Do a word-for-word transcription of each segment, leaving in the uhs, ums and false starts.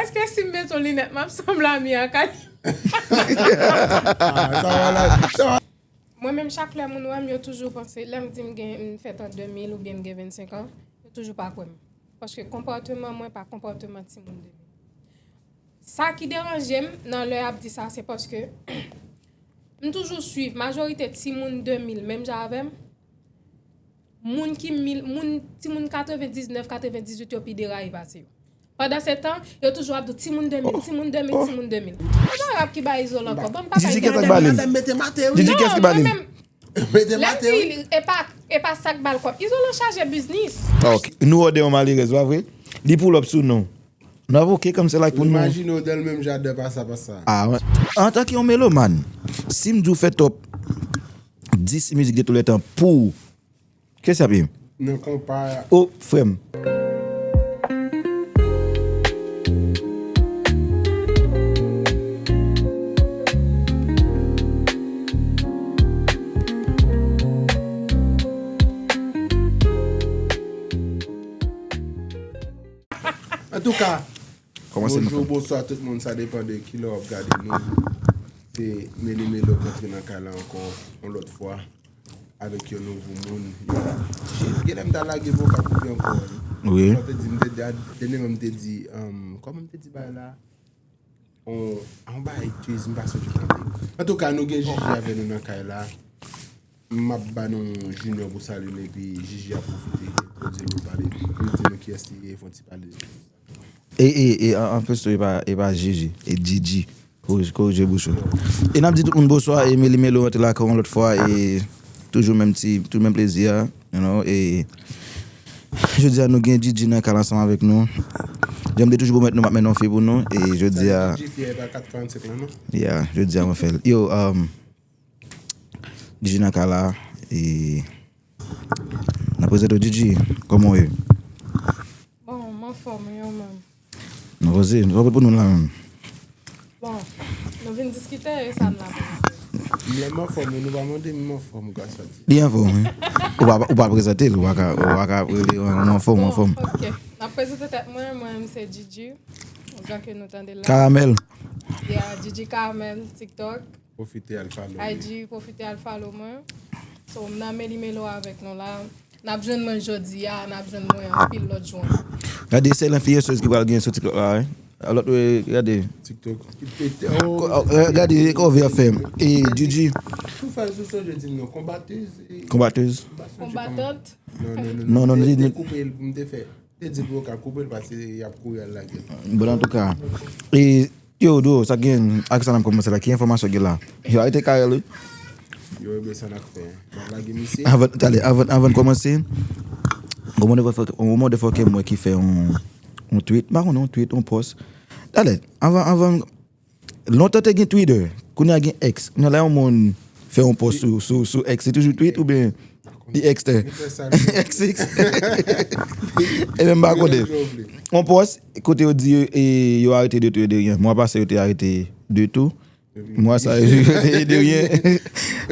Èske si m mete yon linèt, m ap sanble a Mia Khalifa? Ah, sa va la. Sa va. Mwen menm, chak lè moun wè m, yo toujou panse, lè m di m gen, m fèt an de mil oubyen m gen vennsenk an, yo toujou pa kwè m. Paske konpòteman mwen pa konpòteman timoun de mil. Sa ki deranje m nan lè y ap di sa, se paske m toujou swiv majorite timoun de mil menm jan avè m. Moun ki mil, moun, timoun katrevendiznèf, katrevendizuit yo pi deraye pase yo. Pandan se tan, yo toujou ap di timoun de mil, timoun de mil, timoun de mil. E pa rap ki ba Izolan kòb. Bon, m pa ka Gigi, kèt ak bali. Madanm mete mate wi. Gigi, kèt ki bali? Lè m di, e pa, e pa sa k ba l kòb. Izolan chaje biznis. Ah, ok. Nou òdè yon malerèz, pa vre? Li pull up sou nou. Nou ap ok kòm se like pou nou. Imajine w dan l menm jaden pa sa, pa sa. Ah, wè. Antanke yon melomàn, si m di w fè top dis mizik de tou lè tan pou ou, kiyès y ap ye? Nan konpa. Oh, frè m. Antouka, Kòman se nou bonjou, fè? Bonswa tout moun, sa depann de kilè w ap gade nou. Se Meli Melo k antre nan kay la ankò yon lòt fwa avèk yon nouvo moun. Shit, genlè m ta lage vokal koupe ankò. Wi. Sa te di, m te di, dènyèman m te di, um, kòman m te di bagay la? On, on bagay twiz, m pa sonje kòman te. Antouka, nou gen Gigi avè nou nan kay la. M ap ba nou Junior pou salye n epi Gigi ap pwofite entwodui nou, pale, pou l di nou kiyès li ye, fè yon ti pale. E, e, e, an, an plis tou, e pa, e pa Gigi, e Gigi. Korije, korije bouch ou. E n ap di tout moun bonswa, e Meli Melo rantre lakay yon lòt fwa, e toujou menm ti, tou menm plezi a, you know, e jodi a nou gen Gigi nan kay la ansanm avèk nou. Jan m te toujou pwomèt nou m ap mennen yon fi pou nou, e jodi a, Gigi fi a pa kat karannsenk lan non. Yeah, jodi a mwen fè l. Yo, um, Gigi nan kay la, e n ap prezante w Gigi, kòman w ye? Bon, m anfòm wi, ou menm? Nou poze, nou pa pou nou la menm. Bon, nou vin diskite, e sa n la pou nou. Lè m anfòm, nou pa mande m anfòm, gras a Dye. Li anfòm, wi. Ou pa, ou pa prezante l, ou pa ka, ou pa ka rele, ou anfòm, ou anfòm. Ok, m ap prezante tèt mwen, mwen menm se Gigi. Jan ke nou tande la. Karamèl. Yeah, Gigi Karamèl, TikTok, Pwofite al follow. I G, pwofite al follow mwen. So, m nan Meli Melo avèk nou la. N ap jwenn mwen jodi a, n ap jwenn mwen anpil lòt jou ankò. Gade, se lenfliyensèz ki pral gen sou TikTok la, wi. Lòt, wi, gade. TikTok. Ko- oh, eh, gade, kòve ap fè. E Gigi. Tou fè sou sonje di m non, konbatèz. E, Konbatèz. m pa sonje Konbatant. kòman. Non, non, non, Non, non, te, li- te li- koupe l, m te fè. Te di l vokal koupe l, paske y ap kouri al lage l. Bon, antouka. E, yo, Dwo, sa gen, ak sa n ap kòmanse la, ki enfòmasyon gen la? Yo arete Carel, wi. Yo, ebyen, sa n ap fè. M ap lage misye. Avan, talè, avan, avan n kòmanse, yon motherfucker, yon motherfucker mwen ki fè yon, yon tweet, m pa konnen yon tweet, yon post. Talè, avan, avan, lontan te gen Twitter, kounye a gen X. Kounye a la yon moun fè yon post sou, sou, sou X, se toujou tweet oubyen li X tè? X X. E menm pa konnen. Yon post, kote yo di, e, yo arete De Tout et De Rien. Mwa pase yo te arete De Tout. Mwa sa yo te De Rien.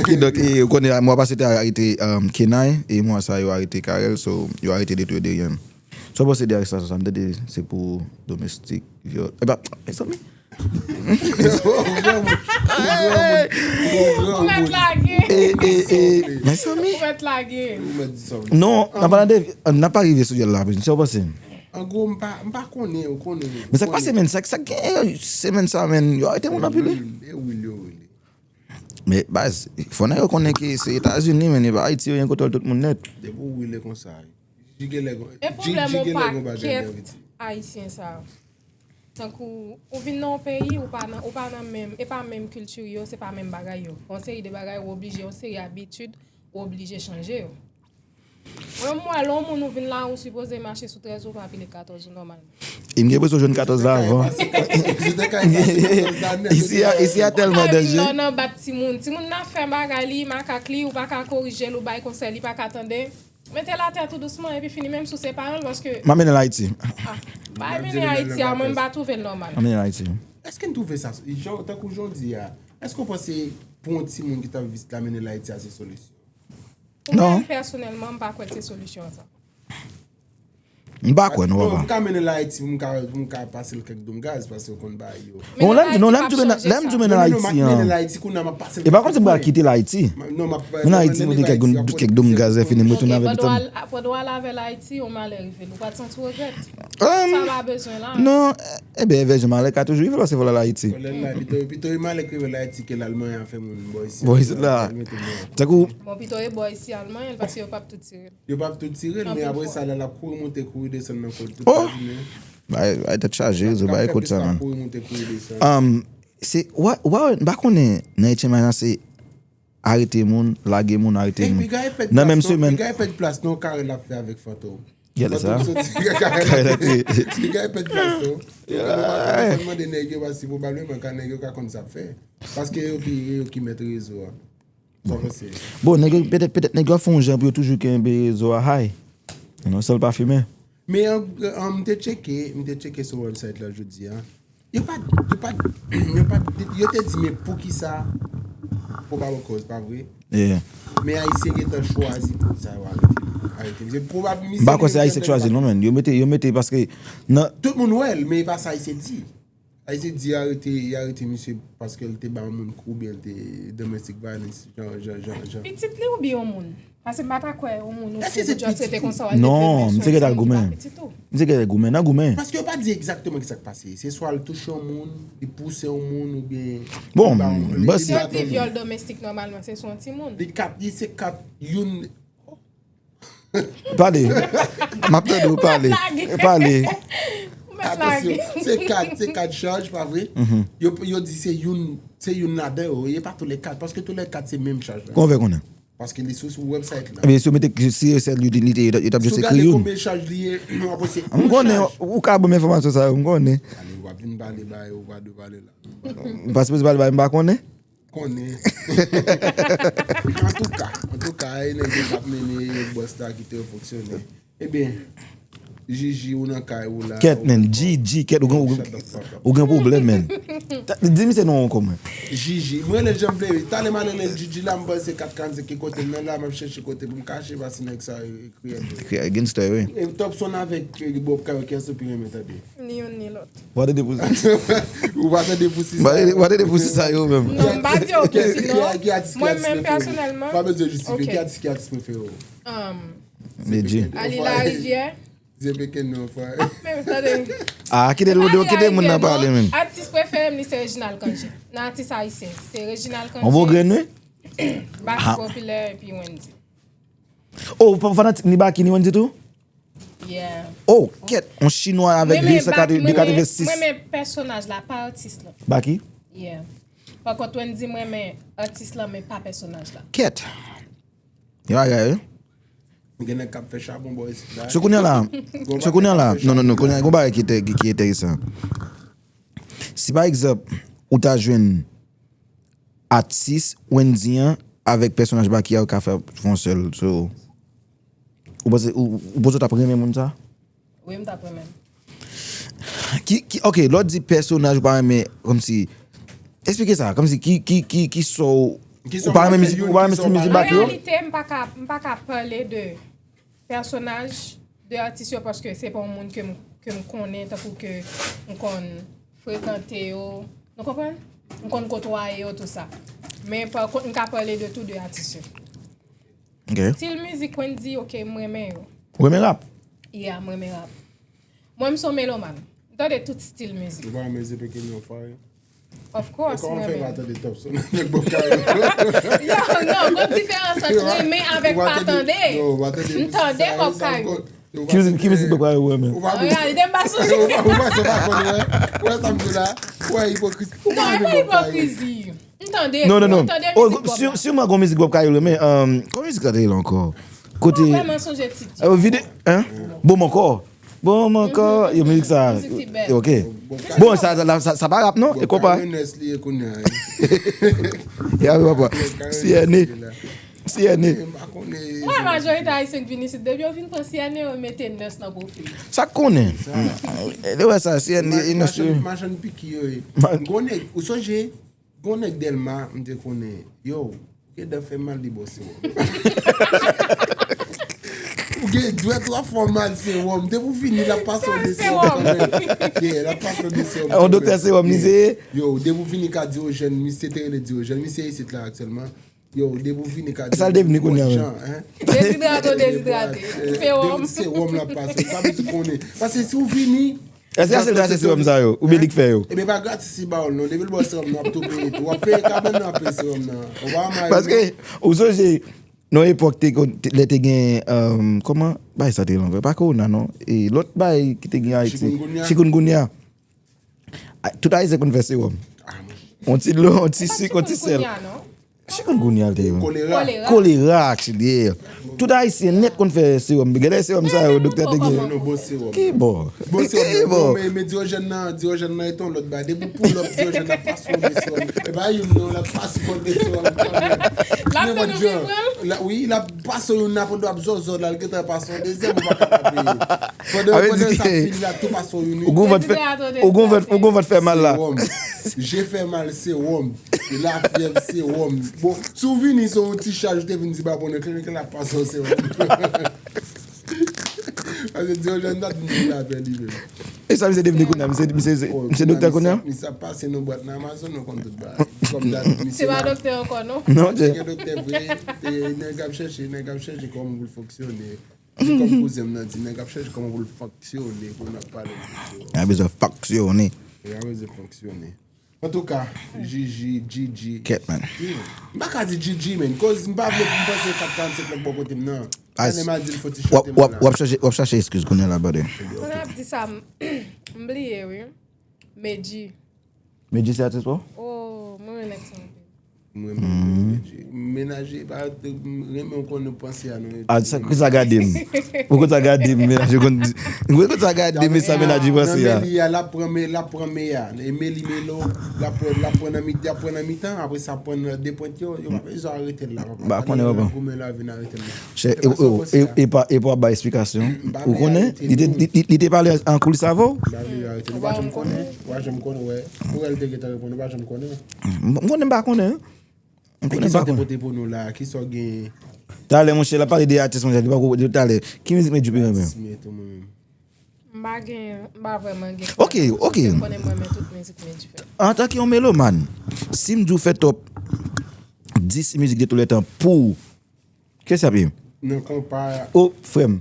Kidonk, e, ou konnen, mwa pase yo te arete, um, Kenay, e mwa sa yo arete Carel, so, yo arete De Tout et De Rien. Sa w panse de arestasyon sa? M tande se pou domestik, vyòl. E pa, mezanmi. Ou mèt lage. E, e, e, mezanmi. Ou mèt lage. Non, n ap pale de, n ap pa rive sou vyòl la, men sa w panse? An gwo, m pa, m pa konnen, ou konnen. Men sa k pase, men sa, sa k gen semèn sa, men yo arete moun anpil, wi. E wi, yo, wi. Men, baz, fò nèg yo konnen ke se Etazini, men e pa Ayiti, yo gen kontwòl tout moun nèt. Depi ou rile konsa, Gigi gen lè gon, E pwoblèm Gigi yon gen lè gon bagay pakèt nan Ayiti. Ayisyen sa yo. Tankou, ou vin nan yon peyi, ou pa nan, ou pa nan menm, e pa menm kilti yo, se pa menm bagay yo. Yon seri de bagay, ou oblije, yon seri abitid, ou oblije chanje yo. Mwen, m wè, lè yon moun ou vin la, ou sipoze mache sou trèz ou, pa pile katòz ou nòmalman. E m gen enpresyon w jwenn katòz la avan. Isi a, isi a tèlman Ay, danje. Non, non, bat timoun. Timoun nan fè bagay li, makak li, ou pa ka korije l, ou bay konsèy, li pa ka tande. Mete l atè tou dousman, epi fini, menm si w se paran l, paske M a mennen l Ayiti. Pa mennen Ayiti a, mwen, m pa twouve l nòmal. M a mennen l Ayiti. Èske n twouve sa, jan, tankou jan w di a, èske w panse pou yon timoun ki t ap viv la mennen l Ayiti a se solisyon? Pou mwen, pèsonèlman, m pa kwè se solisyon an sa. M pa kwè non, papa. M ka mennen l Ayiti pou m ka, pou m ka pase l kèk dòm gaz, paske w konn bagay yo. Bon, lè m di, non, lè m di mennen l Ayiti an. E pa kòmsi m pral kite l Ayiti. Mennen l Ayiti pou kèk dòm gaz, lè fini m retounen avè pitit. Pandan w al avè l Ayiti, yon malè rive l, ou pa t santi w regrèt? Sa pa bezwen la. Non, ebyen, vèjè malè ka toujou rive paske fò l al Ayiti. Pito, pito e malè k rive l Ayiti ke l al manyen afè moun bò isit la. Tankou. Bon, pito e bò isi al manyen l paske yo p ap tou tire l. Yo p ap tou tire l, men apre sa, lè l ap kouri monte, kouri desann nan kòd tout lajounen. Bay, bay tèt chaje, rezo bay kout sa, man. Kouri monte, kouri desann. Um, se, wa, wa, m pa konnen, nan H M I la, se arete moun, lage moun, arete moun. Nan menm semèn. Piga e pèd plas, non, kare l ap fè avèk Fantom. Gade sa. Fantom soti, kare l ap fè. Piga e pèd plas, non. Fantom ap fè mande nèg yo, paske pwobableman, ka nèg yo ka konn sa ap fè. Paske yo ki, yo ki mèt rezo a. Bon, nèg yo, petèt, petèt nèg yo ap fè yon jan pou yo toujou kenbe rezo a high. Non, san l pa fimen. Men, an, an, m te tcheke, m te tcheke sou website la jodi a. Yo pa, yo pa, yo pa, yo te di, men poukisa, pou ba yo kòz, pa vre? Men Ayisyen gentan chwazi pou sa yo arete, arete. Se pwobab misye. M pa kwè se Ayisyen k chwazi l, non, men. Yo mete, yo mete paske nan. Tout moun wè l, men e pa sa Ayisyen di. Ayisyen di arete, y arete misye paske l te ba yon moun kou oubyen l te domestic violence, jan, jan, jan, jan. Pitit li oubyen yon moun? Paske m pa ta kwè yon moun ou fou pou just rete konsa w al defile sou yon timoun ki pa pitit ou. Non, m te gentan goumen. M te gentan goumen, nan goumen. Paske yo pa di egzakteman kisa k pase. Se swa l touche yon moun, li pouse yon moun oubyen. Bon, m panse. Yo di vyòl domestik nòmalman se sou yon timoun. Li kat, li se kat, youn. Pale. M ap tande w pale. Pale. Atansyon, se kat, se kat chaj, pa vre? Yo, yo di se youn, se youn ladan yo, e pa toulèkat, paske toulèkat se menm chaj la. Kòman w fè konnen? Paske li sou, sou website la. Ebyen, si yo mete, si yo sèl youn, li te, yo t ap jis ekri youn. Si w gade konbyen chaj li ye, w ap wè se yon chaj. M konnen, ou ka ban m enfòmasyon sa yo, m konnen. Ale, w ap vin pale ba yo, ou pa dwe pale la. M pa sipoze pale ba yo, m pa konnen. Konnen. Antouka, antouka, e nèg yo k ap mennen, e bòs la kite yo fonksyone. Ebyen, Jiji, ou nan kay ou la. Kèt, men, Jiji, kèt, ou gen, ou gen, ou gen pwoblèm, men. Di misye non ankò, mwen. Jiji, mwen rele l jan m vle. Talè m al rele l Jiji la, m panse kat karannsenk ki kote m nan la, m ap chèche kote pou m kache, paske nèg sa yo. Kriyè gangsta, wi. E Topson avèk, e, Bob Kayo, kiyès ou pi renmen tande? Ni youn ni lòt. Ou pa tande pou sisa. Ou pa tande pou sisa. Ou pa tande pou sisa yo menm. Non, m pa di w pou si non. Mwen menm pèsonèlman. Pa bezwen jistifye. Ki atis, ki atis prefere w? Um, Medjy. Ali Larivière. Zepeken non, frè. Ah, men, tande. Ah, kite l, kite moun nan pale menm. Atis prefere m li se Reginald Cangé. Nan atis ayisyen, se Reginald Cangé. On bon grenn, wi. Baky Popilè epi Wendy. Oh, ou fanatik ni Baky ni Wendy tou? Yeah. Oh, kèt, yon chinwa avèk de san katreven, de katreven sis. Mwen renmen pèsonaj la, pa atis lan. Baky? Yeah. Pa kont, Wendy, mwen renmen atis lan, men pa pèsonaj la. Kèt. Ya, ya, ya. Gen nèg k ap fè chabon bò isit la. Se kounye a la. Se kounye a la. Non, non, non, kounye a, gon bagay ki te, ki, ki enteresan. Si pa egzanp, ou ta jwenn atis Wendy an avèk pèsonaj Baky a, yo ka fè yon sèl. So, ou panse, ou, ou panse w t ap renmen moun sa? Wi, m t ap renmen. Ki, ki, ok, lè w di pèsonaj ou pa renmen, kòmsi, eksplike sa, kòmsi ki, ki, ki, ki sa w, ou pa renmen mizik, ou pa renmen stil mizik Baky yo? An reyalite, m pa ka, m pa ka pale de pèsonaj de atis yo, paske se pa yon moun ke m, ke m konnen, tankou ke m konn frekante yo. Nou konprann? M konn kotwaye yo, tou sa. Men pa kont, m ka pale de tou de atis yo. Ok. Stil mizik Wendy, ok, m renmen yo. Ou renmen rap? Yeah, m renmen rap. Mwen, m se yon melomàn. M tande tout stil mizik. Ou pa renmen Zepeken non, frè? Of course, mwen menm. Kòman fè pa tande Topson avèk Bob Kayo? Yo, non, gon diferans ant renmen avèk pa tande. M tande Bob Kayo. Ki mizik, ki mizik Bob Kayo ou renmen? An reyalite, m pa sonje. Ou pa, ou pa, ou pa konn, wè. Wè sa m di la. Wè ipokrizi. Ou pa renmen Bob Kayo? Non, e pa ipokrizi. M tande, non, non, non. M tande mizik Bob la. Siman gon mizik Bob Kayo renmen. Kòman mizik la te rele ankò? Kote. M pa vrèman sonje tit. Vide, hein? Bon, m ankò. Bon, m ankò. Yo, mizik sa. Mizik ki bèl. Ok. Bon, sa, sa, sa, sa pa rap, non? E konpa. Bob Kayo Nès li ye kounye a, wi. Ya, wi, papa. C N A. C N A. M pa konnen. Mwen, majorite ayisyen k vin isit, depi yo fin pran C N A, yo mete Nès nan pwofil. Sa k konnen? Lè w wè sa, C N A, Nès yo. Machann, machann piki yo ye. M konnen, ou sonje? Gon nèg Dèlma, m te konnen. Yo, ou gen dan fè mal, li bò se wòm. Ou Dwèt w ap fè w mal sewòm. Depi w vini, l ap pase w de sewòm kanmenm. Yeah, l ap pase w de sewòm kanmenm. On doktè sewòm, li se. Yo, depi w vini ka Diogèn, misye te rele Diogèn, misye isit la aktyèlman. Yo, depi w vini ka Diogèn. E sa l devni kounye a menm? Dezidrate w dezidrate. Sewòm. Sewòm l ap pase. Ou pa bezwen konnen. Paske si w vini, Èske se l te achte sewòm sa yo? Oubyen li k fè yo? Ebyen pa gratis li ba w l non. Depi l ba w sewòm nan, w ap tou peye tou. W ap peye kabann nan, w ap peye sewòm nan. Ou pa wè mari. Paske, ou sonje, nan epòk te, te, lè te gen, um, kòman? Bagay sa te rele ankò? Pa kowona non. E lòt bagay ki te gen Ayiti. Chikungunya. Chikungunya. A, tout Ayisyen konn fè sewòm. On ti dlo, on ti sik, on ti sèl. Chikungunya l te ye. Kolera. Kolera, actually, yeah. Tout Ayisyen nèt konn fè sewòm. Genlè sewòm sa yo, doktè te gen. Ki bò? Ki bò? Men, men Diogèn nan, Diogèn nan e ton lòt bagay. Depi w pull up, Diogèn ap pase w de sewòm. E pa youn non, l ap pase w de sewòm. L ap tann ou fin pran l? Wi, l ap pase w youn nan pandan w ap zòzò la, l gentan pase w dezyèm, ou pa ka pa peye. Pandan, pandan sa fini la, tou pase w youn. Ou gon vant fè, ou gon vant, ou gon vant fè mal la. Sewòm. Je fè mal, sewòm. Lafyèv, sewòm. Bon, si w vini, se yon ti chaj, ou te vin di ba konnen, kle, kle, la pase w sewòm. Paske Diogèn ta di moun la pè li menm. E sa misye devni kounye a, misye, misye, misye doktè kounye a? Misye ap pase nan bwat nan Amazon, nou konn tout bagay. Kòm dat, misye pa doktè ankò, non? Non, misye gen doktè vre, e nèg ap chèche, nèg ap chèche kòman pou l fonksyone. Se kòm kouzen m nan di, nèg ap chèche kòman pou l fonksyone, pou n ap pale de sewòm. Nèg ap bezwen fonksyone. Nèg ap bezwen fonksyone. Antouka, Jiji, Jiji. Kèt, man. M pa ka di Jiji, man. Koz m pa vle pou m panse kat karannsenk nan bò kote m nan. Talè m al di l fò ti chante m la. W ap, w ap chache, w ap chache eskiz kounye a la, brother. Kounye a ap di sa, m, m bliye, wi. Medji. Medji se atis pa w? Oh, mwen renmen nèg sa anpil. Mwen menm, Medji. Menaje, pa, m renmen w konnen w panse a nou. A, sa, ki sa gade m? Ou konn sa gade m, menaje konn di. Ou konn sa gade m, e sa menaje panse a. Nan meli a, l ap pran me, l ap pran me a. E meli melo, l ap pran, l ap pran nan mi, l ap pran nan mitan, apre sa pran nan de pwent yo, yo pa bezwen arete l la, papa. M pa konnen, papa. Goumen la vin arete l la. Chè, e, e, e, e pa, e pa bay esplikasyon. Ou konnen? Li te, li, li, li te pale an koulis avè w? M pa vle yo arete l. Ou pa janm konnen, ou pa janm konnen, wè. Ou wè l te gentan reponn, ou pa janm konnen. M, m konnen m pa konnen. M konnen m pa konnen. Kisa w te pote pou nou la? Kisa w gen? Talè, monchè, l ap pale de atis, monchè, li pako, talè. Ki mizik Medji pi renmen? Atis m ye tou, mwen menm. M pa gen, m pa vrèman gen. Ok, ok. M konnen mwen renmen tout mizik Medji fè. Antanke yon melomàn, si m di w fè top dis mizik de tou lè tan pou ou, kisa ap ye? Nan konpa. O, frè m.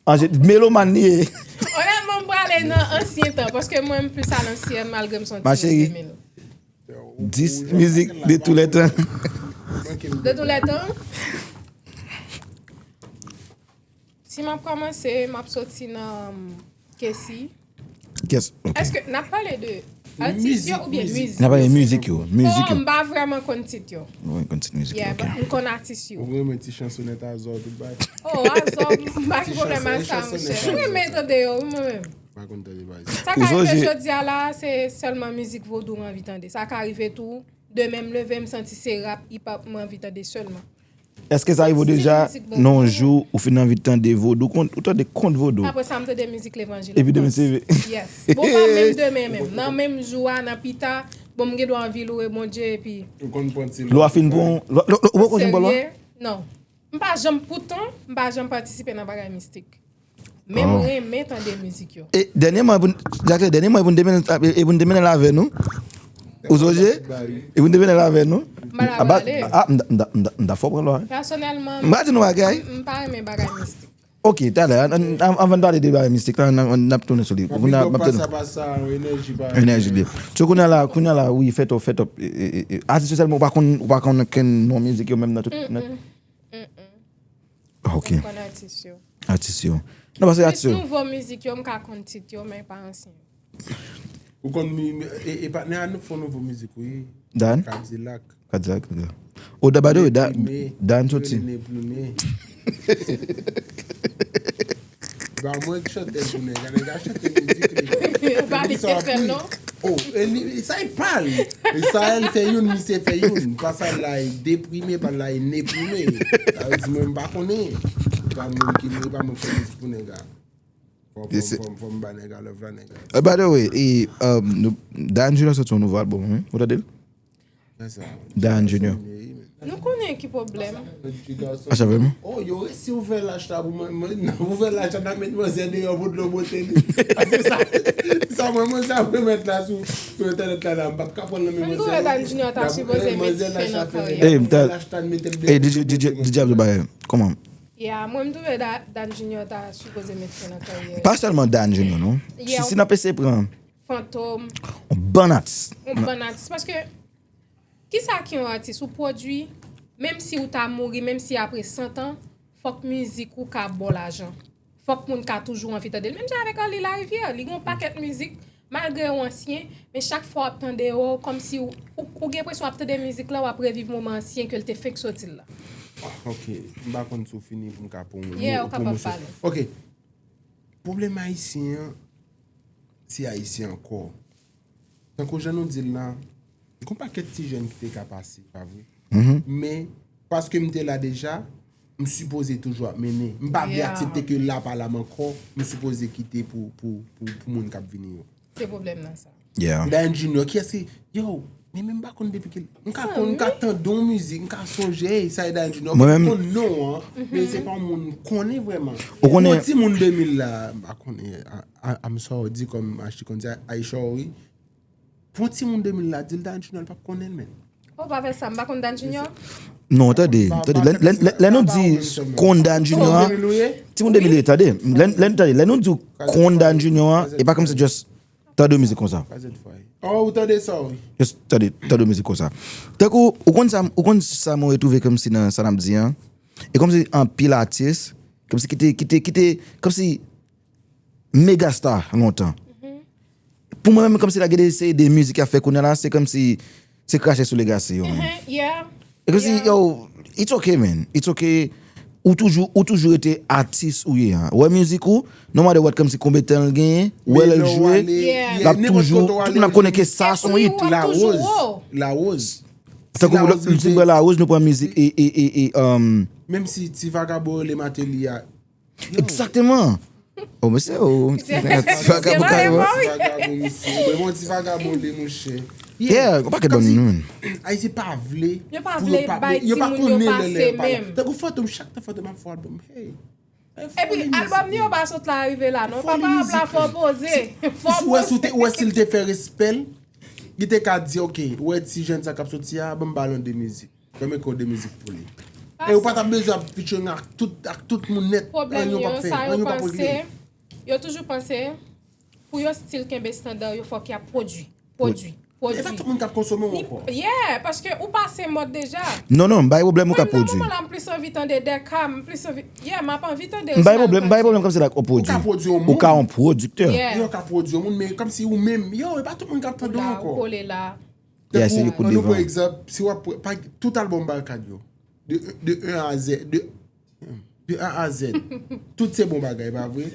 Anje-, melomàn li ye. Onètman, m prale nan ansyen tan, paske mwen, m plis a lansyèn, malgre m se yon timoun de mil. Ma chérie, dis mizik de tou lè tan. De tou lè tan? Si m ap kòmanse, m ap soti nan Kessy. Yes, ok. Èske n ap pale de atis yo oubyen mizik yo? N ap pale mizik yo, mizik yo. Oh, m pa vrèman konn tit yo. Ou konn tit mizik yo, ok. Yeah, but m konn atis yo. Ou renmen ti chansonèt Azò tout bagay? Oh, Azò, m pa gen pwoblèm ak sa, monchè. M renmen tande yo, wi, mwen menm. Pa konn tande bagay. Sa ka rive jodi a la, se sèlman mizik vodou m anvi tande. Sa ka rive tou, demen m leve, m santi se rap, hip hop m anvi tande sèlman. Èske sa rive w deja, nan yon jou, ou fin anvi tande vodou, kont, ou tande kont vodou? Apre sa, m tande mizik levanjil. Epi demen se vre. Yes. Bon, pa menm demen menm. Nan menm jou a, nan pita, bon, m gen dwa anvi louwe Bondye, epi. Ou konn pran ti lwa? Lwa fin pran, lwa, lwa, lwa, ou konn pran lwa? Serye? Non. M pa janm, poutan, m pa janm patisipe nan bagay mistik. Men m renmen tande mizik yo. E dènyèman, pou n, Jacqueline, dènyèman, e pou n te mennen, e pou n te mennen l avè nou. Ou sonje? E pou n te mennen l avè nou. M pa la prale. A, m ta, m ta, m ta, m ta fè w pran lwa. Pèsonèlman, m pa di nou bagay. M, m pa renmen bagay mistik. Ok, talè, an, an, an, anvan n pale de bagay mistik la, n, n, n ap tounen sou li. Pou n ap, n ap tounen. Enèji li. So, kounye a la, kounye a la, wi, fè top, fè top. E, e, e, atis yo sèlman, ou pa konn, ou pa konn okenn non mizik yo menm nan tout, nan. Mm, mm. Ok. M konn atis yo. Atis yo. Non, paske atis yo. Plis nouvo mizik yo, m ka konn tit yo, men pa ansyen. Ou konn mi, mi, e, e patnè a nou fè nouvo mizik, wi. Dan? Kadilak. Kadilak, ok. O, da, by the way, Da-, Neplime. Dan soti. Neplime. Ba mwen k chante pou nèg la, nèg la chante mizik li. Yo pa vin te fè l, non. Oh, e li, sa e pa l. E sa e l fè youn, misye fè youn. Pa sa la e deprime, pa la e neprime. Sa vle di mwen m pa konnen. E pa mwen ki, e pa mwen k fè mizik pou nèg la. Fò, fò, fò, fò m ba nèg la love la, nèg la. Eh, by the way, e, um, nou, Dan Junior soti yon nouvo album, wi. Ou tande l? Dan Junior. Nou konnen ki pwoblèm. Acha vrèman? Oh, yo resi ouvè lach la pou mwen. Mwen, nan ouvè lach la, nan met manzè deyò pou dlo bote li. Paske sa, sa mwen, mwen, sa mwen met la sou, sou entènèt la, la, m p ap ka pran nan men Mwen manzè. Twouve Dan Junior ta sipoze met fen nan karyè. Ey, m ta. Ey, DJ, DJ, DJ Abdou Bagay, kòman? Yeah, mwen m twouve Da- Dan Junior ta sipoze met fen nan karyè. Pa sèlman Dan Junior, non. Si, si n ap eseye pran Fantom, yon bann atis. Yon bann atis. Paske, kisa ki yon atis? Ou pwodui, menm si ou ta mouri, menm si apre san tan, fòk mizik ou ka ba w lajan. Fòk moun ka toujou anvi tande l. Menm jan avèk Arly Larivière, li gen yon pakèt mizik, malgre yo ansyen, men chak fwa w ap tande yo, kòmsi ou, ou, ou gen enpresyon w ap tande mizik la, w ap reviv moman ansyen ke l te fenk soti l la. Ok, m pa konn si w fini pou m ka pran yon Yeah, ou kapab pwomosyon. Pale. Ok, pwoblèm ayisyen an, se ayisyen ankò. Tankou jan nou di l la, gon pakèt ti jèn ki te ka pase, pa vre? Men, paske m te la deja, m sipoze toujou ap mennen. M pa vle Yeah. Aksepte ke la pa la m ankò, m sipoze kite pou, pou, pou, pou moun k ap vini yo. Se pwoblèm nan sa. Yeah. Dayane Junior, kiyès ki, yo, men menm m pa konn depi ki, m ka konn, m ka tande yon mizik, m ka sonje, ey, sa e Dayane Junior, Mwen m menm- konn non an, men se pa yon moun m konnen vrèman. Ou konnen- Yon ti moun de mil la, m pa konnen, a- a- I'm sorry, di kòm Ashley konn di, I sorry. Pou yon ti moun de mil la, di l Dayane Junior, l p ap konnen l, men. Ou pa fè sa, m pa konn Dan Junior. Non, tande, tande. Lè, lè, lè, lè nou di konn Dan Junior a, Ou konnen l ou ye? Timoun de mil, tande. Lè, lè, tande, lè nou di konn Dan Junior a, e pa kòmsi just tande mizik konsa. Kazèt fwa. Oh, ou tande sa, wi. Just tande, tande mizik konsa. Tankou, ou konn sa, ou konn sa mwen retwouve kòmsi nan sa n ap di an. E kòmsi anpil atis, kòmsi ki te, ki te, ki te, kòmsi mega star lontan. Pou mwen menm, kòmsi la gen de seri de mizik y ap fè kounye a la, se kòmsi se krache sou legasi yo menm. Mhm, yeah. E kòmsi, yo, it's okay, man. It's okay. Ou toujou, ou toujou rete atis ou ye a. Ou wè mizik ou, no matter what, kòmsi konbyen tan l genyen, ou wè lè l jwe, Yeah. l ap toujou, tout moun ap konnen ke sa se yon hit. Ou ap toujou wo. Lawoz. Tankou lòt mizik, wè Lawoz, nou pran mizik e, e, e, e, um, Menm si ti vagabon rele Mateli a. Exactement. Oh, mesye, oh, ti vagabon Mateli, kaywa. wi. Ti vagabon, misye. Mwen, bon, ti vagabon, li, monchè. Yeah, yon pakèt bann moun. Ayisyen pa vle. Yo pa pou vle yo pa- bay yo pa timoun yo konnen pase lè, lè pa la. menm. Tankou Fantom, chak tan Fantom ap fè album. Hey. Epi, album li yo pa sot la rive la, non. Fò li Papa ap la mizik, fò li. poze. Fò Si ou wè si w te- ou wè si l te fè respè l, li te ka di, ok, ou wè ti jèn sa k ap soti a, ban m ba l yon de mizik. Ban m ekri yon de mizik pou li. E ou pa t ap bezwen ap featuring ak tout, ak tout moun nèt. Pwoblèm Anyen w yo, p ap fè, sa yo anyen w p ap panse, regle. Yo toujou panse, pou yo still kenbe estanda, yo fòk y ap pwodui. Pwodui. Pwodui. E pa tout moun k ap konsome w ankò. Yeah, paske ou pase mòd deja. Non, non, m bay pwoblèm ou ka Mwen nan pwodui. moman la, m plis anvi tande Dèka, m plis anvi, yeah, m ap anvi tande M bay Reginald pwoblèm, m bay Cantry. Pwoblèm kòmsi like ou Ou ka pwodui. pwodui yon Ou ka moun. Yon pwodiktè. Yeah. Yo ka pwodui yon moun, men kòmsi ou menm, yo, e pa tout moun k ap tande w La, ankò. ou kole la. Yeah, se Tankou, yo kout ann nou pran devan. Egzanp, si w ap pran, pa, tout album Barikad yo, de, de un à Z, de, de A à Z, tout se bon bagay, pa vre?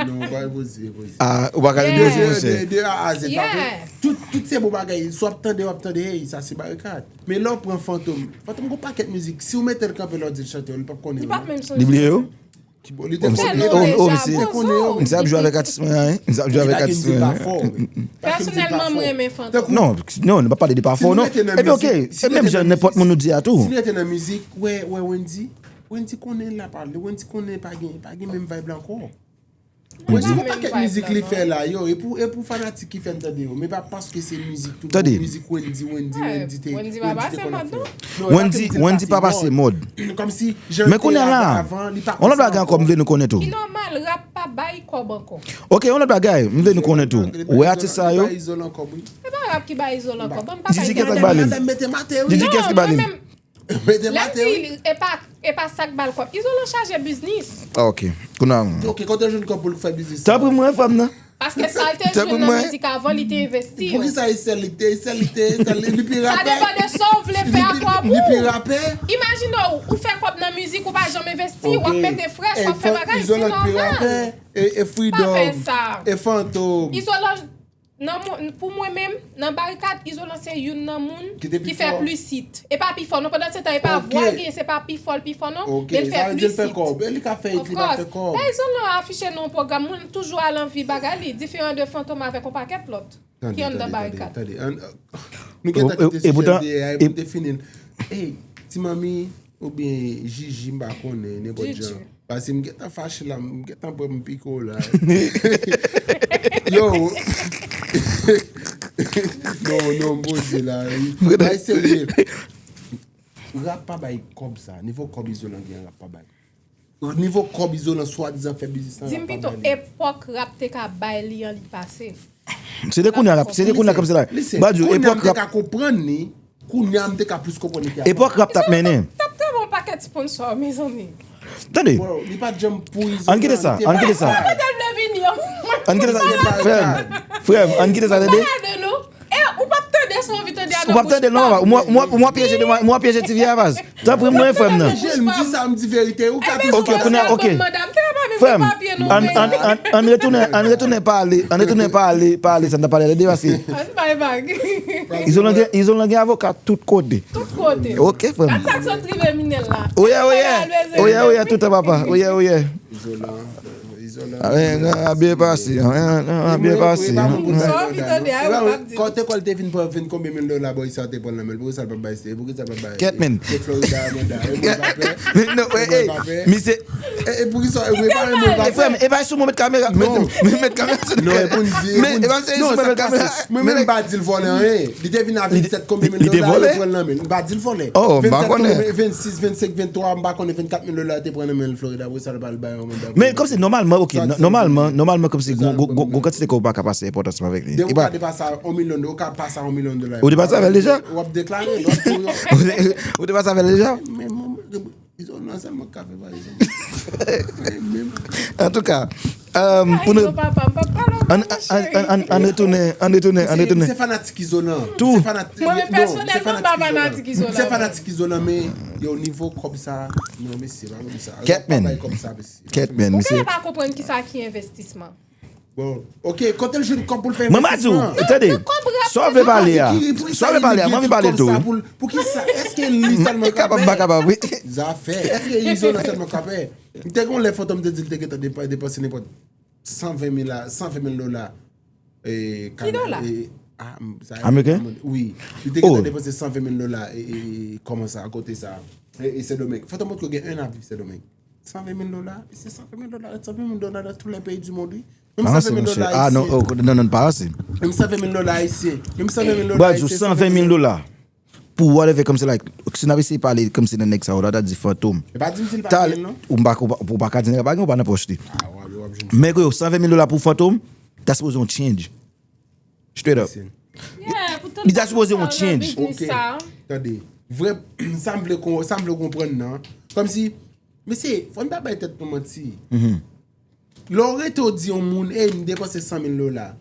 Non, pa poze, poze. Ah, ou pa ka Yeah. vin De, monchè. de, de A à Z, pa vre? Yeah. Tout, tout se bon bagay. Si w ap tande, w ap tande, hey, sa se Barikad. Men lè w pran Fantom, Fantom gon pakèt mizik. Si w mete l kanpe lè w di l chante, li p ap konnen Li yo, pa non. menm sonje. Li bliye yo? Ki bon, li te Oh, konnen misye, yo. oh, deja, oh, misye. bon, Konnen yo. Misye ap jwe avèk atis mwen an, hein? Misye ap jwe avèk Li pa atis gen mwen pa an. fò. Pèsonèlman, mwen renmen Fantom. Non, non, nou pa pale de pa fò, non. Si nou mete nan Epi, ok, mizik, si e nou menm mete jan nan nenpòt mizik, moun nou di a tou. Si nou mete nan mizik, wè, wè Wendy, Wendy konnen la pale, Wendy konnen pa gen, pa gen menm vibe la ankò. Wendy gon pakèt mizik li fè la, yo, e pou, e pou fanatik ki fè n tande yo, men pa paske se mizik tout, Tande. Mizik Wendy, Wendy, Ouais, Wendy te, Wendy pa pase mòd, non. Non, Wendy, Wendy pa pase mòd. Kòmsi jan Men kounye a la, avan, li pa yon lòt bagay ankò m vle nou konnen tou. Ki nòmal, rap pa bay kòb ankò. Ok, yon lòt bagay m vle nou konnen tou. Ou wè atis sa yo? Izolan kòb, wi. E pa rap ki bay Izolan kòb. Ban m pa DJ bay kèt ak gade Balin. la. Mete Mateo. DJ kèt ki Balin? Mete Lè m Mateo. di, e pa, e pa sa k ba l kòb. Izolan chaje biznis. Ah, ok. Kounye a. Ok, kote jwenn kòb pou l fè biznis? Tanpri mwen, fanm nan. Paske sa l te Tanpri jwenn nan mwen. Mizik avan, li te envesti. Pou ki sa e sèl li te, e sèl li te, e sèl li, li pi Sa rapè? depann de sa w vle fè ak kòb ou. Li pi rapè? Imajine w, ou fè kòb nan mizik, ou pa janm envesti, w ap mete frèch, w ap fè bagay, se Izolan pi nòmal. Rapè, e, e Freedom, Pa fè sa. E Fantom. Izolan, nan moun, pou mwen menm, nan Barikad, Izolan se youn nan moun ki fè plis hit. E pa pi fò, non, pandan se tan, e pa vwa l genyen, se pa pi fò l pi fò, non, men l fè plis hit. E li ka fè hit, li pa fè kòb. Lè Izolan afiche nan yon pwogram, moun toujou al anvi bagay li, diferan de Fantom avèk yon pakèt lòt ki anndan Barikad. Nou gentan kite sijè deyè a, epi nou te fini l. Ey, Ti Manmi oubyen Jiji, m pa konnen, nenpòt jan. Paske m gentan fache la, m gentan pran m piko la. Yo. Non, non, Bondye la. Bay serye. Rap pa bay kòb sa. Nivo kòb Izolan gen, rap pa bay. Nivo kòb Izolan swadizan fè biznis lan. Di m pito, epòk rap te ka bay li an, li pase. Se de kounye a, se de kounye a kòmsi la. Listen, kounye a m te ka konprann li, kounye a m te ka plis konprann li ke avan. Epòk rap t ap mennen. T ap tande yon pakèt sponsor, mezanmi. Tande. Bro, li pa t janm pou Izolan. Ann kite sa, ann kite sa. Ann kite sa. Frè m, frè m, ann kite sa, tande. E, ou p ap tande sa, ou anvi tande a nan bouch pa m. Ou p ap tande, non, papa. Ou mwen pyeje, ou mwen pyeje ti vye a, baz. Tanpri, mwen, frè m nan. Jel, m di sa, m di verite. Ou ka toujou. Ok, kounye a, ok. Frè m, ann, ann, ann, ann retounen, ann retounen pale, ann retounen pale, pale, sa n t ap pale la, paske Ann bay vag. Izolan gen, Izolan gen avoka tout kote. Tout kote. Ok, frè m. Gad sa k sot rive Minel la. Oye, oye. Oye, oye, toutan, papa. Oye, oye. Izolan, Izolan. A byen pase, a byen pase. Sa w anvi tande a, ou p ap di. Kote kòl te vin pran vin konbyen mil dola, bòy sa te pran nan men l, poukisa l p ap bay se, poukisa l p ap bay? Kèt, men. Se Florida, manda. E mwen pa pè. Non, e, e, misye. E, e poukisa, e mwen pa renmen l pa pè. E frè m, e pa sou mwen met kamera. Non. Met kamera sou. Non, e pou n di, e pou n di. Non, sa k pase. Mwen menm m pa di l vòlè anyen. Li te vin avèk sèt konbyen mil dola, yo pran l nan men l. M pa di l vòlè. Oh, m pa konnen. Vennsis, vennsenk, venntwa, m pa konnen vennkat mil dola yo te pran nan men l Florida, apre sa l pa al bay yon manda. Men kòmsi nòmalman, ok, nòmalman, nòmalman kòmsi gon, gon, gon, gon kantite kòb ou pa ka pase enpòtansman avèk li. Depi w ka depase a yon milyon, ou ka pase a yon milyon dola. Ou te pase avè l deja? W ap deklare, w ap di yo. Ou te, ou te pase avè l deja? Men, men, Izolan sèlman k ka fè pa egzanp. Antouka, pou nou, ann, ann, ann, ann retounen, ann retounen, ann retounen. Se fanatik Izolan. Tou. Mwen menm pèsonèlman, m pa fanatik Izolan. Se fanatik Izolan, men yo nivo kòb sa, non, mesye, pa konn sa. Kèt, men. Kèt, men, mesye. Ou genlè pa konprann kisa ki envestisman. Bon, ok, kote l jwenn kòb pou l fè envestisman? Mwen, m a di w, tande, sa w vle pale a, sa w vle pale a, m anvi pale l tou, wi. Poukisa? Èske li sèlman k ap fè? Zafè. Èske Izolan sèlman k ap fè? M te gen yon lè Fantom te di l te gentan depa-, depanse nenpòt san ven mil a, san ven mil dola. Ki dola? Ameriken? Wi. Li te gentan depanse san ven mil dola, e, e, kòman sa, kote sa? E, e Sendomeng. Fantom potko gen en an ap viv Sendomeng. San ven mil dola, e se san ven mil dola, san ven mil dola dans tous les pays du monde, wi. Menm san ven mil dola ayisyen. Ah, non, oh, non, non, pa ase. Menm san ven mil dola ayisyen. Menm san ven mil dola ayisyen. Bro, san ven mil dola. Pou whatever, kòmsi, like, si n ap eseye pale kòmsi nan nèg sa yo la, ta di Fantom. E pa di m si l pa genyen, non. Ou pa, ou pa, ou pa ka di nèg la pa genyen, ou pa nan pòch li. Men ke yo san ven mil dola pou Fantom, ta sipoze yon change. Straight up. Li ta sipoze yon change. Ok, tande. Vrè, sa m vle kon-, sa m vle konprann nan. Kòmsi, mesye, fò n pa bay tèt nou manti. Lè w rete w di yon moun, ey, m depanse san mil dola.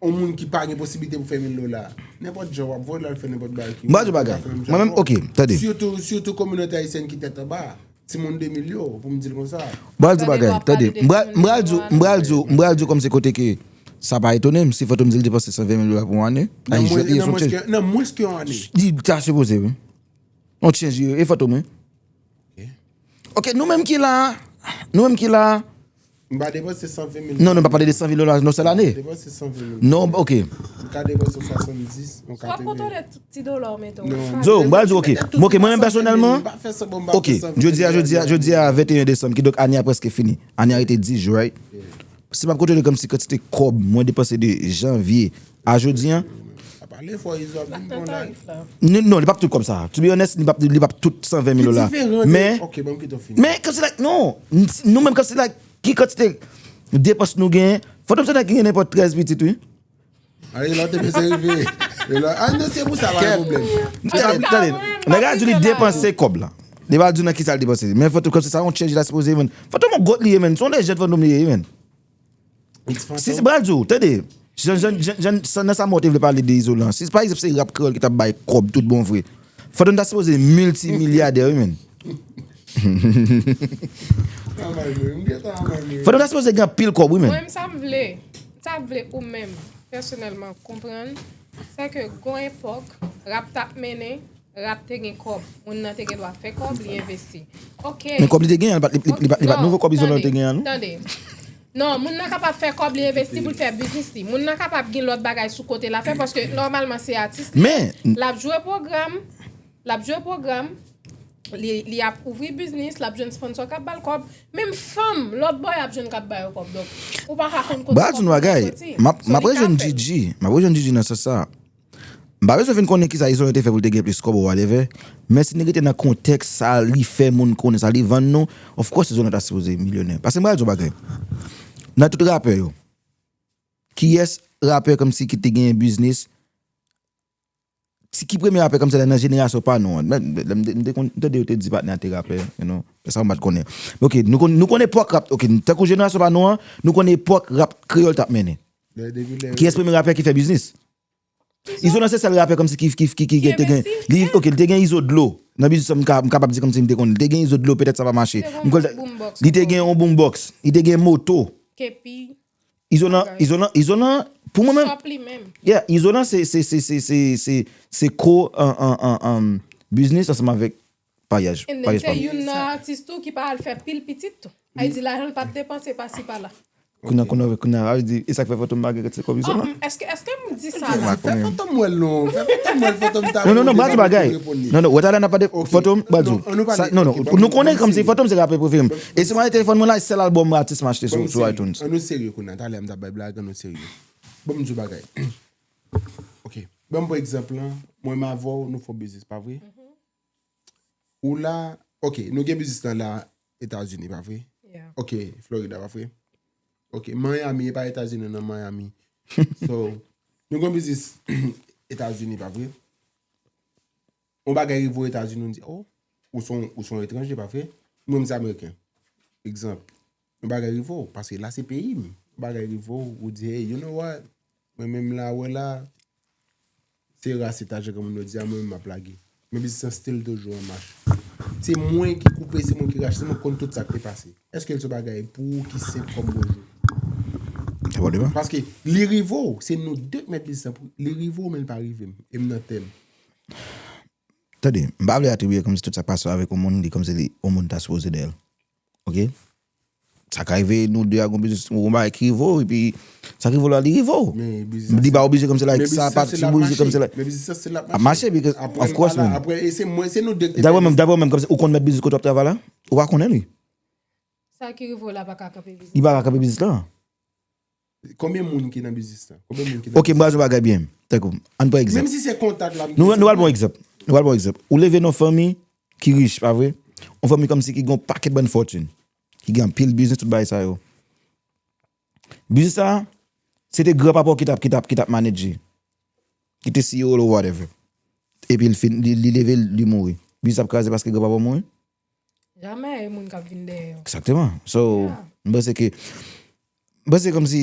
Yon moun ki pa gen posiblite pou fè mil dola. Nenpòt jan, w ap voye l al fè nenpòt bagay ki. M ba di w bagay. Mwen menm, ok, tande. Sitou, sitou kominote ayisyèn ki tèt anba. Timoun de mil yo, pou m di l konsa. M pral di bagay, tande. M pral, m pral di w, m pral di w, m pral di w kòmsi kote ke sa pa etone m si Fantom di l depanse san ven mil dola pou yon ane. Ay, jwèt li, se yon change. Nan mwens ke yon ane. Li ta sipoze, wi. Yon change, wi. E Fantom, wi. Ok, nou menm ki la, nou menm ki la. M pa depanse san ven mil. Non, nou pa pale de san ven mil dola nan sèl ane. Depanse san ven mil. Non, ok. M ka depanse swasanndis, yon katreven. Ti dola w mete w. Zo, m pral di w, ok. Mwen, ok, mwen menm pèsonèlman, ok, jodi a, jodi a, jodi a, venteyen desanm, kidonk ane a prèske fini. Ane a rete dis jou, right? Si m ap konte kòmsi kantite kòb mwen depanse de janvye a jodi a. Non, non, li p ap tout kòb sa. To be honest, li p ap, li p ap tout san ven mil dola. Men, men, kòmsi, like, non, nou menm kòmsi, like, ki kantite depans nou genyen? Fantom se nèg ki gen nenpòt trèz pitit, wi. Ale, lè w te peze rive. E lè, a, non, se pou sa, pa gen pwoblèm. Tande, tande. Nèg la di li depanse kòb la. Li pa di w nan kisa l depanse. Men Fantom kòmsi sa yon change la sipoze, men. Fantom yon goat li ye, men. Se yon legend Fantom li ye, men. Si, si, m pral di w, tande. Jan, jan, jan, jan, sa, nan sa mwen te vle pale de Izolan. Si, pa egzanp, se rap kreyòl ki t ap bay kòb tout bon vre. Fantom ta sipoze miltimilyadè, wi, men. Fantom ta sipoze gen anpil kòb, wi, men. Mwen, sa m vle, sa m vle ou menm, pèsonèlman, konprann, se ke gon epòk, rap t ap mennen, rap te gen kòb. Moun nan te gen dwa fè kòb, li envesti. Ok. Men kòb li te gen an, li pa t, li, li, li pa t, li pa t nouvo kòb Izolan te gen an, non? Tande. Non, moun nan kapab fè kòb li envesti pou l fè biznis li. Moun nan kapab gen lòt bagay sou kote l ap fè, paske nòmalman se atis li ye. Men l ap jwe pwogram, l ap jwe pwogram, Li, li ap ouvri biznis, l ap jwenn sponsor k ap ba l kòb. Menm fanm, lòt bò y ap jwenn k ap ba yo kòb. Donk, ou pa ka konn kote kòb moun nan soti. M ap, m ap rejwenn Gigi. M ap rejwenn Gigi nan sans sa. M pa bezwen vin konnen kisa Izolan te fè pou l te gen plis kòb ou whatever. Men si n rete nan kontèks sa li fè moun konnen, sa li vann nou, of course Izolan ta sipoze milyonè. Paske m pral di yon bagay. Nan tout rapè yo, kiyès rapè kòmsi ki te genyen biznis? Ti ki premye rapè kòmsi nan jenerasyon pa nou an? Men, men, men, m te, m te konn, m tande yo te di patnè a te rapè, you know. E sa m pa t konnen. Men ok, nou konn, nou konn epòk rap, ok, tankou jenerasyon pa nou an, nou konn epòk rap kreyòl t ap mennen. Kiyès premye rapè ki fè biznis? Izolan se sèl rapè kòmsi ki, ki, ki, ki, ki te gen. Li, ok, li te gen Izo Dlo. Nan biznis sa, m ka, m kapab di kòmsi m te konn. Li te gen Izo Dlo, petèt sa pa mache. M kwè li te gen yon boombox. Li te gen moto. Kepi. Izolan, Izolan, Izolan, pou mwen menm. Shop li menm. Yeah, Izolan se, se, se, se, se, se, se ko, an, an, an, an, biznis ansanm avèk paryaj. And then se youn nan atis tou ki pa al fè pil pitit tou. Ay di lajan l pa t depanse pasi pala. Kounye a, kounye a, kounye a, a di, e sa k fè Fantom pa gen kantite kòb Izolan? Èske, èske m di sa la? Fè Fantom wè l non. Fè Fantom wè l, Fantom ta. Non, non, non, m pral di bagay. Non, non, wè talè n ap pale Fantom, m pral di w. Non, non, nou konnen kòmsi Fantom se rapè prefere m. E si mwen telefòn mwen la, e sèl albòm atis m achte sou, sou iTunes. An nou serye kounye a, talè m t ap bay blag, an nou serye. Bon, m di w bagay. Ok. Ban m pran egzanp lan, mwen m avè w, nou fè yon biznis, pa vre? Ou la, ok, nou gen biznis lan la Etazini, pa vre? Ok, Florida, pa vre? Ok, Miami, e pa Etazini, nan Miami. So, nou gen biznis Etazini, pa vre? Yon bagay rive w Etazini, nou di, oh, ou son, ou son etranje, pa vre? Mwen, m se Ameriken. Egzanp, yon bagay rive w, paske la se peyi m. Yon bagay rive w, ou di, hey, you know what? Mwen menm la, wè la, se ras etajè granmoun yo di a, mwen menm m ap lage. Men biznis lan still toujou an mach. Se mwen ki koupe, se mwen ki rache, se mwen ki konn tout sa k te pase. Èske l se yon bagay pou ou ki senp kòm bonjou? Paske li rive w, se nou de k mèt biznis lan pou li rive w, men l pa rive m. E m nan tè m. Tande, m pa vle atribiye kòmsi tout sa k pase avèk yon moun, li kòmsi li, yon moun ta sipoze dèyè l. Ok? Sa ka rive nou de a gon biznis, gon bagay ki rive w, epi sa k rive w la, li rive w. Li pa oblije kòmsi like sa, pa oblije kòmsi like. Ap mache, because of course, man. Daprè mwen, daprè mwen, kòmsi ou konn mèt biznis kote w ap travay la? Ou pa konnen li. Sa ki rive w la pa ka kanpe biznis. Li pa ka kanpe biznis la. Konbyen moun ki nan biznis la? Konbyen moun ki nan biznis la? Ok, m ba nou bagay byen. Tankou, ann pran egzanp. Menm si se kontak la, m Nou, nou al bon egzanp. Nou al bon egzanp. Ou leve nan fanmi ki rich, pa vre? Yon fanmi kòmsi ki gen yon pakèt bann fòtin. Ki gen anpil biznis, tout bagay sa yo. Biznis sa, se te gran papa w ki t ap, ki t ap, ki t ap manedje. Ki te C E O l ou whatever. Epi l fin, li, li leve, li mouri. Biznis ap kraze paske gran papa w mouri? Jamè, e moun k ap vin dèyè yo. Exactement. So, m panse ke, m panse kòmsi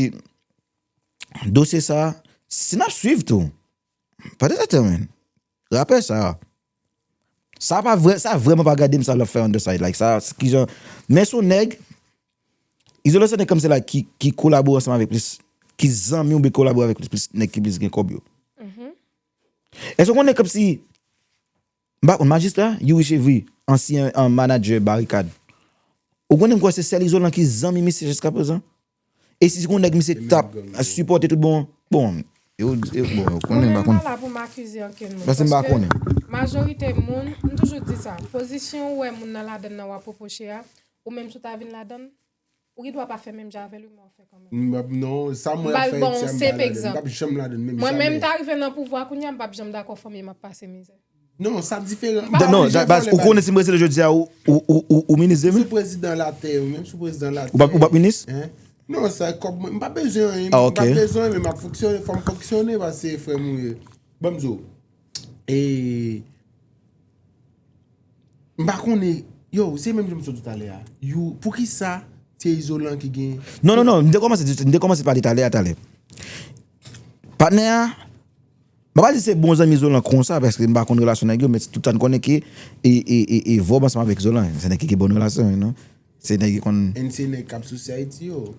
dosye sa, si n ap swiv tou, pa de zate, man. Rapè sa, sa pa vrè, sa vrèman pa gade m sa l ap fè on the side. Like, sa, kijan, men se yon nèg, Izolan se nèg kòmsi like ki, ki kolabore ansanm avèk plis, ki zanmi oubyen kolabore avèk plis, plis nèg ki plis gen kòb yo. Èske w konnen kòmsi M pa konn, majistra, Youri Chevry, ansyen, an, manadjè Barikad. Ou konnen m kwè se sèl Izolan ki zanmi misye jiskaprezan. E si se yon nèg misye t ap sipòte tout bon, bon, yo, yo, bon, yo konnen, m pa konnen. Mwen menm m pa la pou m akize ankenn moun, paske majorite moun, m toujou di sa, pozisyon ou wè moun nan ladann nan w ap repwoche a, ou menm si w ta vin ladann, ou gen dwa pa fè menm jan avè l wi, men w fè kanmenm. M p ap, non, sa mwen ap fè Ayiti a, m pa ladann. M p ap janm ladann, menm jamè. Mwen menm, m ta rive nan pouvwa kounye a, m p ap janm dakò fanmi m ap pase mizè. Non, sa diferan. Non, baz, ou konnen si m rete la jodi a, ou, ou, ou, ou, ou minis demen? Sou prezidan latè, menm sou prezidan latè. Ou p ap, ou p ap minis? Non, sa kòb mwen, m pa bezwen anyen, m pa bezwen, men m ap fonksyone, fò m fonksyone, paske se frè m ou ye. Ban m di w, e, M pa konnen. Yo, se menm jan m sot di talè a. Yo, poukisa se Izolan ki gen. Non, non, non, m te kòmanse, m te kòmanse pale talè a, talè. Patnè a, m pa di se bon zanmi Izolan konsa, paske m pa konn relasyon nèg yo, men tout sa n konnen ke e, e, e, e Vòb ansanm avèk Izolan, se nèg ki gen bon relasyon, you know. Se nèg ki konn. And se nèg k ap souse Ayiti yo.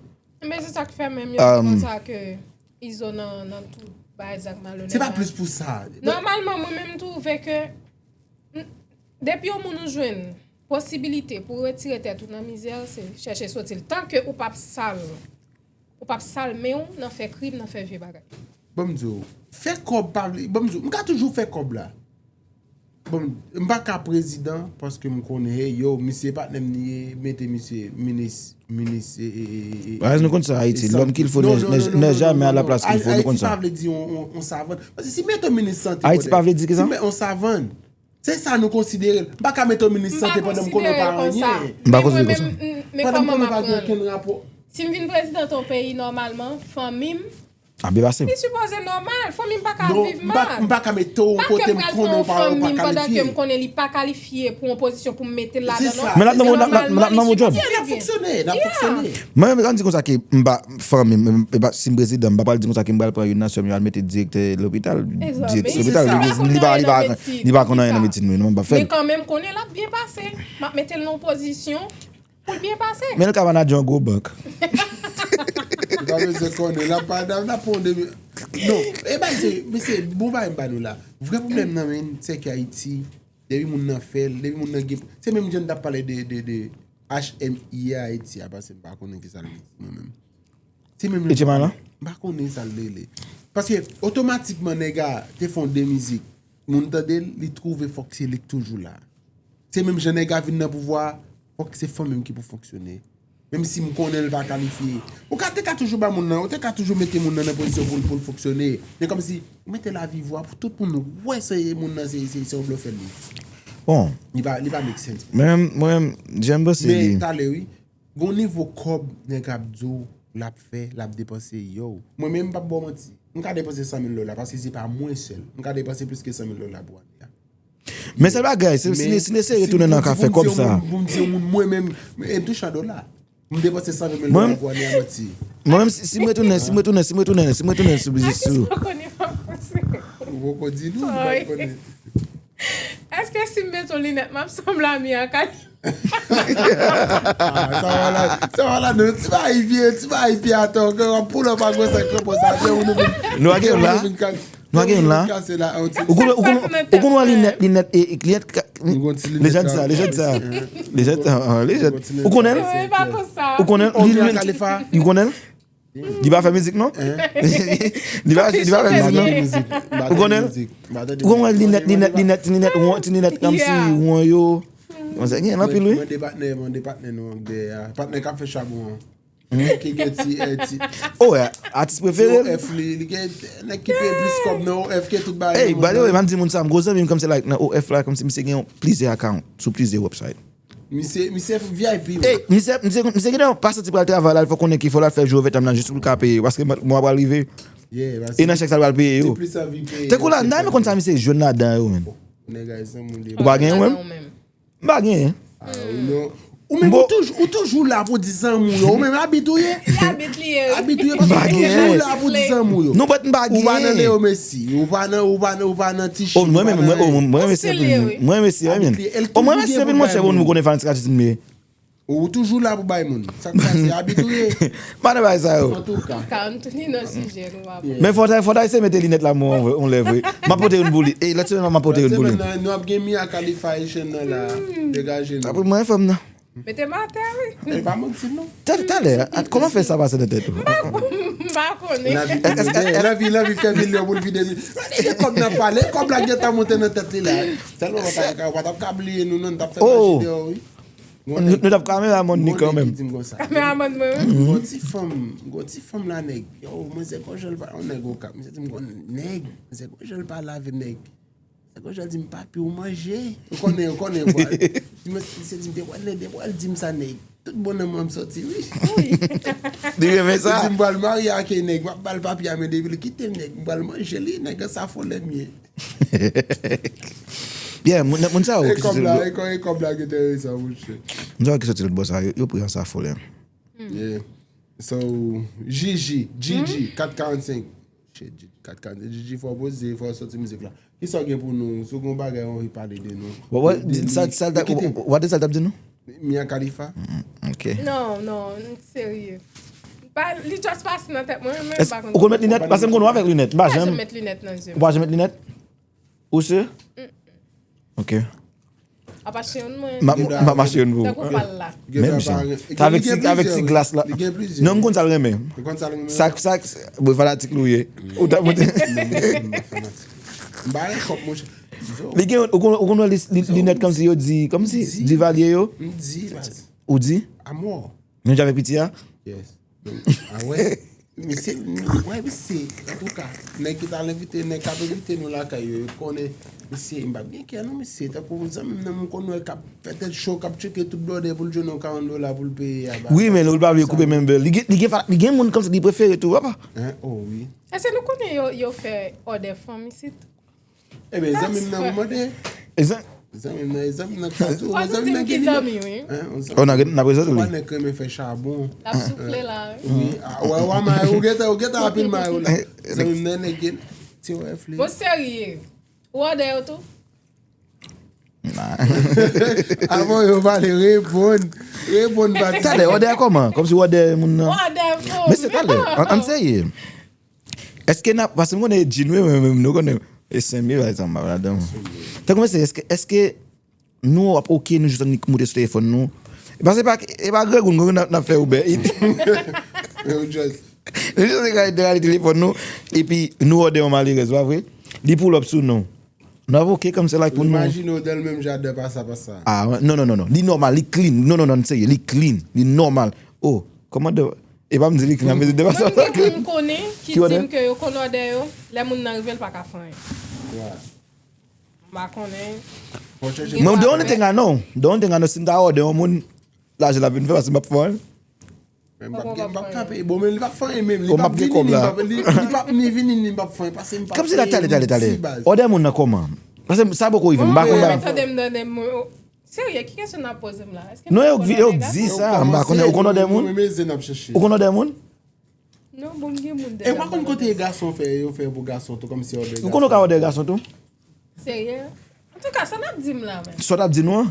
Men se sa k fè menm yo di konsa ke Izo nan, nan tout bagay zak malonèt la. Se pa plis pou sa. Nòmalman, mwen menm m twouve ke, m, depi yon moun ou jwenn posibilite pou retire tèt ou nan mizè, se chèche soti l. Tanke ou p ap sal, ou p ap sal men w nan fè krim, nan fè vye bagay. Ban m di w, fè kòb pa vle, ban m di w, m ka toujou fè kòb la. Bon, m pa ka prezidan paske m konnen, hey, yo, misye patnè m li ye, mete misye minis, minis, e, e, e, e, Guys, nou konn sa Ayiti, l'homme qu'il faut n'est n'est jamais à la place qu'il faut, nou konn sa. Ayiti pa vle di on, on, on savann. Paske si mete on minis sante, Ayiti pa vle di ki sa? Si mete on savann, se sa nou konsidere l. M pa ka mete on minis sante pandan m konnen w pa anyen. M pa konsidere l konsa. Pandan m konnen w pa gen okenn rapò. Si m vin prezidan yon peyi nòmalman, fanmi m, Ap byen pase. Li sipoze nòmal. Fanmi m pa ka viv mal. Non, m pa ka mete w kote m konnen w pa, w pa kalifye. Pandan ke m konnen li pa kalifye pou yon pozisyon pou m mete l ladan, non. Men l ap nan yon djòb. N ap fonksyone, n ap fonksyone. Mwen menm, ann di konsa ke m pa fanmi m, e pa, si m prezidan, m pa pral di konsa ke m pral pran youn nan sè m yo al mete direktè lopital, direktris lopital, li pa, li pa, li pa konn anyen nan medsin, wi, non, m pa fè l. Men kanmenm, konnen l ap byen pase. M ap mete l nan yon pozisyon pou l byen pase. Men l ka manadjè yon gwo bank. Li pa bezwen konnen. L ap pa, l ap, l ap pran de. Non, e bay se, mesye, bon bagay m ba nou la. Vrè pwoblèm nan, men, se ke Ayiti, depi moun nan fè l, depi moun nan gen, se menm jan n t ap pale de, de, de H M I a Ayiti a, paske m pa konnen ki sa l ye, mwen menm. Se menm jan. M pa konnen sa l rele. Paske, otomatikman, nèg a te fè yon de mizik. Moun tande l, li twouve fòk se li k toujou la. Se menm jan nèg a vin nan pouvwa, fòk se fanmi m ki pou fonksyone. Menm si m konnen l pa kalifye. Ou ka, te ka toujou ba moun nan, ou te ka toujou mete moun nan nan pozisyon pou l, pou l fonksyone. Men kòmsi, ou mete l a viv vwa pou tout moun wè se moun nan se, se, se yon blofè li. Bon. Li pa, li pa make sense. Mwen, mwen, jan m panse li. Men talè, wi. Gon nivo kòb nèg ap di w l ap fè, l ap depanse, yo. Mwen menm, m p ap ba w manti. M ka depanse san mil dola, paske se pa mwen sèl. M ka depanse plis ke san mil dola pou ane a. Men sèl bagay, se, si, si n eseye retounen nan kafe kòb sa. Pou m di yon moun, mwen menm, e m touche an dola. M depanse san mil dola pou ane a, manti. Mwen menm, si, si m retounen, si m retounen, si m retounen, si m retounen sou biznis sou. Ou poko di nou, ou pa konnen. Èske si m mete yon linèt, m ap sanble a Mia Khalifa? Ah, sa va la, sa va la, non, ti bagay vye, ti bagay vye atò, ke w ap pull up a gwo sèk konpòz avè ou, nou vin. Nou a gen youn la. Nou a gen youn la. Ou konn, ou konn, ou konn wè linèt, linèt, e, e, linèt ka, lejand sa, lejand sa. Lejand sa, ah, lejand. Ou konnen l? Ou konnen l? Ou konnen l? Li pa fè mizik, non? Li pa, li pa fè mizik, non? Ou konnen l? Ou konn wè linèt, linèt, linèt, linèt, won, ti linèt kòmsi won yo. Mwen se gen anpil, wi. Mwen de patnè, mwen de patnè nou an dèyè a. Patnè k ap fè chabon an. Ki gen ti, eh, ti. Oh, eh, atis prefere l? O F li, li gen nèg ki peye plis kòb nan O F ke tout bagay. Hey, by the way, m ap di moun sa, m gwo zanmi m kòmsi, like, nan O F la, kòmsi misye gen yon plizyè account sou plizyè website. Misye, misye V I P, wi. Ey, misye, misye, misye gentan pa santi pral travay la, li fò konnen ke fò l al fè jou overtime nan jis pou l ka peye yo, paske mwa pral rive. E nan chèk sa l pral peye yo. Tankou la, m ta renmen konn sa misye jwenn ladan yo, menm. Ou pa genyen, ou menm? M pa genyen. Ou menm, ou toujou, ou toujou la pou di zanmi w yo. Ou menm, abit ou ye? Abit li ye, wi. Abit ou ye, paske ou toujou la pou di zanmi w yo. Non, but m pa genyen. Ou pa nan Leo Messi. Ou pa nan, ou pa nan, ou pa nan Tichi. Oh, mwen menm, mwen, oh, mwen, mwen renmen si anpil, mwen renmen si anpil. Oh, mwen renmen si anpil, monchè, bon, nou konnen fanatik atis m ye. Ou toujou la pou bay moun. Sa k pase, abit ou ye? Pa nan bagay sa yo. Antouka. Ka ann tounen nan sijè nou apre. Men fò ta, fò ta eseye mete linèt la, mwen, on lè vre. M ap pote youn pou li. E, lòt semèn, m ap pote youn pou li. Lòt semèn, nou ap gen Mia Khalifa e jèn nan la. Degaje nou. Apre mwen, fanm nan. Mete m atè, wi. E pa manti, non. Talè, talè, kòman fè sa pase nan tèt ou? M pa, m pa konnen. Lavi, lavi, lavi fè milyon pou l vide milyon. E kòb n ap pale, kòb la gentan monte nan tèt li la. Sèlman, w pa t ap ka bliye nou, non, n t ap fè mache deyò, wi. Nou t ap kameramann li kanmenm. Kameramann mwen, wi. Gon ti fanm, gon ti fanm la, nèg. Yo, manzè, gon jan l pale, yon nèg Okap. Misye di m gon nèg, manzè, gon jan l pale avè nèg. Manzè, gon jan l di m, papi, ou manje. Ou konnen, ou konnen, bwa. Misye di m, depi w al, depi w al di m sa, nèg. Tout bon nan men m soti, wi. Li renmen sa. Li di m pral marye ak nèg, m ap ba l papye a, men depi l kite m, nèg, m pral manje li, nèg an sa fò lè m ye. Yeah, moun, moun sa yo ki soti lòt bò. E kòb la, e kòb la ki enteresan, monchè. Moun sa yo ki soti lòt bò sa, yo, yo pri an sa fò lè. Yeah. So, Gigi, Gigi, kat karannsenk. Shit, Gigi, kat karannsenk. Gigi, fò w poze, fò w soti mizik la. Kisa w gen pou nou? Si w gen yon bagay w anvi pale de nou. What, what, sa, sa, what is that, t ap di nou? Mia Khalifa? Mm, ok. Non, non, n serye. Pa, li just pase nan tèt mwen, men m pa konn. Ou konn met linèt? Paske m konn ou avèk linèt. M pa janm met linèt nan je m. Ou pa janm met linèt? Ou si? Ok. Apa chen mwen. M ap, m ap mache youn pou ou. Tankou pal la. Menm jan. Sa avèk ti, avèk ti glas la. Non, m konn sa l renmen. Ou konn sa l renmen? Sa, sa, bon, fanatik li w ye. Ou ta monte. M pa gen kòb, monchè. Li gen, ou konn, ou konn wè li, li, linèt kòmsi yo di, kòmsi, Divalye yo. M di, baz. Ou di? Amò. Menm jan avèk piti a? Yes. Ah wè. Misye, wè, misye, antouka, nèg ki t al envite, nèg k ap envite nou lakay yo, yo konnen, misye, m p ap gen kè non, misye, tankou zanmi m nan, m konn wè k ap fè tèt cho, k ap tcheke tout blòdè pou l jwenn yon karant dola pou l peye a ba. Wi, men ou pa vle koupe menm bèl. Li gen, li gen, li gen moun kòmsi li prefere tou, papa. Hein? Oh, wi. Èske nou konnen yo, yo fè òdè fanm isit? Ebyen, zanmi m nan, mwen mande. Zanmi m nan, zanmi m nan k di w, zanmi m nan gen zanmi, wi. Hein, on zanmi. Oh, n a prezante li. Ou pa nèg renmen fè chabon. L ap soufle la, wi. Wi, ah, wè, wè, may, ou gentan, ou gentan anpil may ou la. Zanmi m nan, nèg gen ti wè fle. Bon, serye. Ou òdè yo tou? Avan yo pale, reponn. Reponn, pa di. Talè, òdè a kòman? Kòmsi òdè moun nan. Òdè fanm. Men se talè, ann, ann serye. Èske n ap, paske m konnen Jean, wi, mwen menm, nou konnen, e Semi, pa egzanp, m ap ladan. Tankou mwen se, èske, èske nou ap oke, nou jis annik moute sou telefòn nou? Paske e pa, e pa grangou, grangou n ap, n ap fè Uber Eats. Nou jis annik rale telefòn nou, epi nou òdè yon malerèz, pa vre? Li pull up sou nou. Nou ap oke kòmsi like pou nou. Imajine w dan l menm jaden, pa sa, pa sa. Ah, non, non, non, non. Li nòmal, li clean. Non, non, non, serye, li clean. Li nòmal. Oh, kòmandan, e pa m di li clean, men de pa sa. Mwen gen moun m konnen ki di m ke yo konn òdè yo, lè moun nan rive, l pa ka fè anyen. M pa konnen. Mwen, the only thing I know, the only thing I know, si m ta òdè yon moun, lajan l ap vin fè, paske m p ap fè anyen. Men m p ap gen, m p ap kanpe. Bon, men li p ap fè anyen menm. Li p ap vini, li p ap, li, li p ap ni vini, ni m p ap fè anyen. Paske m p ap fè anyen, talè, talè, talè. Òdè moun nan kòman? Paske sa poko rive m, m pa konn. Mwen tande m nan, nan, mwen, serye, ki kesyon n ap poze m la? Èske non, yo di sa, m pa konnen. Ou konn òdè moun? Ou konn òdè moun? Non, bon, m gen moun. E pa konn kote gason fè, yo fè pou gason tou, kòmsi òdè gason. Ou konn ou ka òdè gason tou? Serye? Antouka, sa n ap di m la menm? Sa w t ap di nou an?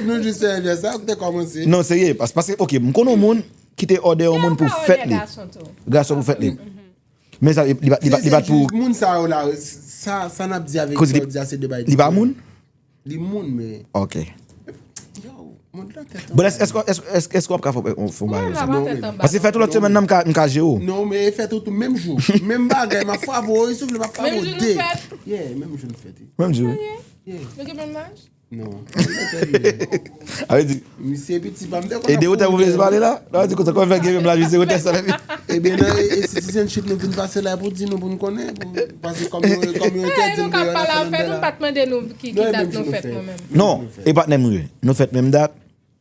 Nou jis fè envès la, ou te kòmanse. Non, serye, pas-, paske, oke, m konn yon moun ki te òdè yon moun pou fèt li. Gason pou fèt li. Men sa, li, li, li, li pa pou. Moun sa yo la, sa, sa n ap di avèk sa w di a, se de bagay diferan. Li pa moun? Li moun, men. Ok. Yo, mond lan tèt anba. Bon, èske, èske, èske, èske, èske w ap ka fè, fè yon bagay konsa? Paske fèt ou lòt semèn nan, m ka, m ka jere w. Non, men e fèt ou tou, menm jou. Menm bagay, m ap frape w, e soufle, m ap frape w. Menm jou nou fèt? Yeah, menm jou nou fèt. Menm jou. Yeah. Nou gen menm laj? Non. A vle di, misye piti pa m te konn ap fè. E de wotè pou vle pale la? Nan di konsa, kòman fè gen menm laj, misye wotè sa la. Ebyen, nan, e, e citizenship nou vin pase la pou di nou, pou n konnen, pou, paske kòm yo, kòm yo entèdi nou deyò nan fè nan la. Nou pa t mande nou ki, ki dat nou fèt, mwen menm. Non, e patnè m wi. Nou fèt menm dat.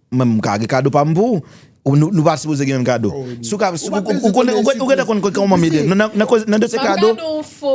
Mwen, m ka gen kado pa m pou ou. Ou, nou, nou pa sipoze gen menm kado. Si w ka, ou, ou, ou konnen, ou, ou gentan konn kòman m ye de. Nan, nan, nan koz, nan dosye kado. M ap gade yon fo,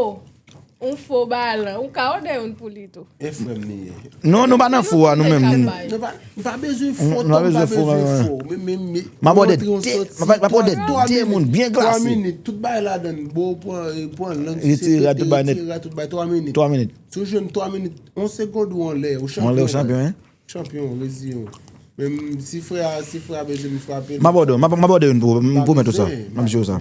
yon fo balan. Ou ka òdè youn pou li tou. E frè m li ye. Non, nou pa nan fo a, nou menm. Nou pa, nou pa bezwen fo, nou pa bezwen fo. M ap òdè de, m ap òdè de moun byen glase. Twa minit, tout bagay ladan, bo, pran, pran lang, retire rad, tout bagay nèt. Retire rad, tout bagay, twa minit. Twa minit. Si w jwenn twa minit, yon segond ou anlè, ou chanpyon. Ou anlè, ou chanpyon, wi. Chanpyon, reziyen w. Men si frè a, si frè a bezwen m frape l. M ap òdè, m ap, m ap òdè youn pou ou, m pwomèt ou sa. M ap di w sa.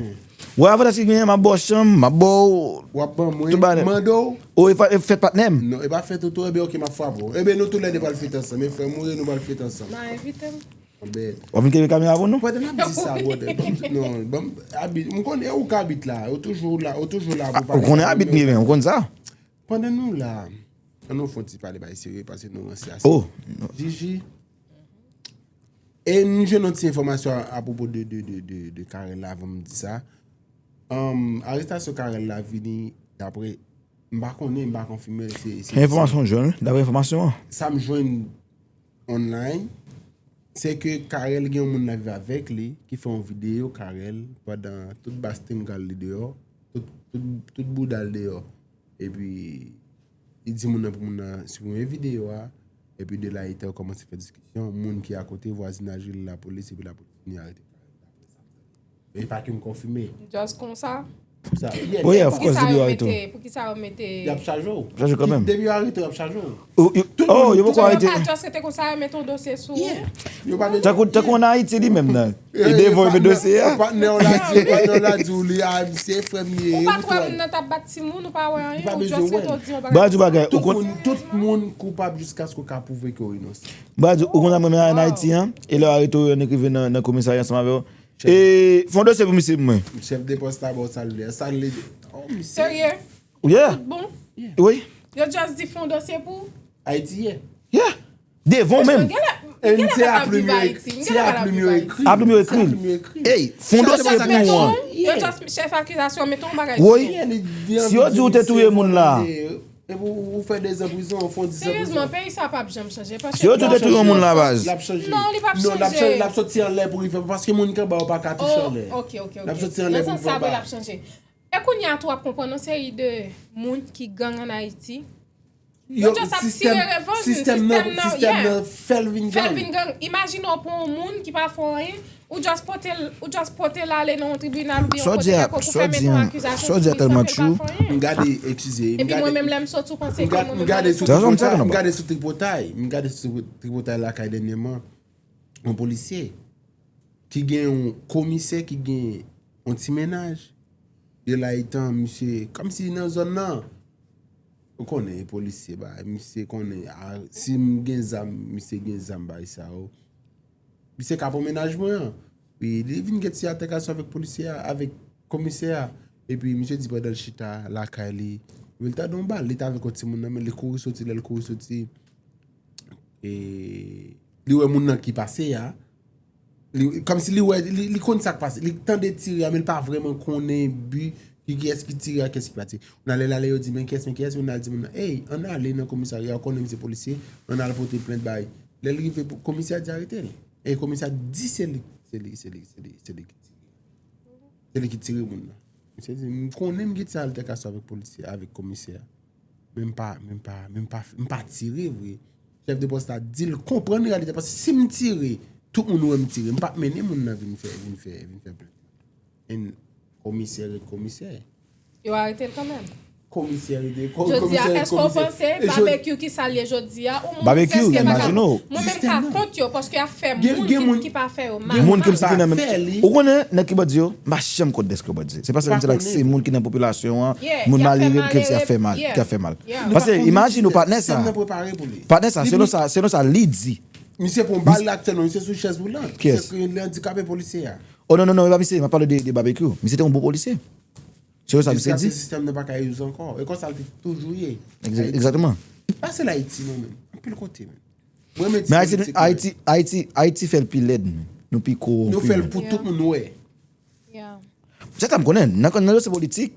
Wè, avantaj ki genyen, m ap ba w chanm, m ap ba w tout bagay nèt. W ap ban mwen, mande w. O, e fèt patnè m. Non, e pa fèt ou tou, ebyen, oke, m ap frape w. Ebyen, nou toulède pral fèt ansanm. E frè m ou ye, nou pral fèt ansanm. Nan envite m. Anben. W ap vin kenbe kamera pou nou? Pandan n ap di sa, brother, ban m, non, ban m, abit, m konnen ou ka abit la, ou toujou la, ou toujou la pou pale. Ou konnen abit m ye, men, ou konn sa. Pandan nou la, ann nou fè yon ti pale bay serye, paske nou ranse ase. Oh. Jiji, e m jwenn yon ti enfòmasyon apwopo de, de, de, de, de Carel la, avan m di sa. Anm, arestasyon Carel la vini, dapre, m pa konnen, m pa konfime, se, se, se enfòmasyon w jwenn, wi, dapre enfòmasyon an. Sa m jwenn online, se ke Carel gen yon moun l ap viv avèk li, ki fè yon videyo Carel, pandan tout basting kal li deyò, tout, tout, tout bouda l deyò. Epi, li di moun nan pou moun nan siprime videyo a. Epi de la, yo kòmanse fè diskisyon. Moun ki akote, vwazinaj rele lapolis, epi lapolis vini arete. E pa ke m konfime. Just konsa? Konsa. Yeah. Wi, of course, depi yo arete w. Poukisa yo mete, poukisa yo mete? Y ap chaje w. Chaje w kanmenm. Depi yo arete w, y ap chaje w. Oh, yo poko arete. Yo pa just rete konsa, yo mete yon dosye sou ou. Yeah. Yo pa bezwen. Tankou, tankou an Ayiti li menm nan. E devan yo met dosye a. Patnè w la di, patnè w la di w li, a, se frè m li ye. Ou pa t wè moun nan t ap bat timoun, ou pa wè anyen, ou just rete w di yon bagay. Ba di bagay, ou konn. Tout moun, tout moun koupab jiskaske w ka pwouve ke w inosan. Ba di, ou konn sa m renmen an Ayiti an? E lè yo arete w, yo annik rive nan, nan komisarya ansanm avè w. E, fè yon dosye pou misye pou mwen. Chèf de pòs la ba w sa l vle a, sa l vle di. Oh, misye. Serye? Yeah. Tout bon? Wi. Yo just di fè yon dosye pou Ayiti ye. Yeah. Devan w menm. Gen lè gen lè pa ka viv Ayiti. Gen lè pa ka viv Ayiti. Aplim yo ekri l. Ey, fè yon dosye pou ou an. Yo just chèf akizasyon mete yon bagay. Woy. Si yo di ou te touye moun la. Epi ou fè dezan prizon, ou fè dizan prizon. Seryezman, peyi sa p ap janm chanje. Si yo di ou te touye yon moun la baz. L ap chanje. Non, li p ap Non, l ap chanje. L ap soti anlè pou rive. Paske moun ki anba yo pa ka touche anlè. Ok, ok, ok. L ap soti anlè pou Nan sans sa rive vre, l anba. Ap chanje. E kounye a tou ap konprann yon seri de moun ki gang an Ayiti. Yo just ap tire revanj. Sistèm nan, sistèm nan fè l vin Fè l gang. Vin gang. Imajine w pran yon moun ki pa fè anyen, ou just pote l, ou just pote l ale nan yon tribinal oubyen Sa w yon di kote a- kèlkonk ou sa w fèmen di yon a- akizasyon sa w di a sou li tèlman san ke l pa true. fè anyen. M gade, eskize, m Epi mwen gade, menm lè m soti ou panse m ke gade, mwen m menm gade sou That's what I'm tripotay, talking m about. gade sou tripotay, m gade sou tripotay lakay dènyèman. Yon polisye ki gen yon komisè ki gen yon ti mennaj. Yo la etan misye kòmsi nan zòn nan. Ou konnen polisye ba, misye konnen a, si m gen zam, misye gen zam bay sa yo. Misye ka pran mennaj mwen an. Wi, li vin gen ti atèkasyon avèk polisye a, avèk komisè a. Epi misye di pandan l chita lakay li, wi, li ta don bal, li ta avèk yon timoun nan men, li kouri soti, lè l kouri soti, e, li wè moun nan ki pase a. Li, kòmsi li wè, li, li konn sa k pase. Li tande tire a, men li pa vrèman konnen bi, ki kiyès ki tire a, kiyès ki pa tire. Moun ale, lale, yo di, men kiyès, men kiyès, moun al di moun nan, ey, ann ale nan komisarya, ou konnen misye polisye, ann al pote plent bay. Lè l rive, komisè a di arete l. E komisè a di se li, se li, se li, se li, se li ki tire. Se li ki tire moun nan. Misye di, m konnen m gen ti altèkasyon avèk polisye, avèk komisè a. Men m pa, men m pa, men m pa, m pa tire vre. Chèf de pòs la di l konprann reyalite. Paske si m tire, tout moun wè m tire. M p ap mennen moun nan vin fè, vin fè, vin fè plent. And komisè ret komisè. Yo arete l kanmenm. Komisè ret Jodi a, èske w panse Babekyou ki sa l ye jodi a, ou moun Babekyou, prèske pa ka imajine w. Mwen menm ka kont yo, paske y ap fè Gen- moun gen ki, moun- ki pa fè yo Gen mal. Moun ki m site nan men. Fè li. Ou konnen nèg ki bandi yo, m pa janm konn dèske yo bandi. Se paske m se like se moun ki nan popilasyon an, Yeah, moun y ap fè malere ke se ap fè malere, mal, yeah. Ki ap fè mal. Yeah. Paske imajine w patnè sa. Sistèm nan prepare pou li. Patnè sa, selon sa, selon sa li di. Misye pran bal la aktyèlman, misye sou chèz woulant. Kiyès? Misye ki andikape polisye a. Oh non, non, non, e pa misye, m ap pale de, de Babekyou. Misye te yon bon polisye. Se sa misye Jiskaske di. Sistèm nan pa ka use ankò. E konsa l te toujou ye. Egzakteman. Pa sèl Ayiti non men. Anpil kote men. Mwen men Men Ayiti, Ayiti, Ayiti, Ayiti fè l pi lèd, men. Nou pi kowonpi. Nou fè l pou tout moun wè. Yeah. Se sa m konnen. Nan, nan dosye politik,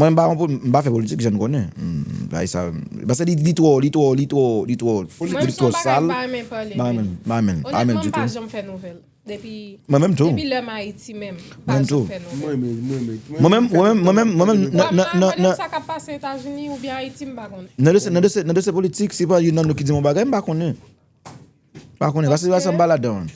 mwen m pa, m pa fè politik, jan n konnen. Hmm, bagay sa, paske li, li twò, li twò, li twò, li twò, Mwen li se twò yon bagay sal. m pa renmen pale. M pa renmen, m pa renmen, m pa renmen Onètman, m pa ditou. Janm fè nouvèl. Depi, Mwen menm tou. Depi lè m Ayiti menm. M pa Mwen tou. Janm fè nouvèl. Mwen men, mwen men. Mwen menm, mwen menm, mwen menm, mwen menm, nan, nan, nan, Mwen nan, sa k ap pase Etazini oubyen Ayiti, m pa konnen. nan dosye, nan dosye, nan dosye politik, se pa youn nan nou ki di m yon bagay, m pa konnen. M pa konnen, paske se pa sa m pa ladan.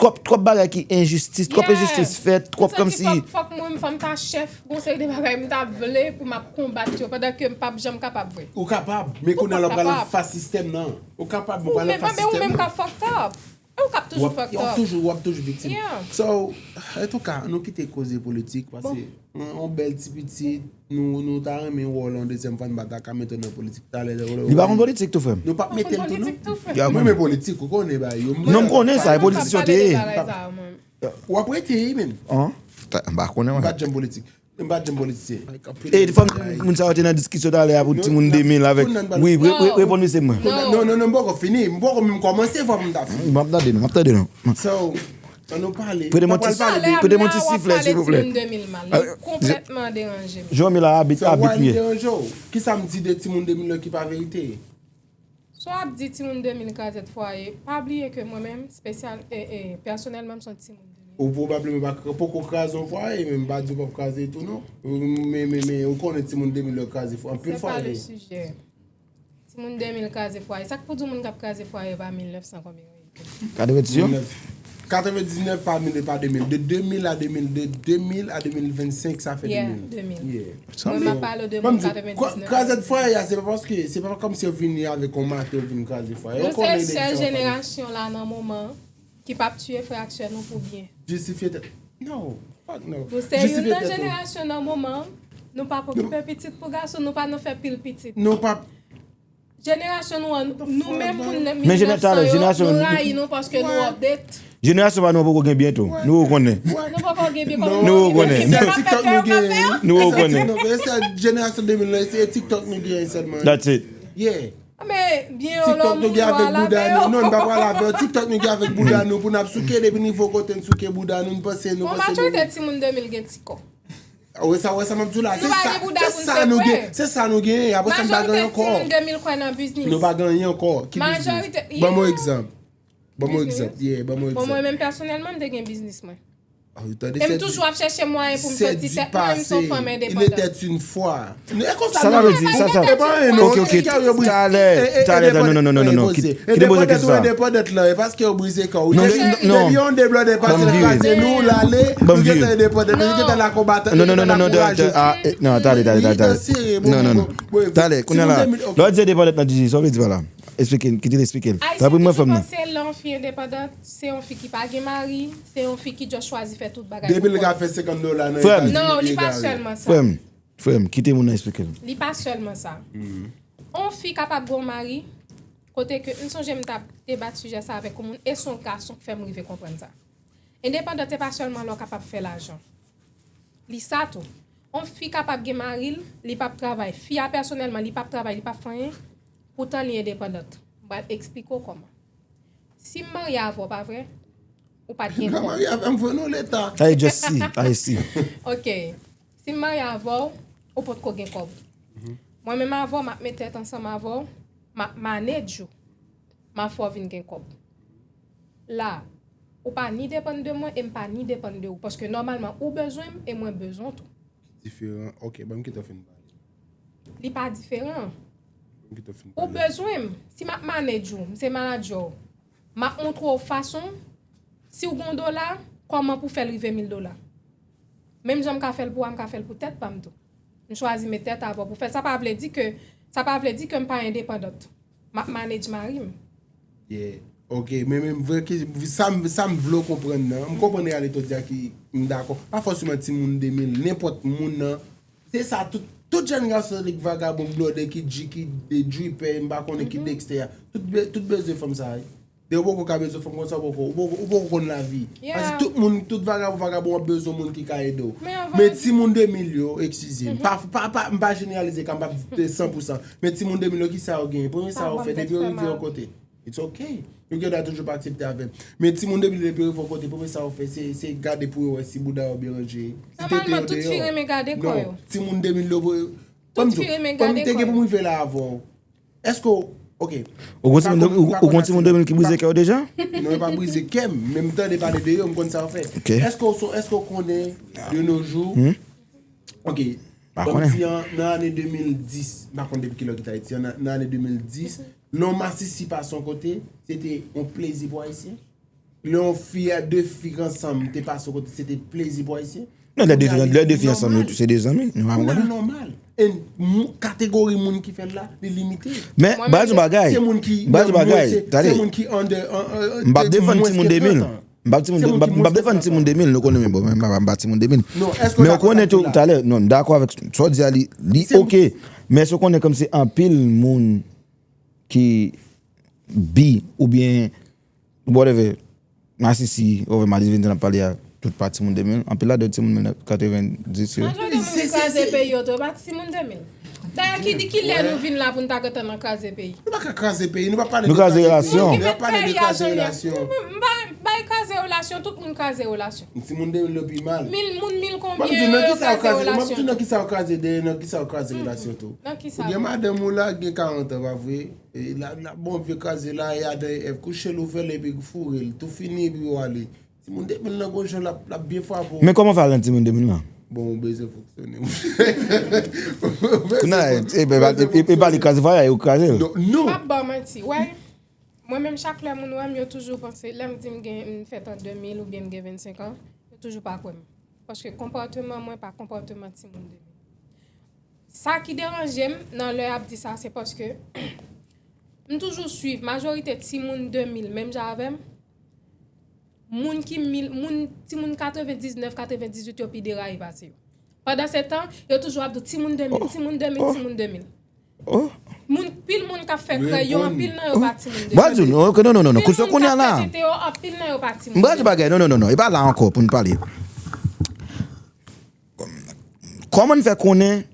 Twòp, twòp bagay ki enjistis, twòp Yeah. enjistis fèt, twòp M santi kòmsi. Fòk, fòk mwen, fòk m ta chèf, gon seri de bagay m ta vle pou m ap konbat yo, pandan ke m p ap janm kapab vre. Ou kapab, men kounye a l ap pral kapab. Anfas sistèm nan. Ou kapab, ou Ou pral menm, anfas men ou sistèm menm nan. Ka fucked up. E ou k ap toujou W ap- fucked w ap up. Toujou, w ap toujou viktim. Yeah. So, antouka, nou kite koze politik, paske yon, yon bèl ti pitit, nou, nou ta renmen wè w la yon dezyèm fwa, n pa ta ka mete w nan politik talè. Li pa konn politik tou, frè m. Nou p ap mete l tou, non? Politik tou, frè. Ya, Mwen mwen. Men politik, ou konnen ba yo. Non, m konnen sa, e politisyen te ye. Bagay sa, mwen. W ap rete, wi, men. An? Ta- M pa konnen, M mwen. Pa janm politik. M pa janm politisyen. E fòm moun sa yo te nan diskisyon talè a pou timoun de mil avèk. Wi, re- re- reponn misye mwen. Non, non, non, non, m poko fini. M poko menm kòmanse, fò m ta fini. M ap tande nou, m ap tande nou. So, ann nou pale. Prete mwen N ap pral ti- pale de- Prete mwen ti siflè, silvouplè. Timoun de mil mal. Li konplètman deranje. Jomi la abit, So, why abit li ye. deranje w? Kisa m di de timoun de mil yo ki pa verite? So ap di timoun de mil krazèt fwaye, pa bliye ke mwen menm, spesyal, e, e, pèsonèlman, m se yon timoun de mil. Ou pwobableman pa poko kraze yon fwaye, men m pa di w p ap kraze tou, non. Men, men, men, ou konnen timoun de mil yo kraze fwaye, anpil Se pa fwaye. Le sijè. Timoun de mil kraze fwaye. Sa k pou di moun k ap kraze fwaye pa mil nèf san konbyen yo ye? Katrevendiznèf. Katrevendiznèf pa mil e pa de mil. De de mil a de mil, de de mil a de mil vennsenk, sa fè Yeah, de mil. de mil. Yeah. Mwen, m ap pale de Ban moun m di w, katrevendiznèf. Krazèt fwaye a, se pa paske, se pa kòmsi yo vini avèk yon matè, yo vin kraze fwaye. Nou se sèl jenerasyon la nan moman ki p ap tiye frè ak sè nou pou byen. Jistifye tèt. No, fuck no. Nou se youn nan jenerasyon nan moman, nou p ap okipe pitit pou gason, nou pa nan fè pil pitit. Nou p ap Jenerasyon nou an, nou menm moun nan, men jenerasyon, nou rayi nou paske nou update. Jenerasyon pa nou poko gen byen tou. Nou konnen. Nou poko gen byen. Nou konnen. Se TikTok nou gen. Nou konnen. Se jenerasyon de mil la, se TikTok nou gen sèlman. That's it. Yeah. Men byen yo lò nou gen avèk bouda nou. Non, nou pa pral avè yo. TikTok nou gen avèk bouda nou pou n ap souke depi nivo kote n souke bouda nou, n panse nou panse nou. Majorite timoun de mil gen ti kò. Ou wè sa, wè sa m ap di w la. Se sa nou gen. Se sa nou gen. Apre sa, n pa gen ankò. Majorite timoun de mil kwè nan biznis. Nou pa gen anyen ankò. Ki biznis? Ban m yon egzanp. Ban m yon egzanp. Yeah, ban m yon egzanp. Bon, mwen menm pèsonèlman, m te gen biznis mwen. E m toujou ap chèche mwayen pou m soti tèt mwen, menm si yon fanm endepandant. Sa sa vle di? Sa sa. Ok, ok. Talè, talè, talè. Non, non, non, non, non. Kite m poze kesyon sa. Endepandant ou endepandant lan, e paske yo brize kò w. Depi yon deblòde pase nan kraze nou, l ale, nou gentan endepandant, nou gentan la konbatan, nou gentan la kouraje. Non, talè, talè, talè. Non, non, non. Talè, kounye a la. Lè w di endepandant nan G G, sa w vle di pa la? Eksplike, kite l eksplike l. Tanpri, mwen fanm nan. Ayisyen toujou panse lè yon fi endepandant, se yon fi ki pa gen mari, se yon fi ki just chwazi fè tout bagay pou kò l. Depi l ka fè senkant dola nan eta li, li egare. Non, li pa sèlman sa. Frè m, frè m, kite moun nan eksplike l. Li pa sèlman sa. On fi kapab gen yon mari, kote ke m sonje m t ap debat sijè sa avèk yon moun, e se yon gason k fè m rive konprann sa. Endepandant se pa sèlman lè w kapab fè lajan. Li sa tou. On fi kapab gen mari l, li p ap travay. Fi a pèsonèlman, li p ap travay, li p ap fè anyen. Poutan li endepandant. M pral eksplike w kòman. Si m marye avè w, pa vre? Ou pa t gen kòb. Ou pa marye avè m vre non, Leta. Sa e just si, I see. Ok. Si m marye avè w, ou potko gen kòb. Mwen menm avè w, m ap met tèt ansanm avè w, m ap manage ou. M ap fè w vin gen kòb. La, ou pa ni depann de mwen e m pa ni depann de ou. Paske nòmalman, ou bezwen m e mwen bezwen w tou. Diferan. Ok, ban m kite w fin pale. Li pa diferan. Ban m kite w fin pale. Ou bezwen m. Si m ap manage ou, m se manadjè w. M ap montre w fason, si w gen yon dola, kòman pou w fè l rive mil dola. Menm jan m ka fè l pou w, m ka fè l pou tèt pa m tou. M chwazi met tèt avè w pou fè l. Sa pa vle di ke, sa pa vle di ke m pa endepandant. M ap manage mari m. Yeah. Ok, men, men vre ki, sa m, sa m vle w konprann nan, m konprann reyalite w di a ki, m dakò. Pa fòseman timoun de mil, nenpòt moun nan. Se sa, tout, tout jèn gason ki vagabon, blòdè, ki dji, ki de dripè, m pa konnen ki dekstè a. Tout be-, tout bezwen fanm sa a. Depi w poko ka bezwen fanm konsa, w poko, ou poko, ou poko konn lavi. Paske tout moun, tout vagabon, vagabon ap bezwen moun ki ka ede w. Men timoun de mil yo, eskize m, pa, pa, pa, m pa jeneralize ka, m p ap di san pou san. Men timoun de mil yo, kisa yo genyen? Premye sa yo fè, depi yo rive yon kote, it's ok. Yo gen dwa toujou pa aksepte avè m. Men timoun de mil yo, depi yo rive yon kote, premye sa yo fè, se, se gade pou yo wè si bouda yo byen ranje. Si tete yo deyò. Non, timoun de mil yo, pou, pou m di w, pou m te gen pou m rive la avè w. Èske w, ok. Ou gon timoun de, ou, ou gon timoun de mil ki brize kè w deja? Non, yo pa brize kè m, men m tande pale de yo, m konn sa yo fè. Ok. Èske w, èske w konnen de nos jours, ok, ban m di an, nan ane de mil dis, m pa konn depi kilè w kite Ayiti an, nan, nan ane de mil dis, lè yon masisi pase yon kote, se te yon plezi pou Ayisyen? Lè yon fi a de fi k ansanm te pase w kote, se te plezi pou Ayisyen? Non, lè de fi, lè de fi ansanm, yo, se de zanmi, nou pa konprann. Kounye a nòmal. E mou-, kategori moun ki fè l la, li limite. Men, ba di yon bagay. Se moun ki, ba di yon bagay, tande. Se moun ki ande, an, an, an, m p ap defann timoun de mil. M p ap timoun de, m p ap, m p ap defann timoun de mil, nou konnen, men bon, men m pa, m pa timoun de mil. Men ou konnen tou, talè, non, m dakò avèk sa w di a, li, li ok. Men èske w konnen kòm se anpil moun ki bi oubyen whatever, masisi, whatever, m a di vin ap pale a tout pa timoun de mil, anpil ladan yo timoun mil katrevenndis yo. Majorite moun ki kraze peyi yo tou, yo pa timoun de mil. Dayè, ki di ki lè nou vin la pou n ta gentan nan kraze peyi? Nou pa ka kraze peyi, nou pa pale de kraze peyi. Nou kraze relasyon. Nou pa pale de kraze relasyon. M pa bay kraze relasyon, tout moun kraze relasyon. Timoun de mil yo pi mal. Mil, moun mil konbyen yo kraze relasyon. M ap di w nan kisa yo kraze dèyè, nan kisa yo kraze relasyon tou. Nan kisa? Ou gen madanm ou la, gen karant an, pa vre? E l ap, l ap ba w vye kraze la, e Adan e Èv kouche l, ouvè l epi foure l. Tou fini epi w ale. Timoun de mil nan gon jan l ap, l ap byen frape w. Men kòman w fè al nan timoun de mil lan? Bon, ou bezwen fonksyone. Kounye a, e, e, e, e pa li kraze vwayay, ou kraze l. Non, non. M p ap ba w manti, wè. Mwen menm, chak lè moun wè m, yo toujou panse, lè m di m gen, m fèt an de mil oubyen m gen vennsenk an, yo toujou pa kwè m. Paske konpòteman mwen pa konpòteman timoun de mil. Sa ki deranje m nan lè y ap di sa, se paske m toujou swiv majorite timoun de mil, menm jan avè m, moun ki mil, moun, timoun katrevendiznèf, katrevendizuit yo pi deraye pase yo. Pandansetan, yo toujou ap di w timoun de mil, timoun de mil, timoun de mil. Oh. Moun, pil moun k ap fè krèy yo, anpil nan yo pa timoun de. Mwen di w, non, non, non, non, non. Kounye a la. Pil moun k ap fè tete yo, anpil nan yo pa timoun. Mwen di bagay, non, non, non, non. E pa la ankò pou n pale. Kòman n fè konnen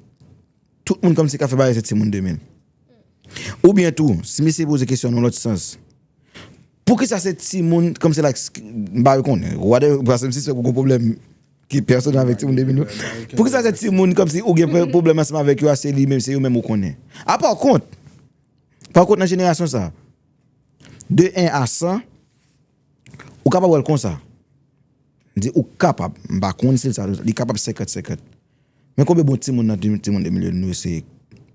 tout moun kòmsi k ap fè bagay se timoun de mil? Oubyen tou, si misye poze kesyon nan lòt sans, poukisa se timoun kòmsi like, m pa konnen, whatever, paske m sispèk ou gon pwoblèm ki pèsonèl avèk timoun de mil yo. Poukisa se timoun kòmsi ou gen pwoblèm ansanm avèk yo a, se li menm, se yo menm ou konnen? A pa kont, pa kont nan jenerasyon sa, de en a san, ou kapab wè l konsa. M di ou kapab, m pa konn si l sa, li kapab senkant senkant. Men konbyen bon timoun nan timoun de mil yo nou eseye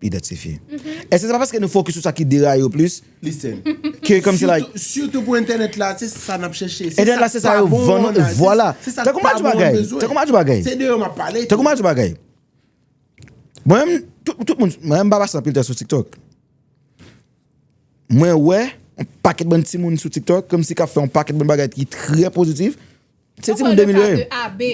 idantifye? Èske se pa paske nou fokis sou sa ki deraye yo plis? Listen. Ke kòmsi like. Sitou, sitou pou entènèt la, se sa n ap chèche. Entènèt la, se sa yo vann nou, vwala. Tankou m ap di bagay, tankou m ap di bagay. Se de yo m ap pale. Tankou m ap di bagay. Mwen menm, tout, tout moun, mwen menm, m pa pase anpil tan sou TikTok. Mwen wè yon pakèt bann timoun sou TikTok, kòmsi k ap fè yon pakèt bann bagay ki trè pozitif. Se timoun de mil yo ye.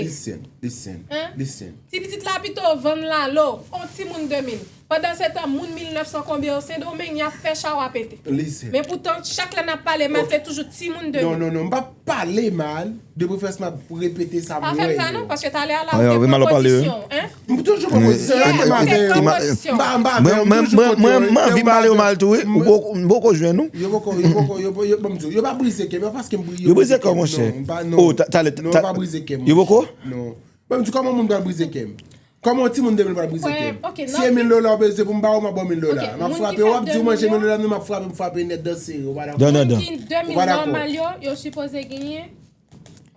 Listen, listen, listen. Ti pitit la pito vann lalo, on timoun de mil. Pandan se tan, moun mil nèf san konbyen yo Sendomeng, y ap fè chawa pete. Listen. Men poutan, chak lè n ap pale mal, se toujou timoun de mil. Non, non, non, m p ap pale mal, de preferans m ap repete sa m wè yo. Pa fè m sa non, paske talè a la, ou te pran pozisyon, hein? M toujou pran pozisyon. Mwen, mwen, mwen, mwen, mwen anvi pale yo mal tou, wi. Ou poko, m poko jwenn ou. Yo poko, yo poko, yo, yo, ban m di w, yo pa brize kè m, yo pa paske m bri-, yo brize kè w, monchè. Non, m pa, non. Oh, ta, talè, non, yo pa brize kè m, monchè. Yo poko? Non. Ban m di w, kòman moun pral brize kè m? Kòman yon timoun de mil pral brize kè m? Si e mil dola w bezwen pou m ba w, m ap ba w mil dola. M ap frape, w ap di w manje mil dola, non, m ap frape, m frape nèt dan sere, ou pa dakò? Non, non, non. Moun ki de mil nòmal yo, yo sipoze genyen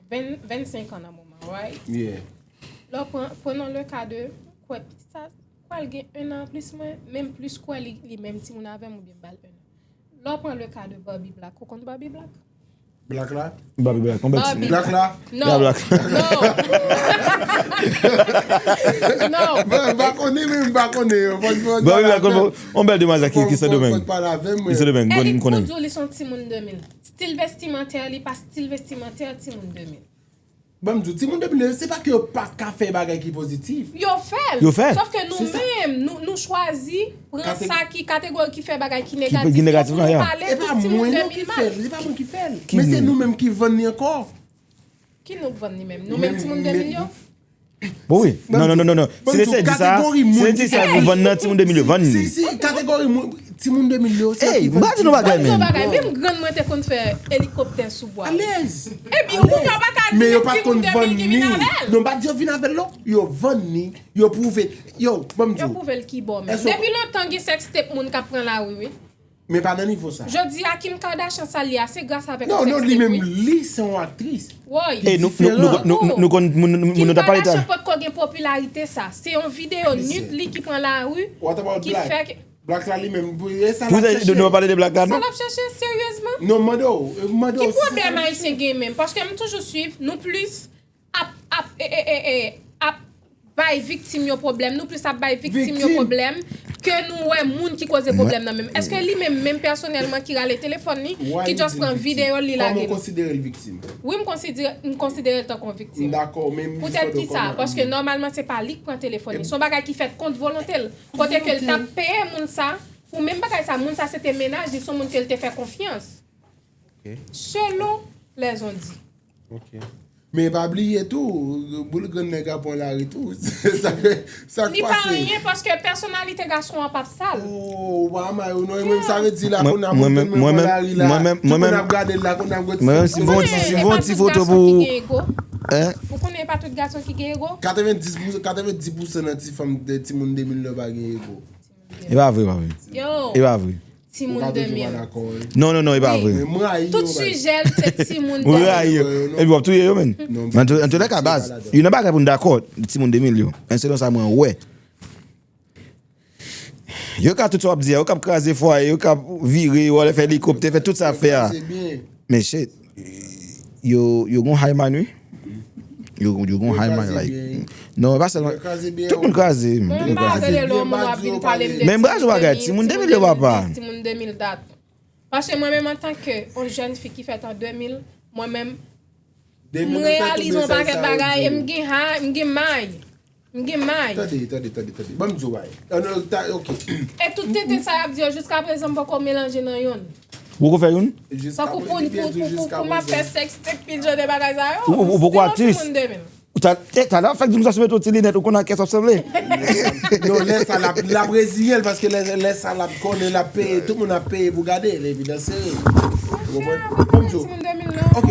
ven, vennsenk an nan moman, right? Yeah. Lè w pran, prenons le cas de, kwè pitit sa, kwè l gen en an plis mwen, menm plis kwè li, li menm timoun avè m oubyen m ba l en an. Lè w pran le cas de Barbie Black, ou konn Barbie Black? Black la? Barbie Black, on bèl timoun. Black la? Non. La Black. Non. Non. M pa konnen, men m pa konnen. Barbie Black, on bèl demwazèl ki, ki Sendomeng. Ki Sendomeng, bon, m konnen. Pou di w li se yon timoun de mil. Stil vestimantè li pa stil vestimantè timoun de mil. Ban m di w, timoun de mil yo, se pa ke yo pa ka fè bagay ki pozitif. Yo fè l. Yo fè l. Sòf ke nou menm, nou, nou chwazi pran sa ki kategori ki fè bagay ki negatif yo pou nou pale tout timoun de mil mal. E pa mwen non ki fè l, e pa mwen ki fè l. Men se nou menm ki vann li ankò. Ki nou k vann li menm? Nou menm timoun de mil yo? Bon, wi. Non, non, non, non, non. Si se di sa, si se di sa, nou vann nan timoun de mil yo, vann li. Si, si, kategori moun, timoun de mil yo, se yo ki vann. Ey, m pa di nou bagay, menm. Menm grann mwen te konn fè elikoptè sou bwa. Alèz. Epi ou menm pa ka di se timoun de mil ki vin avè l. Non, m pa di yo vin avè l, non. Yo vann li, yo pwouve. Yo, ban m di w. Yo pwouve l ki bò, menm. Depi lontan gen sèkstep moun k ap pran lari, wi. Men pa nan nivo sa. Jodi a, Kim Kardashian sa l ye a, se gras avèk yon sèkstep, wi. Non, non, li menm, li se yon aktris. Woy. E nou, nou, nou, nou, nou konn moun, moun, moun nou t ap pale ta. Kim Kardashian potko gen popilarite sa. Se yon videyo nip li ki pran lari, ki fè ke Black la li menm, pou, e sa l ap chèche. Pou nou pale de Black la, non? Sa l ap chèche, seryezman? Non, mande w, mande w. Ki pwoblèm Ayisyen gen menm? Paske m toujou swiv, nou plis ap, ap, e, e, e, e, ap bay viktim yo pwoblèm, nou plis ap bay viktim yo pwoblèm ke nou wè moun ki koze pwoblèm nan menm. Èske li menm, menm pèsonèlman ki rale telefòn li, ki just pran videyo l, li lage l? Kòman w konsidere l viktim? Wi, m konsidere, m konsidere l tankou yon viktim. M dakò, men m jis mande w kòman. Poutèt ki sa? Paske nòmalman, se pa li k pran telefòn li. Se yon bagay ki fèt kont volonte l. Kote ke l t ap peye moun sa, pou menm bagay sa, moun sa se te mennaj li, se yon moun ke l te fè konfyans. Selon lèzondi. Ok. Men pa bliye tou, boul grenn nèg ap pran lari tou. Sa k, sa k pase? Li pa anyen paske pèsonalite gason an p ap sal. Oh, ou pa anmay ou non, e menm sa vle di la, kounye a moun tèlman pran lari la, tout moun ap gade l la, kounye a ap gade. Mwen menm, si m fè yon ti, si m fè yon ti foto pou ou. Ou konnen e pa tout gason ki gen ego? Katrevendis pou san, katrevendis pou san nan ti fanm, de timoun de mil yo pa gen ego. E pa vre, e pa vre. Yo. E pa vre. Timoun de mil. Non, non, non, e pa vre. Tout sijè l se timoun de mil. Ou rayi yo. Epi w ap touye yo, menm. Men an tou, an tou lè ka, baz, youn nan bagay pou n dakò, timoun de mil yo. Men selon sa mwen wè. Yo ka tout sa w ap di a, yo k ap kraze fwaye, yo k ap vire, yo ale fè elikoptè, fè tout sa y ap fè a. Men shit, yo, yo gon high mind, wi. Yo, yo gon high mind, like. Non, e pa sèlman. Tout moun kraze, tout moun kraze. Men m pa tande lè yon moun ap vin pale m de timoun de mil, timoun de mil dat. Paske mwen menm, antanke yon jèn fi ki fèt an de mil, mwen menm, m reyalize yon pakèt bagay e m gen ha, m gen may. M gen may. Tande, tande, tande, tande. Ban m di w bagay. Ah, non, ta, ok. E tout tenten sa y ap di yo jiska prezan m poko melanje nan youn. Ou poko fè youn? Tankou pou, pou, pou, pou, pou m ap fè sextape, pil jan de bagay sa yo. Ou, ou, ou poko aktris? Ou ta, eh, talè w ap fèk di m sa sou mete yon ti linèt, ou konn ak kiyès w ap sanble. Non, lè sa l ap, l ap reziye l, paske lè, lè sa l ap konnen l ap peye, tout moun ap peye pou gade l, epi dan sere. Ou konprann? Ban m di w. Ok.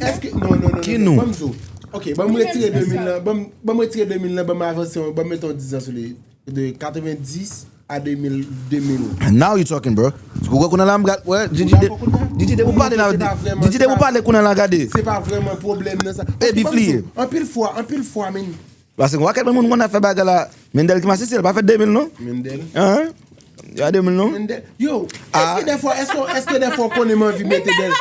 Èske, non, non, non, non, ban m di w. Ok, ban m retire de mil lan, ban m, ban m retire de mil lan, ban m avanse, ban m mete yon diz an sou li. De katrevenndis a de mil, de mil. Now you talking, bro. Ou wè kounye a la m gat, wè, DJ de, DJ de pou pale la, DJ de pou pale kounye a la gade. Se pa vrèman pwoblèm nan sa. E bif li ye. Anpil fwa, anpil fwa, men. Paske yon pakèt moun konn ap fè bagay la. Mendel ki masisi, li pa fè de mil non. Mendel. Hein? Ya de mil non. Mendel. Yo, èske dèfwa, èske, èske dèfwa w konnen m anvi mete Mendel?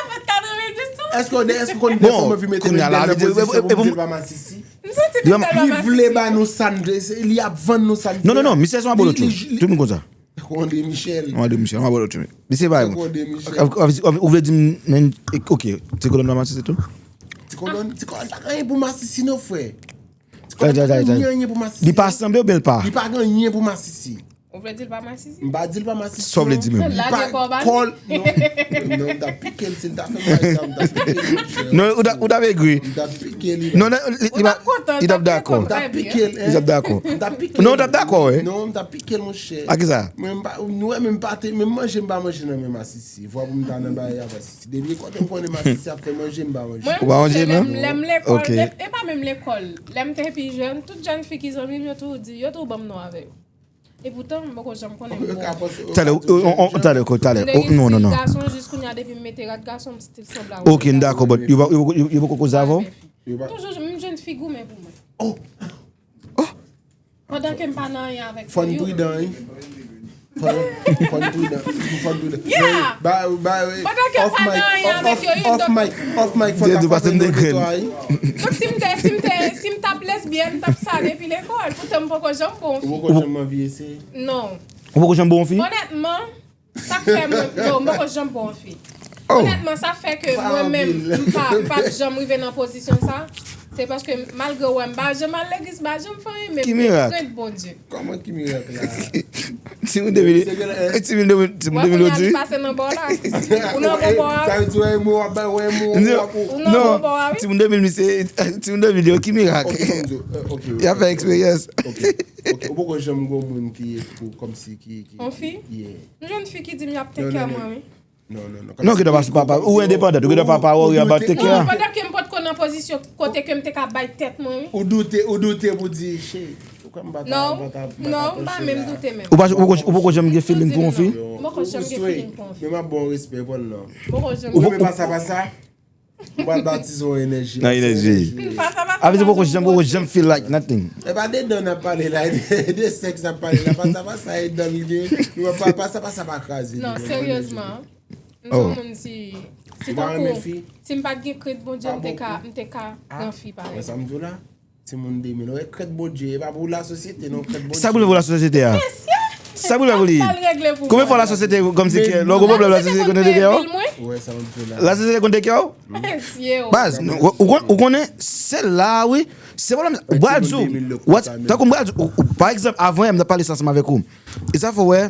Èske, èske w konnen dèfwa m anvi mete Mendel nan pozisyon pou m di l pa masisi? M santi Mendel pa masisi. Li vle ba nou sa n, li ap vann nou sa n fè. Non, non, non, misye se yon abolotcho. Tout moun konn sa. Tankou André Michel. Tankou André Michel, yon abolotcho. Misye pa yon. Tankou André Michel. Ou vle di m, men, ok, Ti Kolòn pa masisi tou? Ti Kolòn, Ti Kolòn pa gen anyen pou masisi non, frè. Ti Kolòn pa gen anyen pou masisi. Li pa sanble oubyen l pa? Li pa gen anyen pou masisi. Ou vle di l pa masisi? M pa di l pa masisi non. Sa w vle di menm? Lage kò w ba li. Non, m t ap pike l si l ta fè m bagay sa, m t ap pike l, monchè. Non, ou t ap egri. M t ap pike l. Non, li t ap dakò. M t ap pike l. Li t ap dakò. M t ap pike l. Non, ou t ap dakò, wi. Non, m t ap pike l, monchè. A kisa? Mwen, m pa, nou wè, men m pa te, menm manje m pa manje nan men masisi. Vwa pou m ta nan bagay a, masisi. Depi kote m konnen masisi ap fè manje, m pa manje. Ou pa manje, non? Mwen, m lekòl, e pa menm lekòl. Lè m te pi jèn, tout jèn fi ki zanmi m, yo toujou di, yo toujou ban m non avè yo. Epoutan, m poko janm konnen m bon. Talè, talè, talè. Non, non, non. Gason, jis kounye a, depi m mete rad gason, m still sanble a yon. Ok, m dakò, but yo poko koze avè w? Toujou, m jwenn fi goumen pou mwen. Oh! Pandan ke m pa nan anyen avèk yo. Fò n pridan, wi. Fò n pridan. Fò n pridan. Yeah! Ba, ba, wi. Pandan ke m pa nan anyen avèk yo, yu dòt. Off mic, off mic, fò n ta fè yon degrenn. Donk, si m te, si m te, si m t ap lesbyèn, m t ap sa depi lekòl. Poutan, m poko janm bon fi. Ou poko janm anvi eseye? Non. Ou poko janm bon fi? Onètman, sa k fè mwen, yo, m poko janm bon fi. Onètman, sa fè ke mwen menm, m pa, m p ap janm rive nan pozisyon sa. Se paske malgre w wè m pa janm al legliz, m pa janm fè anyen, men m gen krent Bondye. Kòman ki mirak la? Timoun de mil, timoun de mil, timoun de mil yo di. Pase nan bò la. Ou nan bon bò a. Sa vle di wè mo ap bay, wè mo ap. Ou nan bon bò a, wi. Timoun de mil, misye, timoun de mil yo, ki mirak? Y ap fè eksperyans. Ok, ou poko janm gon moun ki pou kòmsi ki, ki. Yon fi? Yeah. M jwenn fi ki di m y ap take care mwen, wi. Non, non, non. Non, ou gendwa pa sou papa, ou endepandan, ou gendwa pa worry about take care. Pandan ke m potko nan pozisyon kote ke m te ka bay tèt mwen, wi. Ou doute, ou doute pou di, shit, ou kwè m pa ta, pa ta, pa ta pran chèz la. Non, m pa menm doute menm. Ou pa, ou poko, ou poko janm gen feeling pou yon fi? M poko janm gen feeling pou yon fi. Men m ap ba w respè, pran l non. M poko janm. Ou renmen pasa pasa? Ou pral batize w nan enèji. Nan enèji. Avè di poko janm, poko janm feel like nothing. E pa de dan n ap pale la, de sèks n ap pale la, pasa pasa e dan l gen. Nou pa, pasa pasa pa kraze. Non, seryezman. M se yon moun si, si tankou, si m pa t gen krent Bondye, m te ka, m te ka pran fi parèy. Sa m di w la, timoun de mil, wè krent Bondye, e pa pou lasosyete non, krent Bondye. Sa pou l pou lasosyete a? Sa pou l pou li? Konbyen fwa lasosyete kòmsi ke lè w gon pwoblèm lasosyete konn take care w? Ou wè sa m di w la? Lasosyete konn take care w? Baz, ou, ou, ou konnen, se la wi. Se pwoblèm sa. Ou pral di w, tankou m pral di w, ou, ou, pa egzanp, avan yè m t ap pale sa ansanm avèk ou. E sa fè w wè,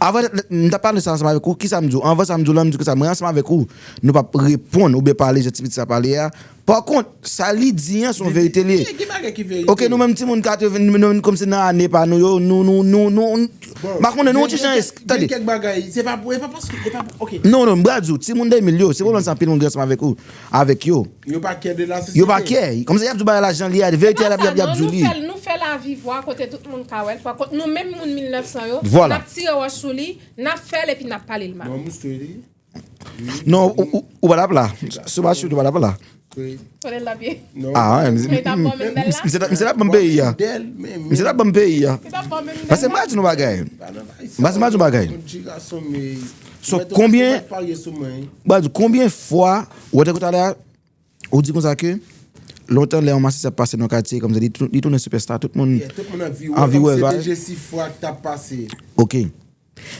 avan m t ap pale sa ansanm avèk ou, kisa m di w? Anvan sa m di w la, m di w konsa, mwen ansanm avèk ou, nou p ap reponn oubyen pale jan ti pitit sa pale a. Pa kont, sa li di an se yon verite li ye. Ki, ki bagay ki verite? Ok, nou menm timoun katreven, nou menm kòmsi nan ane pa nou yo, nou, nou, nou, nou, m pa konnen, nou yon ti jan, tande. Gen kèk bagay, se pa, e pa paske, e pa, ok. Non, non, m pral di w, timoun de mil yo, se pwoblèm sa anpil moun gen ansanm avèk ou, avèk yo. Yo pa care de lasosyete. Yo pa care. Kòmsi y ap di w bagay la jan li ye, verite a y ap, y ap, y ap di w li. Nou fè, nou fè lavi vwa kote tout moun ka wè l. Pa kont, nou menm moun mil nèf san yo, n ap tire wòch sou li, n ap fè l epi n ap pale l mal. Non, m straight. Non, ou, ou, ou pa t ap la. Si w pa shoot, ou pa t ap la. Kote l t ap ye? Ah, misye t ap ban m peyi a. Misye t ap ban m peyi a. Paske m pral di nou bagay. Paske m pral di nou bagay. So, konbyen, m pral di w, konbyen fwa, ou wè tankou talè a, ou di konsa ke, lontan lè yon masisi ap pase nan katye, kòmsi li tou-, li tounen sipèsta, tout moun anvi wè l. Ok.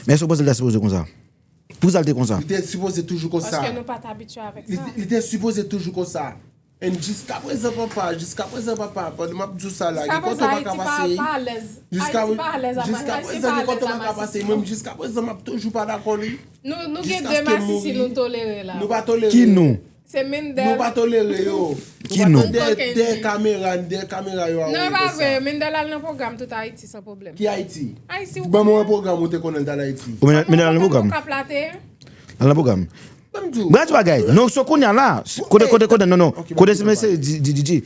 Men èske w panse l ta sipoze konsa? Poukisa l te konsa? Li te sipoze toujou konsa. Paske nou pa t abitye avèk sa. Li, li te sipoze toujou konsa. And jiskaprezan papa, jiskaprezan papa, pandan m ap di w sa la, gen kote w pa ka pase. Jiskaprezan gen kote w pa ka pase, mwen menm jiskaprezan m ap toujou pa dakò li. Nou gen de masisi nou tolere la. Nou pa tolere. Ki nou? Se Mendel. Nou pa tolere yo. Ki nou? Dèyè kamera, dèyè kamera yo a. Non, e pa vre. Mendel al nan pwogram tout Ayiti san pwoblèm. Ki Ayiti? Ayiti. Ban mwen yon pwogram ou te konnen l t al Ayiti. Mendel al nan pwogram? Al nan pwogram. Ban m di w. Brad bagay. Non, so kounye a la. Kote, kote, kote, non, non. Kote se mesye di, di, di, di.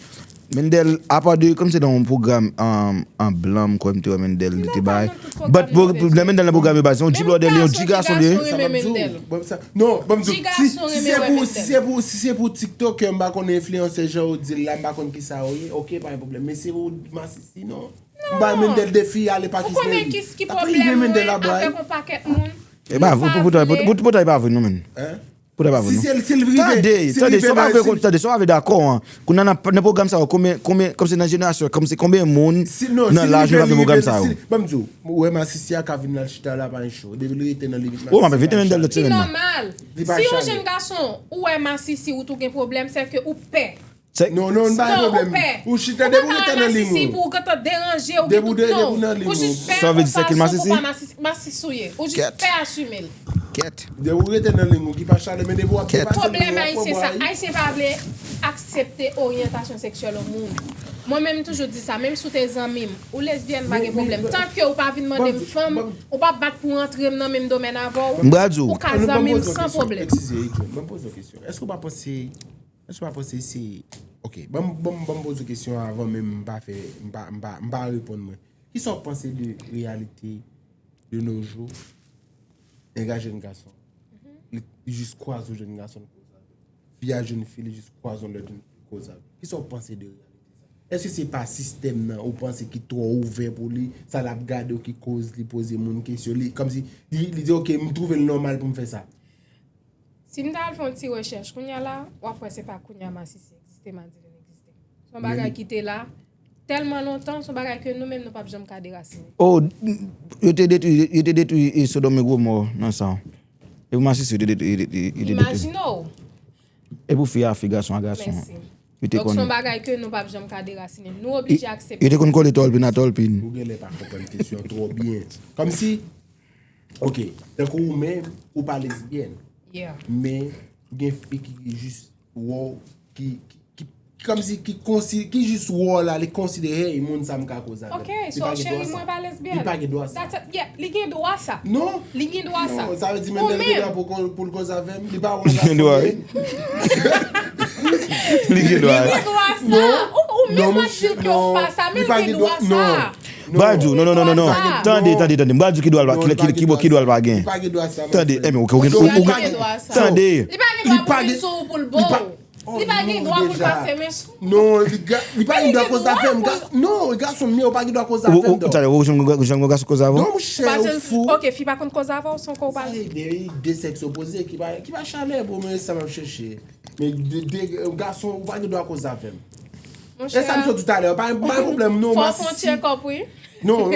Mendel, apa de, kòm se nan yon pwogram an, an blan, m kwè m te wè Mendel, li te bay. But, pou, pou, lè Mendel nan pwogram yo, ba, se yon G brother, li yon G gason, li. Non, ban m di w, si, si se pou, si se pou, si se pou TikTok, m pa konn enfliyansè jan yo di l la, m pa konn kisa yo ye, ok, pa gen pwoblèm. Men se pou masisi, non. M bay Mendel defi, ale pa kis peyi. Ou konnen ki, ki pwoblèm mwen avèk yon pakèt moun? E pa vre, pou, pou, pou, pou, pou, pou, e pa vre, non, men. Pou ta pa vre, non. Tande, tande, sa w pa vle, tande, sa w pa vle dakò an. Kounye a nan, nan pwogram sa yo, konbyen, konbyen, kòmsi nan jenerasyon, kòmsi konbyen moun nan laj nou pa gen pwogram sa yo? Ban m di w, ou wè masisi a ka vin la chita la pa yon cho. Depi l rete nan limit masisi. Oh, m ap envite Mendel lòt semèn nan. Ki nòmal. Si yon jenn gason, ou wè masisi, ou tou gen pwoblèm, se ke ou pè. Non, non, n pa gen pwoblèm. Ou chita depi w rete nan liy ou. Pou w gentan deranje, ou gen tout non. Ou jis pè, ou pa sou, ou pa masisi, masisi ou ye. Ou jis pè asime l. Kèt. Depi w rete nan liy ou ki pa chale, men depi w ap depase liy ou, w ap pran bwa. Pwoblèm ayisyen sa, ayisyen pa vle aksepte oryantasyon seksyèl yon moun. Mwen menm, m toujou di sa, menm si w te zanmi m, ou lesbyèn, pa gen pwoblèm. Tanke ou pa vin mande m fanm, ou pa bat pou antre m nan menm domèn avè w, ou ka zanmi m san pwoblèm. Eskize, Adrian, ban m poze w kesyon. Èske w pa panse Èske w pa panse se, ok, ban m, ban m, ban m poze w kesyon an avan menm m pa fè, m pa, m pa, m pa reponn mwen. Kisa w panse de reyalite de nos jours? Nèg a jèn gason. Li, li jis kwaze yon jèn gason, l koze avè l. Fi a jwenn fi, li jis kwaze yon lòt jèn fi, l koze avè l. Kisa w panse de reyalite sa? Èske se pa sistèm nan, ou panse ki twò ouvè pou li? Sa l ap gade w ki koz li poze moun kesyon. Li, kòmsi, li, li di, ok, m twouve l nòmal pou m fè sa. Si m ta al fè yon ti rechèch kounye a la, w ap wè se pa kounye a masisi egziste, m a di li egziste. Se yon bagay ki te la tèlman lontan, se yon bagay ke nou menm nou p ap janm ka derasinen. Oh, yo te detwi, yo te detwi, e, Sodòm e Gomò nan sa. E pou masisi, yo te detwi, yo te, yo te detwi. Imajine w. E pou fi a fi, gason a gason. Mèsi. Yo te konn. Donk, se yon bagay ke nou p ap janm ka derasinen. Nou oblije aksepte. Yo te konn kole tòlpin a tòlpin. Ou genlè pa konprann kesyon twò byen. Kòmsi, ok, tankou ou menm, ou pa lesbyèn. Yeah. Men, gen fi ki jis wè w, ki, ki, ki, ki kòmsi, ki konsi, ki jis wè w la, li konsidere, hey, moun sa m ka koze avè l. Ok, so cheri, mwen pa lesbyèn. Li pa gen dwa sa. That's it. Yeah, li gen dwa sa. Non. Li gen dwa sa. Non, sa vle di Mendel gen dwa pou, pou l koze avè m. Li pa wè l. Li gen dwa, wi. Li gen dwa. Li gen dwa sa. Ou, ou menm w ap di l ke ou pa sa, men li gen dwa sa. Bradou, non, non, non, non, non. Tande, tande, tande. Bradou ki dwa l pa, ki, ki, ki, ki dwa l pa gen. Tande, enben, ou, ou, ou, ou, tande. Li pa gen dwa pou vin sou ou pou l bo. Li pa gen dwa pou l pase men sou. Non, li pa gen dwa koz afè m. Non, gason m ye, ou pa gen dwa koz afè m. Tande, ou janm, ou janm gason koz avè w? Non, monchè, ou fou. Ok, fi pa konn koz avè w, se yon ka w pale. De, de sèks opoze ki pa, ki pa chalè pou mwen, sa m ap chèche. Men de, de, gason, ou pa gen dwa koz avè m. E sa m sot di talè, pa, pa gen pwoblèm, non, masisi. Fò w fè yon check-up, wi. Non, non,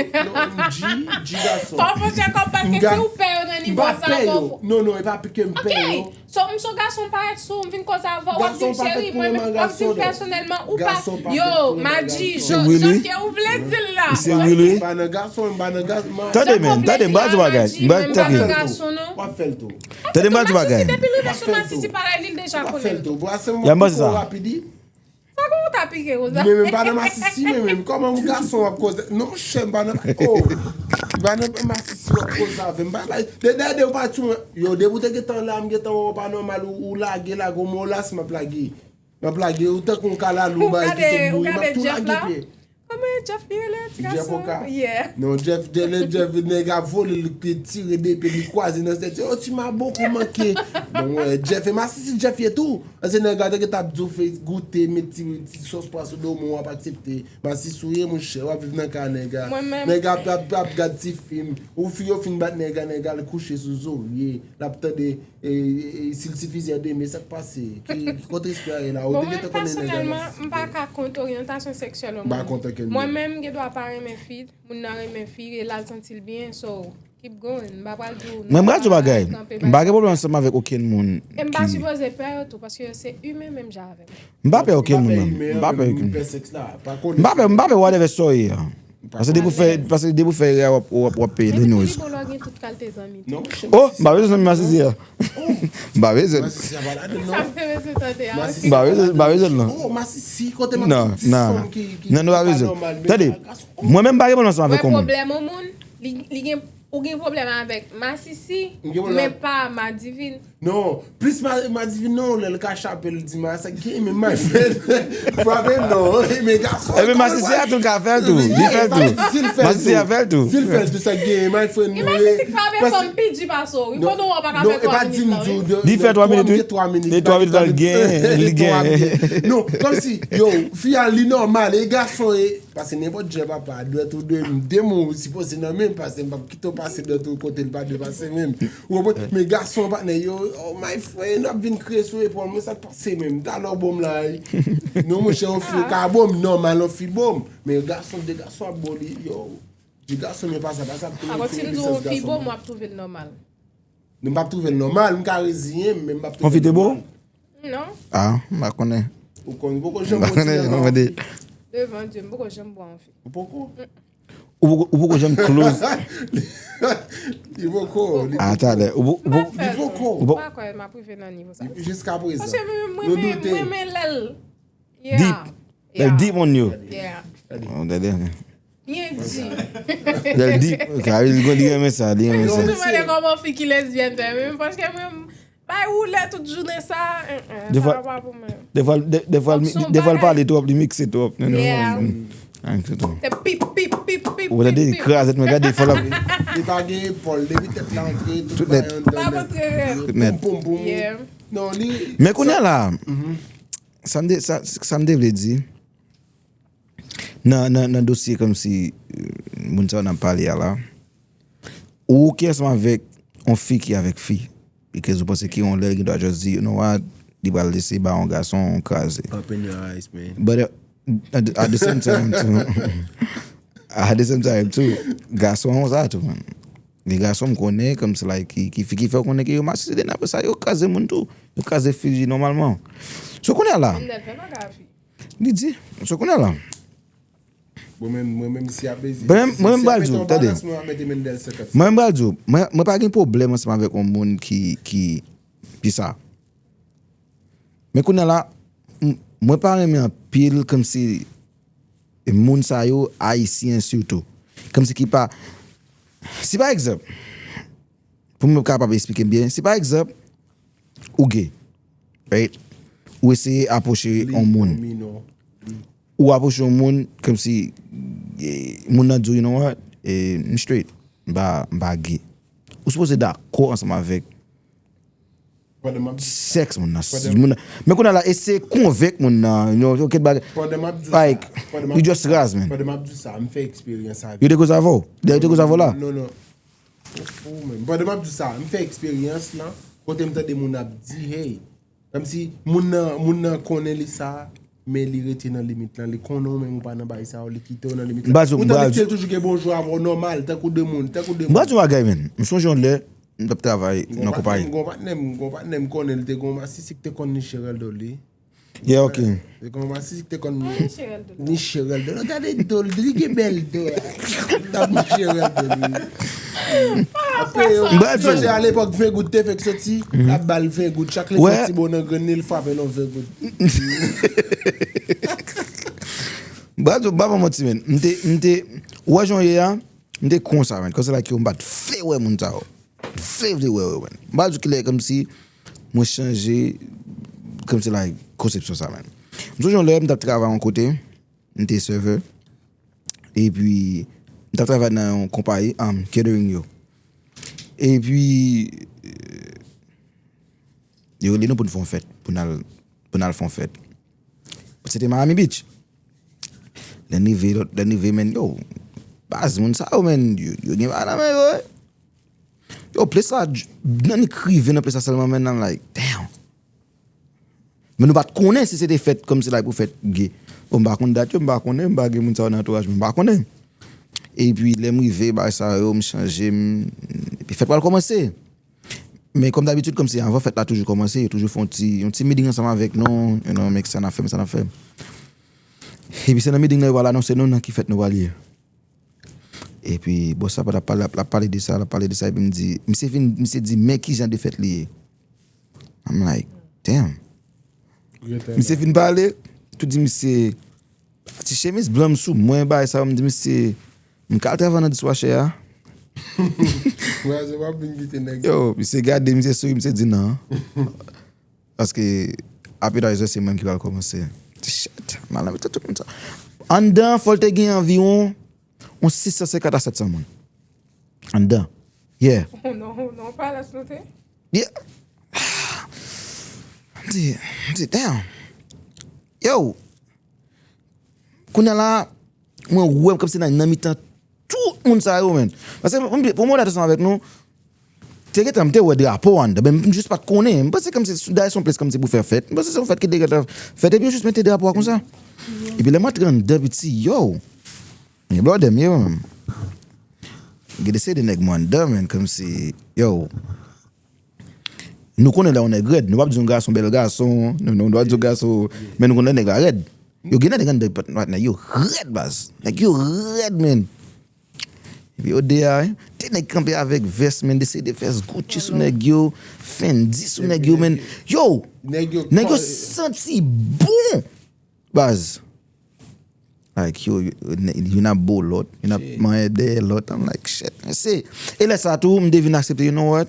G, G gason. Fò w fè yon check-up, paske si w pè yo nan nivo sa, fò w. Non, non, e pa pike m pè yo. Ok, so, m se yon gason, m parèt sou, m vin koze avè w, w ap di m cheri, mwen menm, w ap di m pèsonèlman, ou pa, yo, Madji, jan, jan ke ou vle di l la. Se real, wi. M pa nan gason, m pa nan gason. Tande men, tande, m pa di bagay. M pa, tande. W ap fè l tou. Tande m pa di bagay. Masisi, depi l rive sou masisi parèy li, l deja konnen. W ap fè l tou. Bwa se mwen poko rapid, wi. Sa kon ou ta pike konsa? Men, men, m pa nan masisi, men, men, kòman yon gason w ap koze? Non, monchè, m pa nan, oh. M pa nan masisi w ap koze avè m. M pa bay, de, de, de, ou pa sou mwen. Yo, depi w te gentan la, m gentan wè w pa nòmal, ou, ou lage, lage, yon molas, m ap lage. M ap lage, ou tankou yon kalalou, bay ki sot mouri, m ap tou lage pye. Kòman Jeff li rele, ti gason? Jeff Oka. Yeah. Non, Jeff, Jeff, Jeff, nèg ap vole, li te tire depi, li kwaze nan senti. Oh, tu m'as beaucoup manqué. Bon, wè, Jeff, e masisi Jeff ye tou. Paske nèg la te gentan ap di w fè goute, met ti, ti sòs pwa sou do mwen, w ap aksepte. Masisi w ye, monchè, w ap viv nan ka nèg la. Nèg la ap, ap, ap gad ti fim. Ou fi yo fin bat nèg la, nèg la al kouche sou zorye. L ap tande E, e, e, s'il suffisait d'aimer, sa k pase? Ki, ki kote espri a ye la? Ou te gentan konnen nèg la nan. Bon, mwen, pèsonèlman, m pa ka kont oryantasyon seksyèl yon moun. M pa kont ankenn moun. Mwen menm, m gen dwa pa renmen fi, moun nan renmen fi, e l al santi l byen, so, Keep going. M pa pral di w non, m pa pral di w bagay. M pa gen pwoblèm ansanm avèk okenn moun. E m pa sipoze pè yo tou, paske yo se imen menm jan avè m. M pa pè okenn moun, menm. M pa pè okenn. M pa pè, m pa pè whatever sa w ye a. Paske depi w fè, paske depi w fè erè, w ap, w ap, w ap peye. Li nou. Bon, lè w gen tout kalite zanmi tou. Oh, m pa bezwen zanmi masisi a. M pa bezwen. Sa m te bezwen tande a. M pa bezwen, m pa bezwen non. Non, non. Non, nou pa bezwen. Tande, mwen menm m pa gen pwoblèm ansanm avèk yon moun. Pwoblèm yon moun, li, li gen, ou gen pwoblèm avèk masisi, men pa madivin. Non, plis ma, madivin non, lè l ka chape l di ma sa gen, men my friend, frape m non, men gason. Ebyen masisi a tou ka fè l tou, li fè l tou. Masisi a fè l tou. Si l fè l tou, sa gen, my friend. Gen masisi k frape fanm pi di pase w wi, pandan w pa ka fè twa minit la wi. Li fè twa minit wi. Li twa minit la l gen, li gen. Non, kòmsi, yo, fi a li nòmal, e gason e. Paske nenpòt jan papa, dwèt ou de, de men w sipoze nan men m, paske m p ap kite w pase dwèt ou kote l pa dwe pase men m. Ou konprann? Men gason patnè yo, oh my friend, ap vin kriye sou epòl mwen, sa k pase men m? Talè w bon m la wi. Non monchè, yon fi ou ka bon m nòmal, yon fi bon m. Men gason, de gason ap bon li, yo. Di gason men pa sa, pa sa. Akò si m di w yon fi bon m, w ap twouve l nòmal. M p ap twouve l nòmal, m ka reziyen m, men m p ap twouve l nòmal. Yon fi te bon? Non. Ah, m pa konnen. Ou konn, ou poko janm wè yon fi. Devan Dye, m poko janm wè yon fi. Ou poko? Ou poko, ou poko janm close. Li poko. Ah, talè. Ou poko. Li poko. M pa kwè m ap rive nan nivo sa. Jiska prezan. Paske mwen, mwen, mwen, mwen renmen lè l deep. Lè l deep on you. Tande. Byen di. Lè l deep, li renmen sa, li renmen sa. Ou te mande kòman fi ki lesbyèn fè menm, paske mwen, bay woulè tout jounen sa, sa pa pou mwen. Defwa, defwa, defwa l pale twòp, li mikse twòp. Li mikse twòp. Te pip, pip, pip, pip. Ou tande krazèt mwen gade fò l ap. Li pa gen epòl, depi tèt la antre, tout bagay anndan. Tout nèt. Poum, poum, poum. Non, li. Men kounye a la, sa m te, sa, sa m te vle di, nan, nan, nan dosye kòmsi, euh, moun sa yo n ap pale a la, ou oke ansanm avèk yon fi ki avèk fi, because ou panse ki yon lè li gen dwa just di, you know what, li pral eseye ba yon gason yon kraze. Open your eyes, man. But, uh, at, at the same time too, at the same time too, gason an sa tou, man. Gen gason m konnen kòmsi like ki, ki, ki fè w konnen ke yo masisi, den apre sa yo kraze moun tou. Yo kraze fi nòmalman. So kounye a la. Li di, so kounye a la. Mwen menm, mwen menm si ap beze. Mwen menm, mwen menm pral di w, tande. Mwen menm pral di w, mwen, mwen pa gen pwoblèm ansanm avèk yon moun ki, ki, ki sa. Men kounye a la, m-, mwen pa renmen anpil kòmsi moun sa yo, ayisyen sitou. Kòmsi ki pa, si pa egzanp, pou mwen kapab esplike m byen, si pa egzanp, ou gay, right? Ou eseye apwoche yon moun. Ou apwoche yon moun, kòmsi, eh, moun nan di w, you know what? Eh, m straight. M pa, m pa gay. Ou sipoze dakò ansanm avèk sèks moun nan. Si moun nan, men kounye a la, eseye konvenk moun nan, yon, yon kèk bagay. Like, you just raz, man. Pandan m ap di w sa, m fè eksperyans avè. Yo te koze avè w? Yo te koze avè w la? Non, non. Ou fou, menm. Pandan m ap di w sa, m fè eksperyans lan, kote m tande moun ap di, hey, kòmsi moun nan, moun nan konnen li sa, men li rete nan limit lan. Li konnen w, men ou pa nan bagay sa yo, li kite w nan limit lan. Ou tande ke l toujou gen bonjou avè w nòmal, tankou de moun, tankou de moun. M ba di w bagay, menm. M sonje yon lè, m t ap travay nan konpayi. M gon patnè m, m gon patnè m konnen li te gon masisi ki te konn niche rèl do li. Yeah, ok. Li te gon masisi ki te konn niche rèl do li. Gade do li, li gen bèl do. T ap niche rèl do li. Apre, m sonje a lepòk ven goud te fèk soti, l ap ba l ven goud. Chak li fè ti bo nan grenn li, l frape l yon ven goud. M ba di w, m pa ba w manti, menm. M te, m te, ou wè jan w ye a, m te konsa, menm. Konsa la ke yo m pa t vle wè moun sa yo. Vle, vle wè, wè, wè. M pa di w kilè, kòmsi mwen chanje, kòmsi, like, konsepsyon sa, menm. M sonje yon lè, m t ap travay yon kote, m te sèvè, epi m t ap travay nan yon konpayi, um, catering yo. Epi, euh, yo rele nou pou n fè yon fèt, pou n al, pou n al fè yon fèt. Se te Miami Beach. Lè n rive, lòt, lè n rive, menm, yo, baz moun sa yo, menm, yo, yo gen bagay nan men yo, wi. Yo, ples la, j-, nan nèg rive nan ples la sèlman, menm, I'm like, damn. Men nou pa t konnen si se te fèt, kòmsi, like, pou fèt gay. Bon, m pa konn dat yo, m pa konnen, m pa gen moun sa yo nan antouraj mwen, m pa konnen. Epi lè m rive, bagay sa yo, m chanje, m, epi fèt pral kòmanse. Men kòm dabitid, kòmsi anvan fèt la toujou kòmanse, yo toujou fè yon ti, yon ti meeting ansanm avèk nou, you know, men sa n ap fè, men sa n ap fè. Epi se nan meeting nan yo pral anonse nou nan ki fèt nou pral ye. Epi bòs la pa t ap pale, l ap pale de sa, l ap pale de sa, epi m di, misye vin, misye di, men ki jan de fèt li ye. I'm like, damn. Misye fin pale, tou di misye, ti chemiz blan m sou mwen, bagay sa yo, m di misye, m ka al travay nan dishwasher a? Yo, misye gade, misye souri, misye di nan. Paske, appetizer se mwen ki pral kòmanse. Shit, mal envite tout moun sa. Anndan, fò l te gen anviwon yon sis san senkant a sèt san moun. Anndan. Yeah. Non, non, pa lès nou te. Yeah. M di, m di, damn. Yo. Kounye a la, mwen wè m kòmsi nan, nan mitan tout moun sa yo, men. Paske m, m, pou mwen, ansanm avèk nou, te gentan, m te wè drapo anndan, men m jis pa t konnen. M panse kòmsi, dayè se yon plas kòmsi pou fè fèt. M panse se yon fèt ki te gentan fèt, epi yo jis mete drapo a konsa. Epi lè m antre anndan, piti, yo. Gen blòdè m ye, mwen menm. Gen de seri de nèg mwen anndan, men, kòmsi, yo, nou konnen lè yon nèg rèd, nou p ap di yon gason bèl gason, nou, nou, nou p ap di yon gason, men nou konnen nèg la rèd. Yo gen nèg anndan, nèg yo rèd, baz. Nèg yo rèd, men. Epi yo de a, de nèg kanpe avèk vès, men, de seri de vès Gucci sou nèg yo, Fendi sou nèg yo, men. Yo, nèg yo santi bon. Baz. Like, yo, yo, youn ap bo lòt, youn ap manyen dèyè lòt. I'm like, shit. Men se, e lè sa tou, m te vin aksepte, you know what?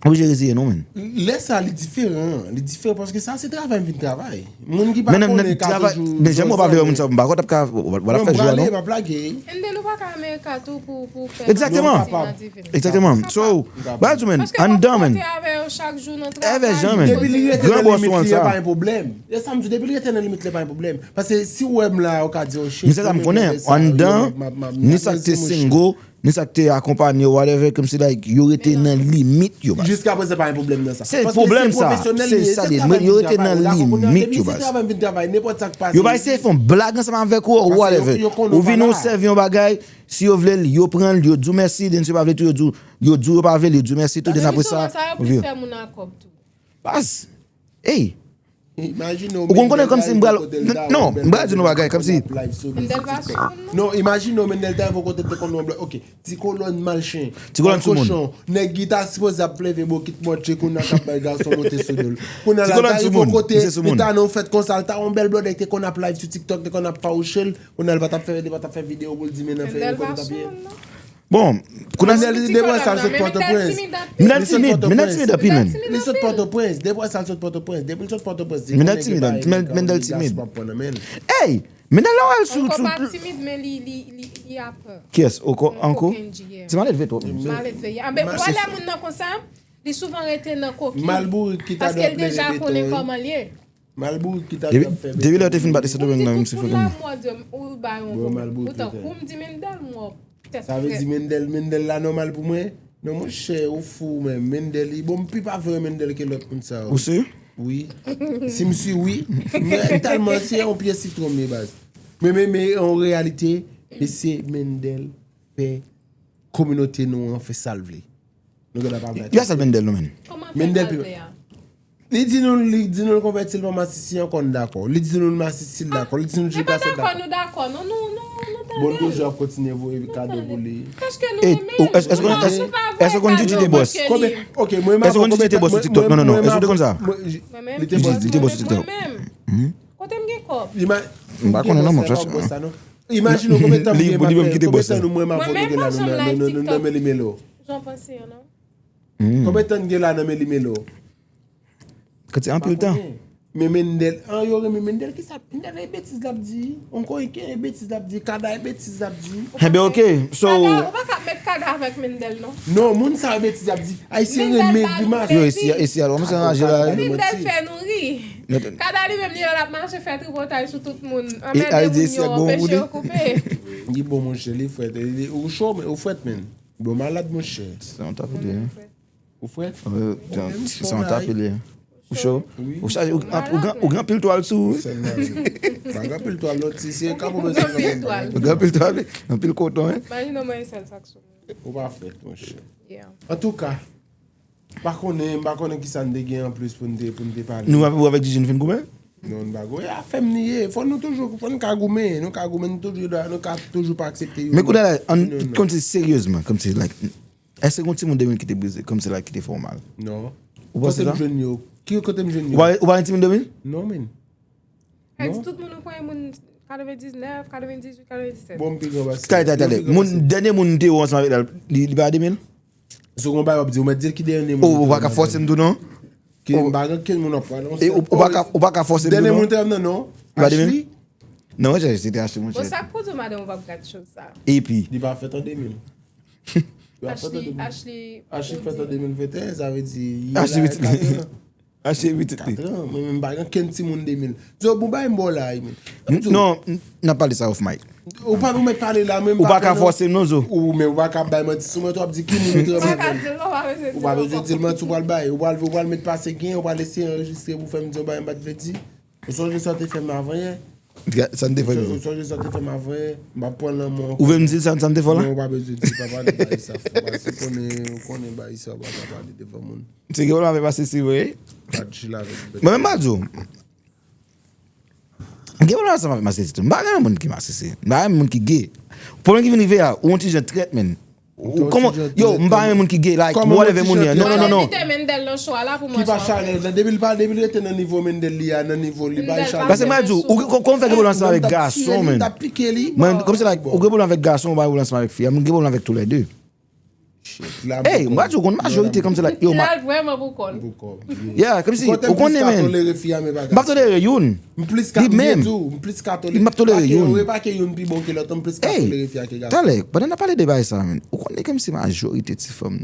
Oblije reziye nou, men. Lè sa, li diferan. Li diferan paske sa, se travay m vin travay. Moun ki pa konnen ka toujou. Men jan mwen pa vle wè moun sa, m pa kwè t ap ka, w ap fè jwe a, non? M ap lage. Endel, ou pa ka Amerika tou pou, pou fè. Egzakteman. Egzakteman. So, bagay tou, men, anndan, men. Paske w ap fwonte avè yo chak jou nan travay. Èvè jan, men. Depi li rete nan limit li, pa gen pwoblèm. E sa m di, depi li rete nan limit li, pa gen pwoblèm. Paske si w wè m la, ou ka di, oh shit. Men se sa m konnen, anndan, ni sa k te single, ni sa k te akonpanye, whatever, kòmsi, like, yo rete nan limit yo, baz. Jiska prezan, pa gen pwoblèm nan sa. Se pwoblèm sa. Se sa li ye. Yo rete nan limit yo, baz. Yo pa eseye fè yon blag ansanm avèk ou, whatever. Ou vini, ou sèvi yon bagay, si yo vle l, yo pran l, yo di w mèsi, then si yo pa vle tou, yo di w, yo di w yo pa vle l, yo di w mèsi tou, then apre sa, yo vire. Baz, ey, ou konn konnen kòmsi m pral, non, m pral di nou bagay, kòmsi. Mendel pa sou moun, non. Non, imajine w, Mendel ta rive kote l te konn wè yon blòd, ok, ti kolòn malchen, ti kolòn sou moun. Nèg ki ta sipoze ap pleve bokit mòtje kounye a k ap bay gason monte sou do l. Kounye a la, ta rive yon kote, li ta nan yon fèt konsa, li ta yon bèl blòdè ki te konn ap live sou TikTok, te konn ap fawouche l, kounye a l pa t ap fè, li pa t ap fè videyo pou l di men nan fè yon kote t ap ye. Bon, kounye a. Mendel, depi sa l sot Pòtoprens. Mendel timid, Mendel timid anpil, men. Li sot Pòtoprens, depi sa l sot Pòtoprens, depi l sot Pòtoprens, Mendel timid, Mendel timid. Ey, Mendel la wè l sou, sou. Ankò pa timid, men li, li, li, li apè. Kiyès? Ankò? Ti maledve twòp, menm. Maledve, ye. Anben, ou wè lè moun nan konsa, li souvan rete nan kokin. Paske l deja konnen kòman l ye. Malbourik ki ta dwe ap fè bèt. Depi lè yo te fin bat Sendomeng nan, misye fè kòman? Ou bay yon gwo men. Poutan, kou m di Mendel, m wè tèt frèt. Sa vle di Mendel, Mendel la nòmal pou mwen? Non, monchè, ou fou menm. Mendel, li bon, m pi pa vle Mendel ke lòt moun sa yo. Ou si? Wi. Si m si, wi. Men tèlman se yon pye sitwon m ye, baz. Men, men, men, an reyalite, mesye, Mendel fè kominote nou an fè sa l vle. Nou gen dwa pa vle. Yo sal Mendel nou menm. Kòman fè Mendel sa l vle a? Li di nou, li di nou l konvèti, l pa masisi ankò, n dakò. Li di nou l masisi, l dakò. Li di nou Jil Gason, l dakò. E pa dakò, nou dakò. Non, nou, nou, nou tande. Bon, toujou ap kontinye voye kado pou li. Paske nou renmen l. Èske w konn Djidji te bòs? Èske w konn Djidji te bòs sou TikTok? Non, non, non. Èske w te konn sa? Mwen menm? Li te bòs sou TikTok. Mwen menm? Kote m gen kòb? M pa konnen non, mwen chache. Imajine w konbyen tan m gen m ap fè, konbyen tan nou mwen m avè w nou gen la, nou nan, nou nan, nou nan men limelo. Jan w panse an non? Konbyen tan n gen la nan men limelo? Kòmsi anpil tan. Men Mendel, an yo renmen Mendel, kisa Mendel e betiz l ap di? Ankò e betiz l ap di, Kada e betiz l ap di. Enben, ok, so. Kada, ou pa ka met Kada avèk Mendel non. Non, moun sa yo betiz y ap di. Ayisyen renmen grimas. Yo, isi, isi, alò, misye anraje la, wi. Mendel fè nou ri. Kada li menm, li la, l ap mache fè tripotay sou tout moun. Anmède moun yo, anpeche yo koupe. Li bon, monchè, li frèt. Ou cho, men, ou frèt, men. Bon, malad, monchè. Se yon tap li ye. Ou frèt? Se yon tap li ye. Ou cho? Ou chaje, ou, ou gen, ou gen anpil twal sou ou wi. Sèl mari. Pa gen anpil twal non, ti se ka pou bezwen gen anpil twal. Ou gen anpil twal wi. Anpil koton, hein. Imajine w mwen sèl sa k sou mwen. Ou pa fèt, monchè. Antouka, m pa konnen, m pa konnen kisa n te gen anplis pou n te, pou n te pale. Nou avèk Jiji n fin goumen? Non, n pa goumen. E afè m li ye. Fò nou toujou, fò n ka goumen. Nou ka goumen, nou toujou, nou ka toujou pa aksepte youn. Men kounye a la, an, kòmsi seryezman, kòmsi, like, èske gen yon timoun de mil ki te brize, kòmsi, like, ki te fè w mal? Non. Ou panse sa? Kote m jwenn yo? Ki kote m jwenn yo? Ou pa, ou pa gen timoun de mil? Non, men. Kay di tout moun ou pran e moun katrevendiznèf, katrevendizuit, katrevendiset. Bon, m pi gran pase. Talè, talè, talè. Moun, dènye moun m te wè ansanm avèk la, li, li pa de mil? Si w gon bagay w ap di, ou mèt di l ki dènye moun. Ou pa ka fòse m tou non. Ki m pa gen kenn moun w ap pale. E ou pa ka, ou pa ka fòse m tou non. Dènye moun te nan non. Li pa de mil? Ashley? Non, monchè, se te Ashley, monchè. Bon, sa k pou di w madanm ou p ap gad cho sa? Epi? Li pa fèt an de mil. Li pa fèt an de mil. Ashley, Ashley fèt an de mil venteyen, sa vle di, li la kat an. Achte pitit li. Katran, mwen menm pa gen kenn timoun de mil. Zo, bon, bay m bò la, men. Non, n ap pale sa off mic. Ou pa pou mèt pale la, men. Ou pa ka fòse m non, Zo. Ou, men ou pa ka bay manti sou mwen, tou ap di ki moun ou te renmen. Ou pa ka di l non, ou pa bezwen di l. Ou pa bezwen di l manti, ou pral bay. Ou pral, ou pral mèt pase gen, ou pral eseye anrejistre pou fè m di yon bagay m pa t vle di. Ou sonje sa w te fè m avanyè? Sa n te fè menm? Ou sonje sa w te fè m avanyè? M ap pran lanmò ankò. Ou vle m di l sa, sa m te fè w la? Non, ou pa bezwen di l, pa pale bagay sa. Ou pa si konnen, ou konnen bagay sa, ou pa ka pale devan moun. Se gen pwoblèm avèk Masisi vre? Gad chila avèk bèt. Mwen menm m a di w. Gen pwoblèm ansanm avèk Masisi tou. M pa renmen moun ki Masisi. M pa renmen moun ki gay. Pwoblèm ki vin rive a, ou yon ti jan trèt, menn. Ou kòman, yo, m pa renmen moun ki gay, like, whatever moun ye. Non, non, non, non. Mwen envite Mendel nan show a la pou mwen. Ki pa chale, depi l pa, depi l rete nan nivo Mendel li a, nan nivo li, pa chale. Paske m a di w, ou, kò-, kòman fè gen pwoblèm ansanm avèk gason, menn? Mwen, kòmsi, like, ou gen pwoblèm avèk gason, ou pa gen pwoblèm ansanm avèk fi a, m gen pwoblèm avèk toulède. Ey, m pa di w konn majorite kòmsi, like, yo, ma- Final vrèman pou kò l. Pou kò l, yeah. Yeah, kòmsi, ou konnen, menn. M pa tolere youn. M plis ka, m di tou, m plis ka tolere. M ap tolere youn. E pa ke youn pi bon ke lòt, m plis ka tolere fi a ke gason. Talè, pandan n ap pale de bagay sa, menn, ou konnen kòmsi majorite ti fanm,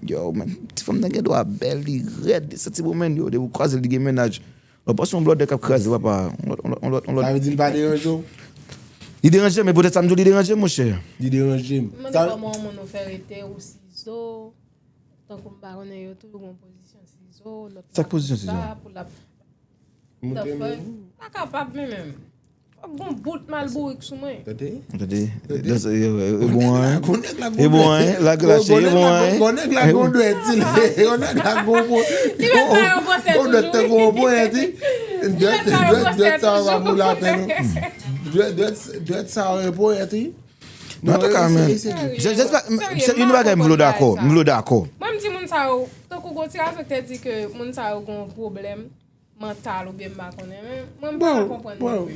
yo, menn, ti fanm nan gen dwa bèl, li rèd, li santi bon, menn, yo, depi w kwaze l, li gen mennaj. Ou panse yon blòdè k ap kraze, papa, yon lòt, yon lòt, yon lòt, yon lòt. Sa vle di l pa deranje w? Li deranje m, men poutèt sa m di w li deranje m, monchè. Li deranje m. M mande kòman yon moun ou fè rete, ou sizo, tankou m pa konnen yo toujou gon pozisyon sizo, lòt la pou sa, pou l ap Montre nou. Pa kapab, men menm. Gon bout mal bourik sou mwen. Tande? Tande? Tande? Dans, e, e, e bon, hein? Gon nèg la, gon nèg la, e bon, hein? Gon nèg la, gon dwèt, ti. Gon nèg la, gon dwèt. Gon dwèt, te gon bon, hein, ti. Dwèt, dwèt, dwèt sa pa pou lapenn, non. Dwèt, dwèt, dwèt sa, e bon, hein, ti. Non, antouka, men, se, se, se, se youn bagay m vle w dakò, m vle w dakò. Mwen, m di moun sa yo, tankou gon ti gason ki te di ke moun sa yo gon pwoblèm mantal oubyen m pa konnen, men mwen m pa ka konprann non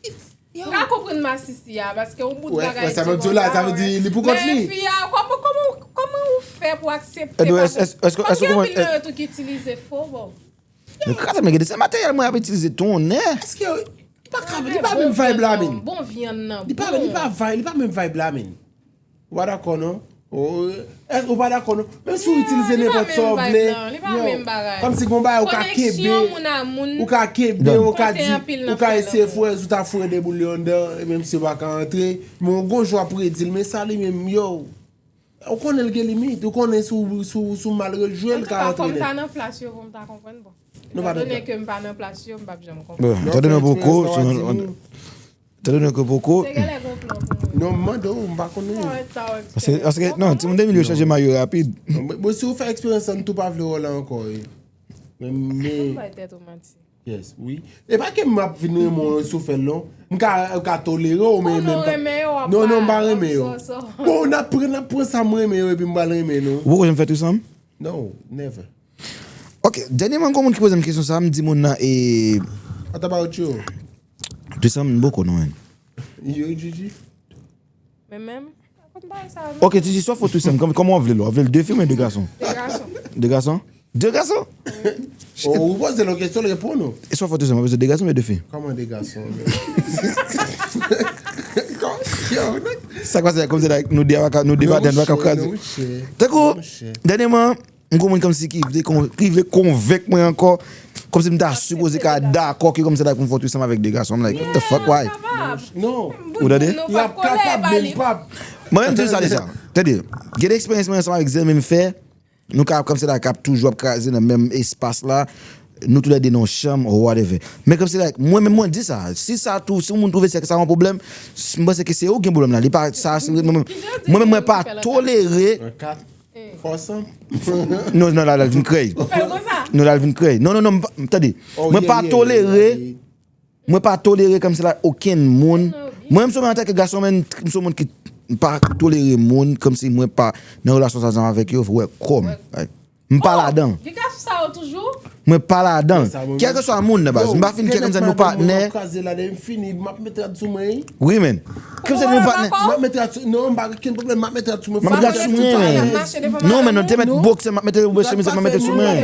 plis. M ka konprann masisi a, paske yon bout bagay se konsa, sa vle di li pou kont li. Men fi a, kòman, kòman, kòman ou fè pou aksepte, paske gen anpil nan yo tou ki itilize fo, bon. Men kraze m, gade, se materyèl mwen ap itilize tonnè. Èske li pa ka, li pa menm vibe la, men. Bon vyann nan. Li pa, li pa vibe, li pa menm vibe la, men. Ou pa dakò non? Ou, èske ou pa dakò non? Menm si w itilize nenpòt sa w vle, kòmsi gon bagay ou ka kenbe, ou ka kenbe, ou ka di, ou ka eseye foure, ou ta foure de boul yo anndan, e menm si yo pa ka antre, men yon gon jou w ap redi l, men sa li menm, yo. Ou konnen l gen limit, ou konnen si w, si w, si w mal rejwe l ka antre nèt. Antouka, fò m ta nan plas yo pou m ta konprann, bon. Etandone ke m pa nan plas yo, m p ap janm konprann. Bon, etandone w poko, etandone ke w poko. Se genlè gon plan pou mwen. Non, m mande w, m pa konnen. Paske, paske, non, timoun de mil yo chanje mayo rapid. Bon, si w fè eksperyans sa, m tou pa vle wè w la ankò, wi. Men, men. Fò m bay tèt ou manti. Yes, wi. E pa ke m ap vin renmen w si w fè l, non. M ka, m ka tolere w, men, men. Non, non, m pa renmen yo. Bon, n ap pran, n ap pran sa m renmen yo, epi m pral renmen nou. Ou poko janm fè trisam? No, never. Ok, dènyèman, gon moun ki poze m kesyon sa, m di moun nan, e. What about you? Trisam, m poko, non, men. You, Gigi? Men menm, pa konn bagay sa yo, non. Ok, Gigi, swa fo trisam, kòm, kòman w vle l? W vle l de fi oubyen de gason? De gason. De gason? De gason? Wi. O, ou poze l yon kesyon, l reponn ou. E swa fo trisam, w bezwen de gason oubyen de fi? Kòman de gason? Yo, sa k pase, kòmsi la, nou de a pa ka, nou de patnè, nou pa ka kraze. Tankou, dènyèman, m gon moun kòmsi ki vle kon-, ki vle konvenk mwen ankò, kòmsi m ta sipoze ka dakò ke kòmsi la pou m fè trisam avèk de gason. I'm like, what the fuck, why? Non. Ou tande? L ap kapab, men l p ap. Mwen menm di sa deja. Tande, gen de eksperyans mwen ansanm avèk zanmi m fè, Nou ka kòmsi la k ap toujou ap kraze nan menm espas la. Nou toulède nan yon chanm or whatever. Men kòmsi la, mwen menm mwen di sa. Si sa tou, si yon moun twouve sa, sa yon pwoblèm, m panse ke se ou ki gen pwoblèm la. Li pa sa, se mwen menm. Mwen menm mwen pa tolere. Fòsan. Non, non, la, la vin krèy. Fè l konsa. Non, la vin krèy. Non, non, non, tande. Mwen pa tolere. Mwen pa tolere kòmsi la okenn moun. Mwen menm sou mwen antanke gason, men m sou moun ki pa tolere moun kòmsi mwen pa nan relasyon sa zanm avèk yo, wè kò m. M pa ladan. Gen gason sa yo toujou. Mwen pa ladan. Kèlkeswa moun nan baz. M pa fin kè kòmsi nou patnè. Kraze la de m fini, m ap met rad sou mwen. Wi men. Kòmsi nou patnè. M ap met rad sou, non, m pa gen pwoblèm, m ap met rad sou mwen. M ap met rad sou mwen. Non men non te met boksè, m ap met boksè, chemiz, m ap met sou mwen.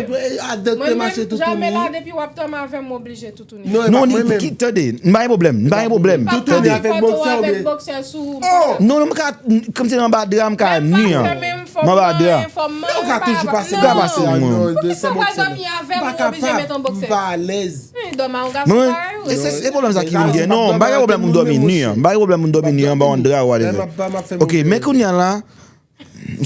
Adan te mache tout Jamela depi w ap dòmi avè m m oblije toutouni. Non, non, ki tande, m pa gen pwoblèm, m pa gen pwoblèm. Tande. Avèk boksè ou avèk boksè sou. Non, non, m ka kòmsi anba dra m ka ni an. M anba dra. Men ou ka toujou pase. Ou ka pase mwen. Poukisa w pral dòmi avè m ou oblije met yon boksè? M pa alèz. Dòmi an gason parèy ou. Mwen, e se e pwoblèm sa ki vin gen. Non, m pa gen pwoblèm pou m dòmi ni an. M pa gen pwoblèm pou m dòmi ni an, anba yon dra ou whatever. Ok, men kounye a la,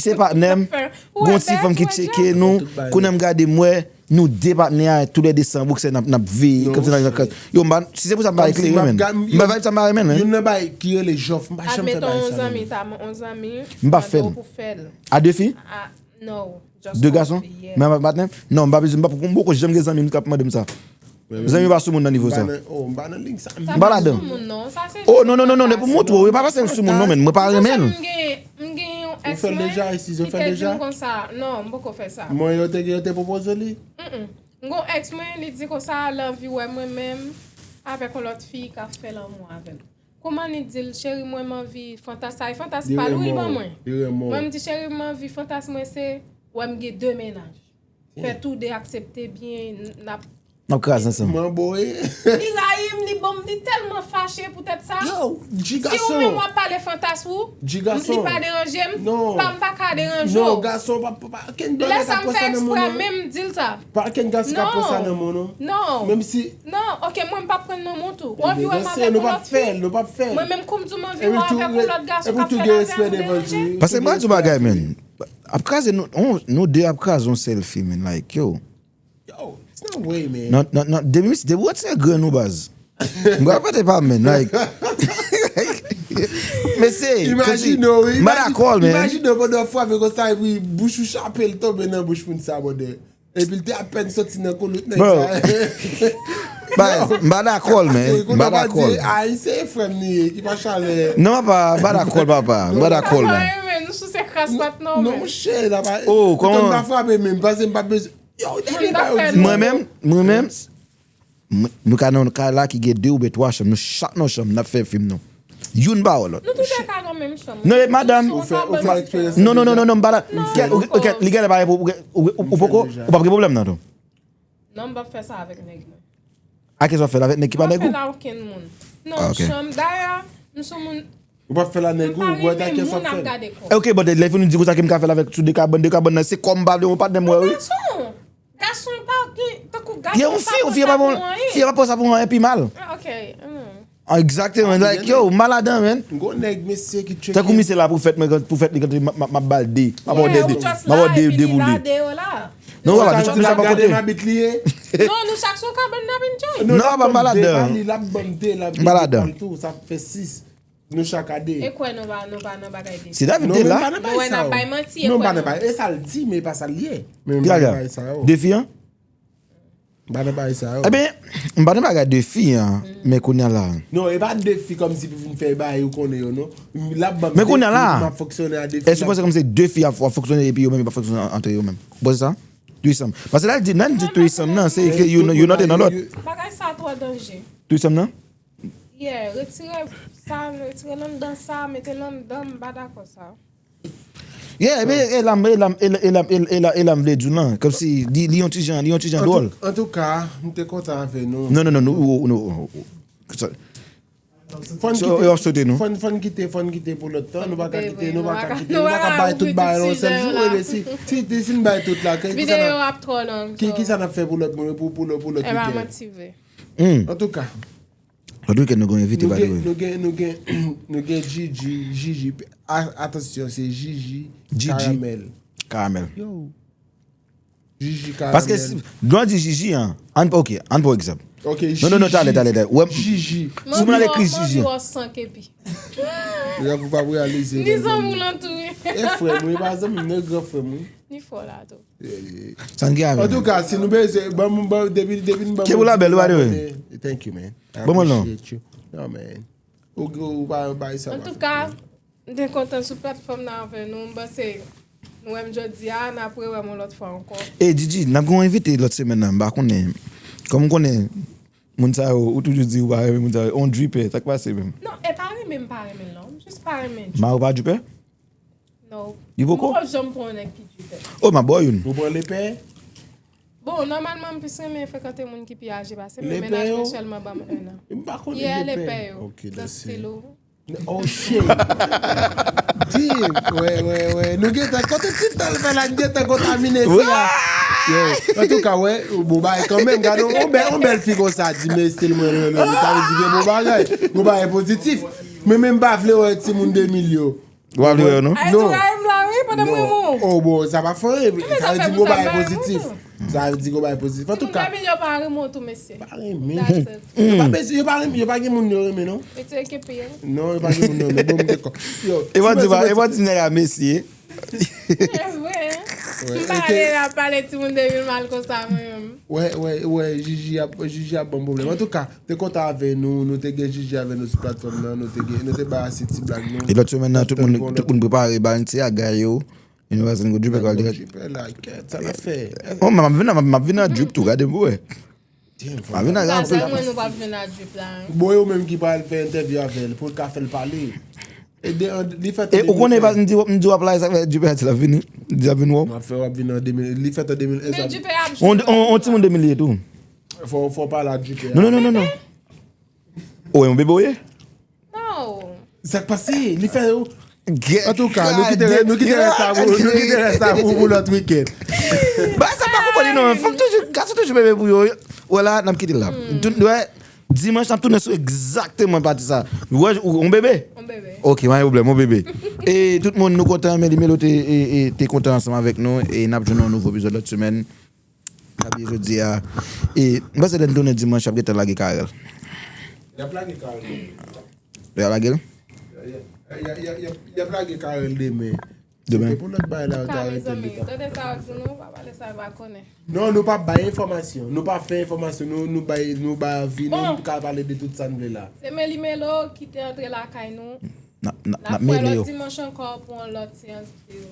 se patnè m, gon ti fanm ki tcheke nou, kounye a m gade m wè, nou de patnè a, toulède san boksè n ap, n ap veye, kòmsi nan yon kaz. Yo, m pa, si se pou sa m pa eklere, men. M pa vibe sa m pa renmen, men. Youn nan bagay ki rele jòf, m pa janm fè bagay sa. Admeton yon zanmi, ta yon zanmi. M pa fè l. A de fi? No, just De gason? Men patnè m? Non, m pa bezwen, m pa poko janm gen zanmi m k ap mande m sa. Zanmi pa sou moun nan nivo sa. Oh, m pa nan lig sa. M pa ladan. Oh non non non non, depi w montre w, yo pa pase l sou moun non, men mwen pa renmen l. M gen yon ex mwen ki te di m konsa. Non, m poko fè sa. Mwen yo te yo te pwopoze li. M gon ex mwen, li di konsa l anvi wè mwen menm avèk yon lòt fi k ap fè lanmou avè l. Kouman li di l, cheri mwen m anvi fantas sa, e fantas pa l wi li ban mwen. Mwen m di cheri m anvi fantas mwen se wè m gen de mennaj. Fè tou de aksepte byen n ap. N ap kraze ansanm. Mwen boye. Li rayi m, li ban m, li tèlman fache poutèt sa. Yo, G gason. Si ou menm w ap pale fantas ou, li pa deranje m, pa m pa ka deranje w. Non, gason pa pa ken dòlè ka pran sa nan men w. Lè sa m fè eksprè menm m di l sa. Pa ken gason ka pran sa nan men w non. Non. Menm si. Non, ok, mwen m p ap pran nan men w tou. Ou anvi wè m avèk yon lòt fi. Mwen menm kou m di w m anvi wè w avèk yon lòt gason k ap fè l avè m, ou deranje m. Paske m pral di w bagay menn. Ap kraze nou, nou de ap kraze yon sèl fi menn, like, yo. Yo, it's no way, man. Non, non, non, depi, depi w retire grenn ou baz. M pral pote pa m, menn, like. Mesye, imajine w, m pa dakò l, menn. Imajine w pandan w frape konsa epi bouch ou chape l tonbe nan bouch moun sa, brother. Epi l te apèn soti nan koulout nèg sa. M pa dakò l, menn. M pa dakò l. Ayisyen e frè m li ye, ki pa chalè. Non, papa, m pa dakò l, papa. M pa dakò l, menn. Nou sou se kras patnè w, menn. Non, monchè, la pa. Oh, kòman? Koutan m pa frape menm, paske m pa bezwen. Yo, gade bagay yo di. Mwen menm, mwen menm, nou ka nan yon kay la ki gen de oubyen twa chanm, nou chak nan yon chanm, n ap fè fim nou. Youn ba wè lòt. Nou tou de ka nan menm chanm. Non, e madanm. Ou fè, ou fè eksperyans. Non, non, non, non, non, m pa la. Li genlè pa gen, ou poko, ou p ap gen pwoblèm nan tou. Non, m p ap fè sa avèk nèg mwen. A kiyès w ap fè l, avèk nèg ki pa nèg ou? M p ap fè l a okenn moun. Non, chanm, dayè, m sou moun. Ou p ap fè l a nèg ou, ou wè ta kiyès w ap fè l. Ok, but lè fini di konsa ke m ka fè l avèk sou de kabann, de kabann nan, se kò m pa vle yon patnè m wè wi. Gason, gason pa gen, tankou gason pa pran sa pou anyen. Fi a pa pran sa pou anyen, pi mal. Ah, ok. Egzakteman, like, yo, m pa ladan, menn. M gon nèg, mesye, ki tcheke. Tankou misye la pou fèt mwen, pou fèt li, m ap ba l de. M ap ba w de, de boule. Non, papa, nou chak nou chak bò kote. Non, nou chak sou kabann n ap enjoy. Non, papa, m pa ladan. M pa ladan. Sa fè sis. Nou chak a de. E kwè nou pa, nou pa nan bagay de. Si David te la. Nou wè n ap bay manti, e kwè nou. Non, m pa nan bagay. E sa l di, men e pa sa l ye. Men m pa nan bagay sa yo. Defi an? M pa nan bagay sa yo. Ebyen, m pa nan bagay defi an, men kounye a la. Non, e pa defi kòmsi pou vin fè bagay ou konnen yo, non. L ap ban m defi, m ap fonksyone a defi. Èske ou panse kòmsi defi ap fonksyone epi yo menm yo pa fonksyone antre yo menm? Ou panse sa? Threesome. Paske lè l di, nan di threesome nan, se ke youn nan te nan lòt. Bagay sa twò danje. Threesome nan? Yeah, retire sa, retire l anndan sa, mete l anndan, m pa dakò sa. Yeah, men e la, e la, e la, e la, e la, e la m vle di w lan. Kòmsi li, li yon ti jan, li yon ti jan dwòl. Antouka, m te kontan avè nou. Non, non, non, nou, nou, nou, nou. Fò n kite, fò n, fò n kite, fò n kite pou lòt tan. Nou pa ka kite, nou pa ka kite, nou pa ka bay tout bagay nan yon sèl jou. Ebyen si, si, si n bay tout la, kisa n ap fè pou lòt moun, pou, pou, pou lòt wikèn? Antouka. Lòt wikèn nou gen yon envite, by the way. Nou gen, nou gen, nou gen, nou gen Gigi, Gigi. A, atansyon, se Gigi Karamèl. Karamèl. Yo. Jiji Paske karamèl. Lè w di Jiji an, an, ok, an pran egzanp. Ok, Non, non, non, talè, talè, talè. Wè, si moun ale ekri Jiji. An san kepi. Lè ou pa reyalize. Ni zanmi w lan tou wi. E frè mwen, pa zanmi m, non, gran frè mwen. Ni fò la tou. Sa n gen avè. Antouka, si nou bezwen, ban m, ban, depi, depi n ban Ke ou labèl, ou pa dewe. Thank you, man. Bon, mwen non. Non, man. Ou, ou pa bay sa. Antouka, m te kontan sou platfòm nan avè nou. M panse nou wè m jodi a, n ap rewè m yon lòt fwa ankò. E Jiji, n ap gen yon envite lòt semèn nan, m pa konnen. Kòm m konnen moun sa yo, ou toujou di ou pa renmen moun sa yo, on dripè, sa k pase menm? Non, e pa renmen m pa renmen l non, m jis pa renmen. Ma ou pa dripè? Non. Li poko? M poko janm pran yon nèg ki dripè. Oh, ma bò youn. Ou pran lepè? Bon, nòmalman, m plis renmen frekante moun ki pi aje pase m, men mennaj mwen sèlman ban m en an. M pa konnen Yeah, lepè. Lepè yo. Ok, Dans that's it. Stylo. Oh shit. Damn. Wè, wè, wè. Nou gentan, kote ti tan l fè la, n gentan kontamine fi a. Yo, antouka, wè, bon bagay kanmenm, gade, yon bèl, yon bèl fi konsa, di men estil mwen renmen, sa vle di gen bon bagay, bon bagay pozitif. Men menm pa vle wè timoun de mil yo. Ou pa vle wè yo, non? Ay, tou rayi m la, wi, pandan m renmen w. Oh, bon, sa pa fè anyen, sa vle di Timoun bon sa bagay pa renmen pozitif. Tou. Sa vle di bon bagay pozitif. Timoun Antouka, de mil yo pa renmen w tou, mesye. Pa renmen. That's it. Yo pa bezwen, yo pa renmen, yo pa gen moun yo renmen, non? Mete ekipe yo. Non, yo pa gen moun yo renmen. Bon, m dekò. Yo, E pa di, sinon, e pa di nèg la mesye. Vre. M pa ale la pale timoun de mil mal konsa, mwen menm. Wè, wè, wè, Jiji ap, Jiji ap ban m pwoblèm. Antouka, te kontan avè nou, nou te gen Jiji avè nou sou platfòm nan, nou te gen, nou te bay ase ti blag nou. E lòt semèn nan, tout moun, tout moun prepare ba n ti agay yo. E nou pa santi dripè kal dirèk. Dripè la, kèt, sa l ap fè. Oh, m ap vin, m ap vin nan drip tou, gade pou wè. M ap vin nan Sa ranpli. Sa mwen nou pa vin nan drip la. Bon, yo menm ki pral fè entèvyou avè l, pou l ka fè l pale. E de, an, li fè E ou konnen pa, m di, m di w ap la, sa fè dripè a ti l ap vini. Li ap vin wè w. M ap fè w ap vin an de mil, li fèt an de mil onz. Men dripè ap On, on, on timoun de mil ye tou. Fò, fò w pale a dripè a. Non, non, non, non, non. Ou e yon bebe ou ye? Non. Sa k pase? Li fè yo. Antouka, nou kite, nou kite rès la pou, nou kite rès la pou, pou lòt wikenn. Ba sa pa konprann non, fanm toujou, gason toujou bebe pou yo. Wè la, n ap kite l la. Tout, wè, dimanch, n ap tounen sou egzakteman pati sa. Wè, ou, ou bebe? Yon bebe. Ok, pa gen pwoblèm, yon bebe. E tout moun, nou kontan, men li Melo te, e, e, te kontan ansanm avèk nou. E n ap jwenn yon nouvo epizòd lòt semèn. N ap ye jodi a. E m panse lè n tounen dimanch, y ap gentan lage Karèl. Y ap lage Karèl. Y ap lage l? Y a- y a- y a- y a- y ap lage Karèl demen. Demen. Se te pou lòt bagay la, yo te Ka, arete mezanmi, l detan. Tande sa w ap di nou, pa pale sa yo pa konnen. Non, nou pa bay enfòmasyon. Nou pa fè enfòmasyon. Nou, nou bay, nou bay avi, nou, Bon. Nou ka pale de tout sa n vle la. Se Meli Melo ki te antre lakay nou. N ap, n ap, N n ap ap wè mele yo. Lòt dimanch ankò pou yon lòt seyans videyo.